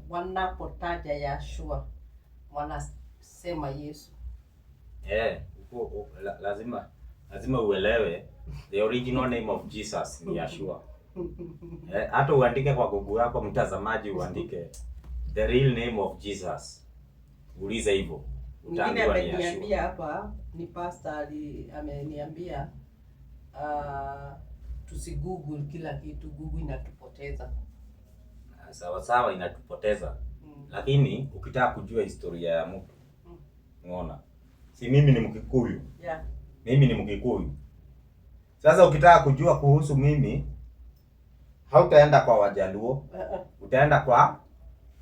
wanapotaja Yeshua wanasema Yesu. Lazima uelewe the original name of Jesus ni Yeshua. Hata uandike kwa Google yako mtazamaji, uandike the real name of Jesus. Ulize hivyo. Mwingine Utaambiwa ni Yeshua. ameniambia hapa, ni pastor ameniambia tusigoogle kila kitu, Google inatupoteza. Sawa sawa, inatupoteza. Lakini ukitaka kujua historia ya mtu, unaona? Si mimi ni Mkikuyu. Mimi ni Mkikuyu. Sasa ukitaka kujua kuhusu mimi, hautaenda kwa Wajaluo, utaenda kwa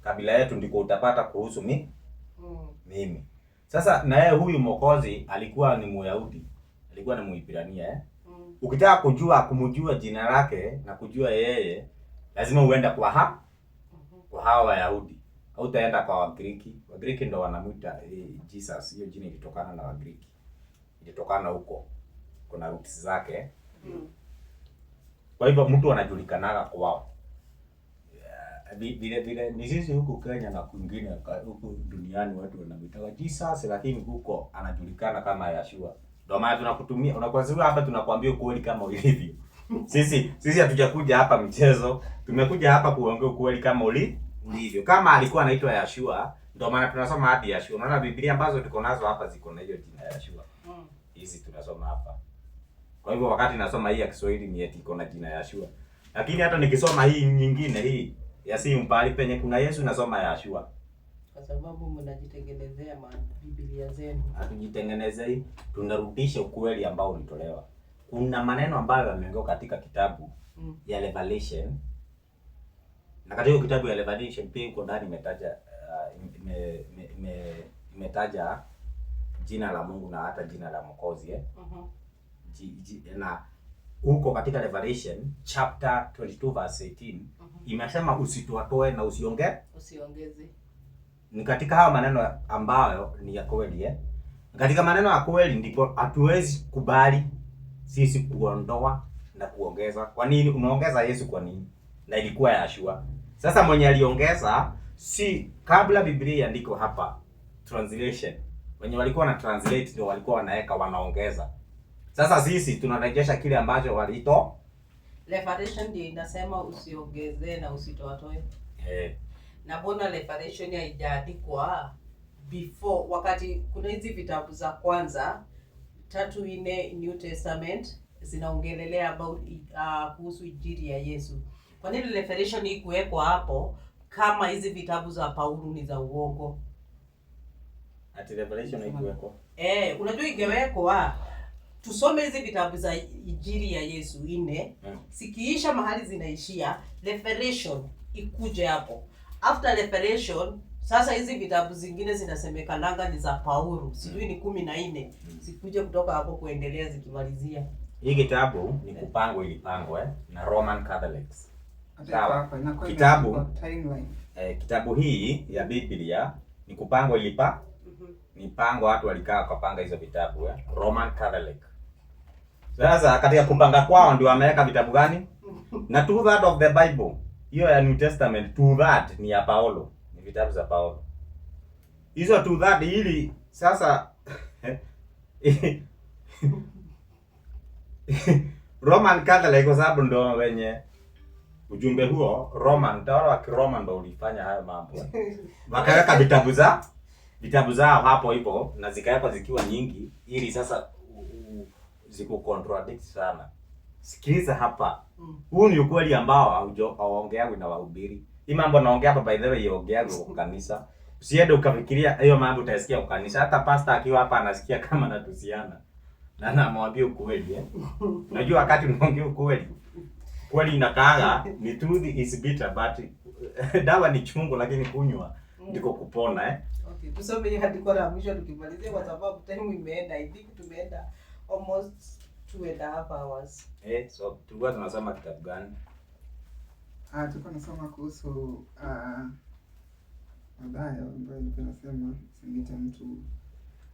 kabila yetu ndiko utapata kuhusu mimi. Sasa na yeye huyu Mwokozi alikuwa ni Myahudi, alikuwa ni Muibrania Ukitaka kujua kumjua jina lake na kujua yeye, lazima uende kwa kwa hawa Wayahudi. Au utaenda kwa Wagiriki. Wagiriki ndo wanamuita Jesus. Hiyo jina ilitokana na Wagiriki. Ilitokana huko. Kuna roots zake. Kwa hivyo mtu anajulikanaga kwao. Vile vile ni sisi huku Kenya na kwingine huku duniani watu wanamuita Jesus, lakini huko anajulikana kama Yeshua. Ndio maana tunakutumia, unakuwa hapa tunakuambia ukweli kama ulivyo. Sisi hatujakuja hapa mchezo. Tumekuja hapa kuongea ukweli kama ulivyo. Kama alikuwa anaitwa Yashua, ndio maana tunasoma hadi Yashua. Unaona Biblia ambazo tuko nazo hapa ziko na hiyo jina Yashua. Hizi tunasoma hapa. Kwa hivyo wakati nasoma hii ya Kiswahili ni eti iko na jina Yashua. Lakini hata nikisoma hii nyingine hii ya simu pahali penye kuna Yesu nasoma Yashua. Kwa sababu mnajitengenezea Biblia zenu. Hatujitengenezei, tunarudisha ukweli ambao ulitolewa. Kuna maneno ambayo yameongea katika kitabu ya Revelation. Na katika kitabu ya Revelation pia uko ndani imetaja imetaja jina la Mungu na hata jina la Mwokozi na huko katika Revelation chapter 22 verse 18 imesema usitoatoe na usiongeze. Usiongeze. Ni katika hayo maneno ambayo ni ya kweli Katika maneno ya kweli ndipo hatuwezi kubali sisi kuondoa na kuongeza. Kwa nini unaongeza Yesu? Kwa nini? Na ilikuwa Yashua. Sasa mwenye aliongeza si kabla Biblia iandikwe hapa translation. Wenye walikuwa na translate ndio walikuwa wanaweka wanaongeza. Sasa sisi tunarejesha kile ambacho walito. Revelation ndio inasema usiongeze na usitoatoe. Na mbona Revelation haijaandikwa before wakati kuna hizi vitabu za kwanza 3, 4 New Testament zinaongelelea about kuhusu injili ya Yesu. Kwa nini Revelation ikuwekwa hapo kama hizi vitabu za Paulo ni za uongo? Ati Revelation haikuwekwa. Unajua ingewekwa tusome hizi vitabu za injili ya Yesu 4, sikiisha mahali zinaishia, Revelation ikuje hapo. After Revelation sasa hizi vitabu zingine zinasemekananga ni za Paulo, sijui ni 14, zikuje kutoka hapo kuendelea zikimalizia. Hii kitabu ni kupangwa, ilipangwa na Roman Catholics. Sawa. Kitabu kitabu hii ya Biblia ni kupangwa, ilipa ni pango, watu walikaa wakapanga hizo vitabu Roman Catholic. Sasa katika kupanga kwao ndio wameweka vitabu gani? Na 2/3 of the Bible, hiyo ya New Testament, 2/3 ni ya Paulo, ni vitabu za Paulo. Hizo 2/3 ili sasa Roman Catholic kwa sababu ndio wenye ujumbe huo, Roman, tawala wa Kiroma ndio ulifanya hayo mambo. Wakaweka vitabu zao hapo hivyo na zikawekwa zikiwa nyingi ili sasa zikucontradict sana. Sikiliza hapa. Huu ni ukweli ambao hauongeagwi na wahubiri. Hii mambo naongea hapa by the way iongeagwi kwa kanisa. Usiende ukafikiria hiyo mambo utasikia kwa kanisa. Hata pastor akiwa hapa anasikia kama anatusiana. Na anamwambia ukweli Unajua wakati unaongea ukweli, kweli inakaaga ni truth is bitter but dawa ni chungu lakini kunywa ndiko kupona Okay, tusome hiyo andiko la mwisho tukimalizia kwa sababu time imeenda. I think tumeenda almost 2.5 hours. So tulikuwa tunasoma kitabu gani? Tulikuwa tunasoma kuhusu Mathayo ambayo ilikuwa inasema usimwite mtu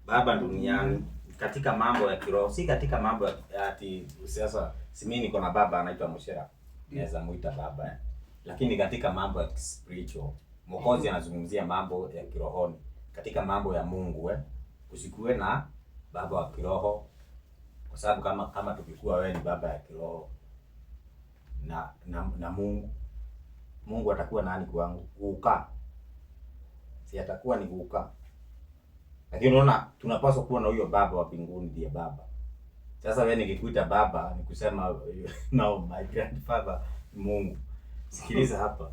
baba duniani katika mambo ya kiroho, si katika mambo ya ati sasa si mimi niko na baba anaitwa Mushera, naweza muita baba Lakini katika mambo ya spiritual, Mwokozi anazungumzia mambo ya kirohoni, katika mambo ya Mungu usikuwe na baba wa kiroho, kwa sababu kama tukikuwa wewe ni baba ya kiroho na Mungu, Mungu atakuwa nani kwangu? Guka. Si atakuwa ni guka. Lakini unaona tunapaswa kuwa na huyo baba wa mbinguni ndiye baba. Sasa wewe nikikuita baba nikusema no my grandfather Mungu. Sikiliza hapa.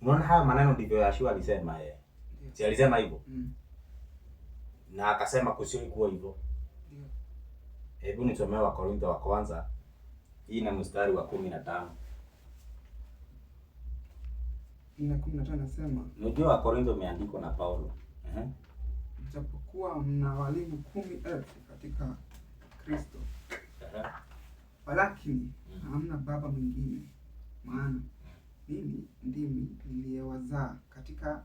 Unaona haya maneno ndivyo Yeshua alisema yeye. Si alisema hivyo? Na akasema kusiwe kuwa hivyo. Hebu nisomee wa Korintho wa kwanza hii na mstari wa 15. 4:15 nasema. Unajua wa Korintho umeandikwa na Paulo. Japokuwa mna walimu 10,000 katika Kristo. Walakini hamna baba mwingine, maana mimi ndimi niliyewazaa katika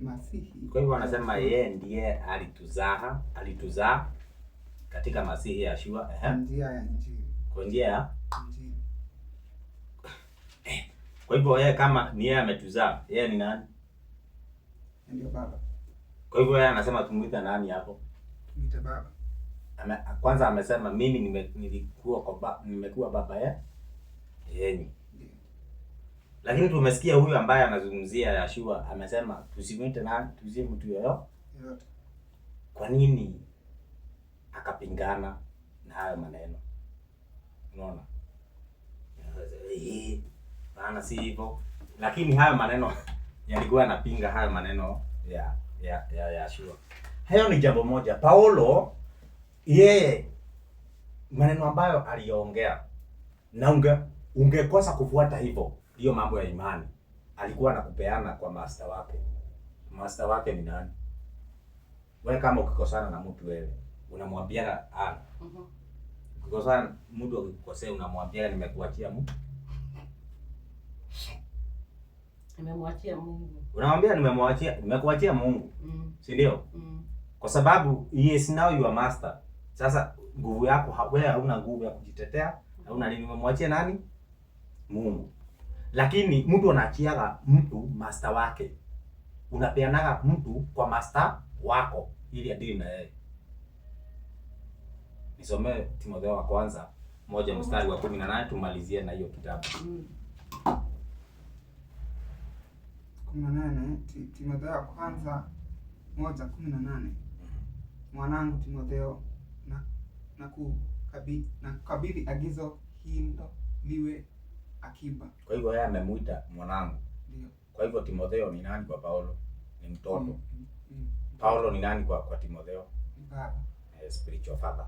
Masihi. Kwa hivyo anasema yeye ndiye alituzaa katika Masihi Yeshua, Kwa njia ya Injili. Kwa njia ya Injili. Kwa hivyo yeye kama ni yeye ametuzaa, yeye ni nani? Ndio baba. Kwa hivyo yeye anasema tumuite nani hapo? Tumuite baba. Kwanza amesema mimi nimekuwa baba ya yenyu. Lakini tumesikia huyu ambaye anazungumzia Yeshua amesema tusimwite nani, tusiye mtu yoyote. Kwa nini akapingana na hayo maneno? Unaona? Maana si hivyo. Lakini hayo maneno yalikuwa yanapinga hayo maneno ya Yeshua. Hayo ni jambo moja. Paulo yeye maneno ambayo aliongea na ungekosa kufuata hivyo, hiyo mambo ya imani alikuwa anakupeana kwa master wake. Master wake ni nani? Wewe kama ukikosana na mtu wewe unamwambia ukikosana mtu akikukosea unamwambia nimekuachia Mungu. Nimemwachia Mungu. Unamwambia nimekuachia Mungu. Si ndio? Kwa sababu he is now your master. Sasa nguvu yako wewe hauna nguvu ya kujitetea, hauna nini, umemwachia nani? Mungu. Lakini mtu anaachiaga mtu master wake. Unapeanaga mtu kwa master wako ili adili na yeye. Nisomee Timotheo wa kwanza 1 mstari wa 18 tumalizie na hiyo kitabu. 18, Timotheo wa kwanza 1:18. Mwanangu Timotheo, na kukabidhi agizo hilo liwe akiba. Kwa hivyo yeye amemuita mwanangu. Ndio. Kwa hivyo Timotheo ni nani kwa Paulo? Ni mtoto. Paulo ni nani kwa Timotheo? Ni baba. Spiritual father.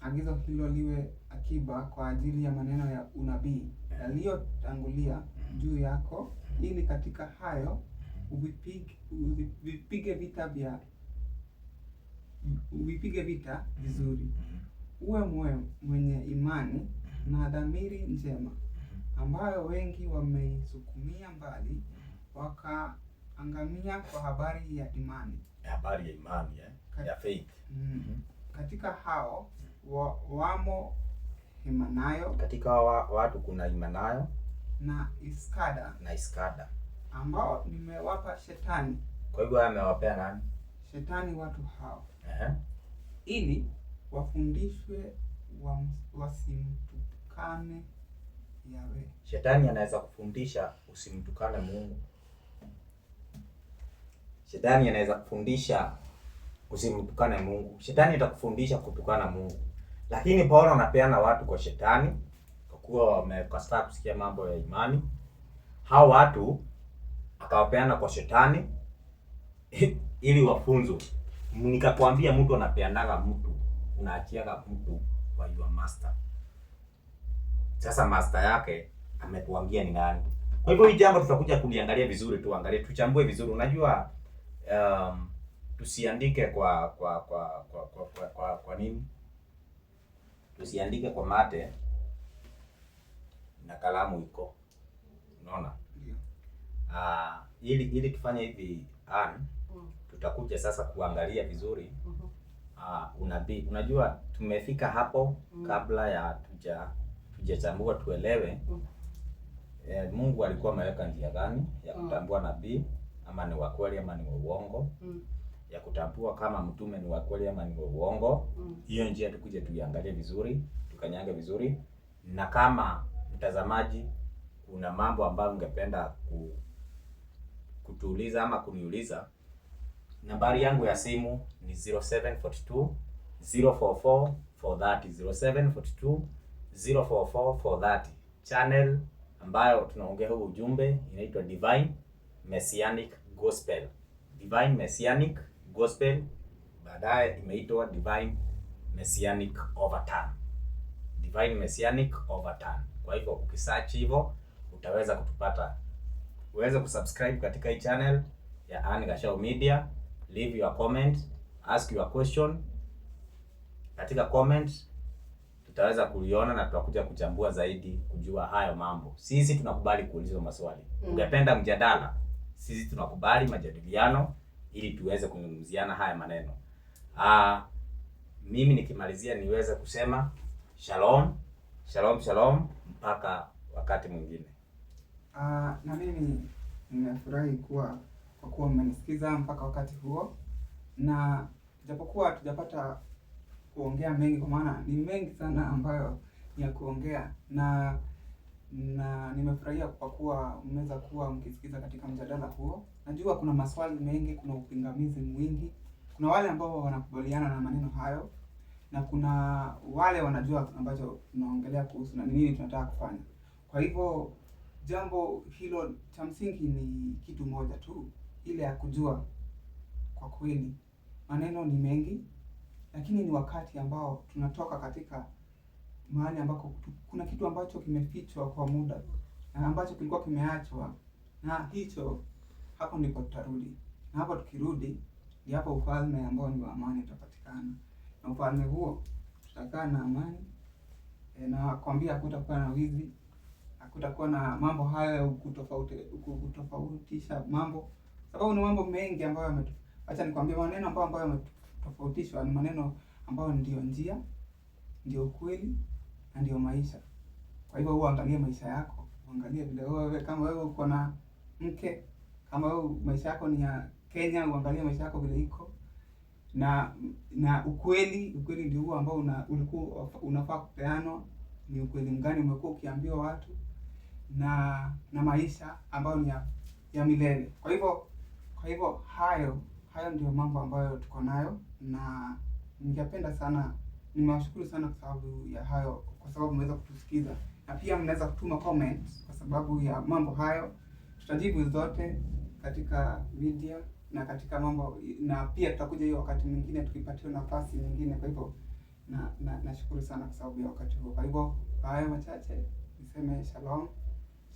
Agizo hilo liwe akiba kwa ajili ya maneno ya unabii yaliyotangulia juu yako, ili katika hayo uvipige vita vizuri. Uwe mwenye imani na dhamiri njema, ambayo wengi wameisukumia mbali wakaangamia kwa habari ya imani. Habari ya imani, ya faith. Katika hao wamo Himanayo. Katika watu kuna Himanayo na Iskada, ambao nimewapa shetani. Kwa hivyo amewapea nani? Shetani watu hao. Ili wafundishwe wasimtukane Yahweh. Shetani anaweza kufundisha usimtukane Mungu. Shetani anaweza kufundisha usimtukane Mungu. Shetani atakufundisha kutukana Mungu. Lakini Paulo anapeana watu kwa shetani kwa kuwa wamekataa kusikia mambo ya imani. Hao watu akawapeana kwa shetani ili wafunzwe. Nikakwambia mtu anapeanaga mtu, unaachiaga mtu kwa your master. Sasa master yake ametuambia ni nani. Kwa hivyo hii jambo tutakuja kuliangalia vizuri, tuangalie, tuchambue vizuri. Unajua tusiandike kwa kwa kwa kwa kwa kwa, kwa, kwa nini? Tusiandike kwa mate na kalamu iko. Unaona? Ndio. Ili tufanye hivi tutakuja sasa kuangalia vizuri unabii. Unajua tumefika hapo kabla ya tujachambua tuelewe Mungu alikuwa ameweka njia gani ya kutambua nabii ama ni wa kweli ama ni wa uongo, ya kutambua kama mtume ni wa kweli ama ni wa uongo. Hiyo njia tukuje tuiangalie vizuri, tukanyange vizuri. Na kama mtazamaji kuna mambo ambayo ungependa kutuuliza ama kuniuliza, nambari yangu ya simu ni 0742 044 430, 0742 044 430. Channel ambayo tunaongea huu ujumbe inaitwa Divine Messianic Gospel. Divine Messianic Gospel, baadaye imeitwa Divine Messianic Overturn. Divine Messianic Overturn. Kwa hivyo ukisearch hivyo utaweza kutupata. Uweze kusubscribe katika hii channel ya Ann Gachau Media. Leave your comment, ask your question. Katika comment tutaweza kuliona na tutakuja kuchambua zaidi kujua hayo mambo. Sisi tunakubali kuulizwa maswali. Ungependa mjadala? Sisi tunakubali majadiliano ili tuweze kuzungumziana haya maneno. Mimi nikimalizia niweze kusema shalom, shalom, shalom mpaka wakati mwingine. Na mimi nimefurahi kwa kuwa mmenisikiza mpaka wakati huo, na japokuwa hatujapata kuongea mengi, kwa maana ni mengi sana ambayo ni ya kuongea, na nimefurahia kwa kuwa mmeweza kuwa mkisikiza katika mjadala huo. Najua kuna maswali mengi, kuna upingamizi mwingi, kuna wale ambao wanakubaliana na maneno hayo na kuna wale wanajua ambacho tunaongelea kuhusu na ni nini tunataka kufanya. Kwa hivyo jambo hilo cha msingi ni kitu moja tu, ile ya kujua kwa kweli maneno ni mengi, lakini ni wakati ambao tunatoka katika mahali ambako kuna kitu ambacho kimefichwa kwa muda na ambacho kilikuwa kimeachwa, na hicho hapo ndipo tutarudi, na hapo tukirudi ni hapo ufalme ambao ni wa amani utapatikana, na ufalme huo tutakaa na amani na kwambia hakutakuwa na wizi, hakutakuwa na mambo hayo ya kutofautisha mambo, sababu ni mambo mengi ambayo acha nikwambie, maneno ambayo yametofautishwa ni maneno ambayo ndiyo njia, ndio ukweli na ndio maisha. Kwa hivyo uangalie maisha yako, uangalie vile wewe, kama wewe uko na mke, kama wewe maisha yako ni ya Kenya, uangalie maisha yako vile iko na ukweli ndio huo ambao ulikuwa unafaa kupeanwa. Ni ukweli mgani umekuwa ukiambiwa watu na maisha ambayo ni ya milele. Kwa hivyo hayo ndio mambo ambayo tuko nayo, na ningependa sana nimewashukuru sana kwa sababu ya hayo, kwa sababu mmeweza kutusikiza, na pia mnaweza kutuma comments kwa sababu ya mambo hayo. Tutajibu zote katika media na katika mambo, na pia tutakuja hiyo wakati mwingine tukipatiwa nafasi nyingine. Kwa hivyo na nashukuru sana kwa sababu ya wakati huo. Kwa hivyo kwa hayo machache niseme shalom,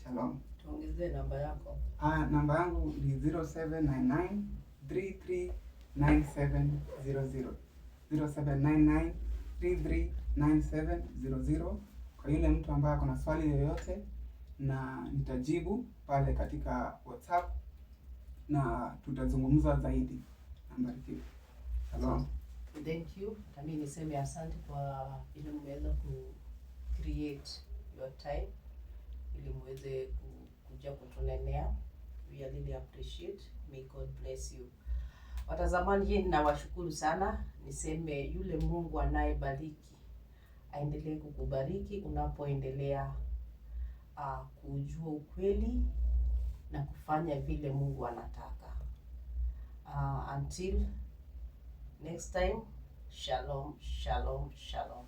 shalom. Tuongezee namba yako. Namba yangu ni 0799 339700. 0799 339700. Kwa yule mtu ambaye ako na swali yoyote, na nitajibu pale katika WhatsApp na tutazungumza zaidi. Nambarikiwe. Shalom. Thank you. Hata mimi niseme asante kwa ile mmeweza ku create your time ili muweze kuja kutunenea. We really appreciate. May God bless you. Watazamaji, nawashukuru sana. Niseme yule Mungu anayebariki aendelee kukubariki unapoendelea kujua ukweli na kufanya vile Mungu anataka. Until next time, shalom, shalom, shalom.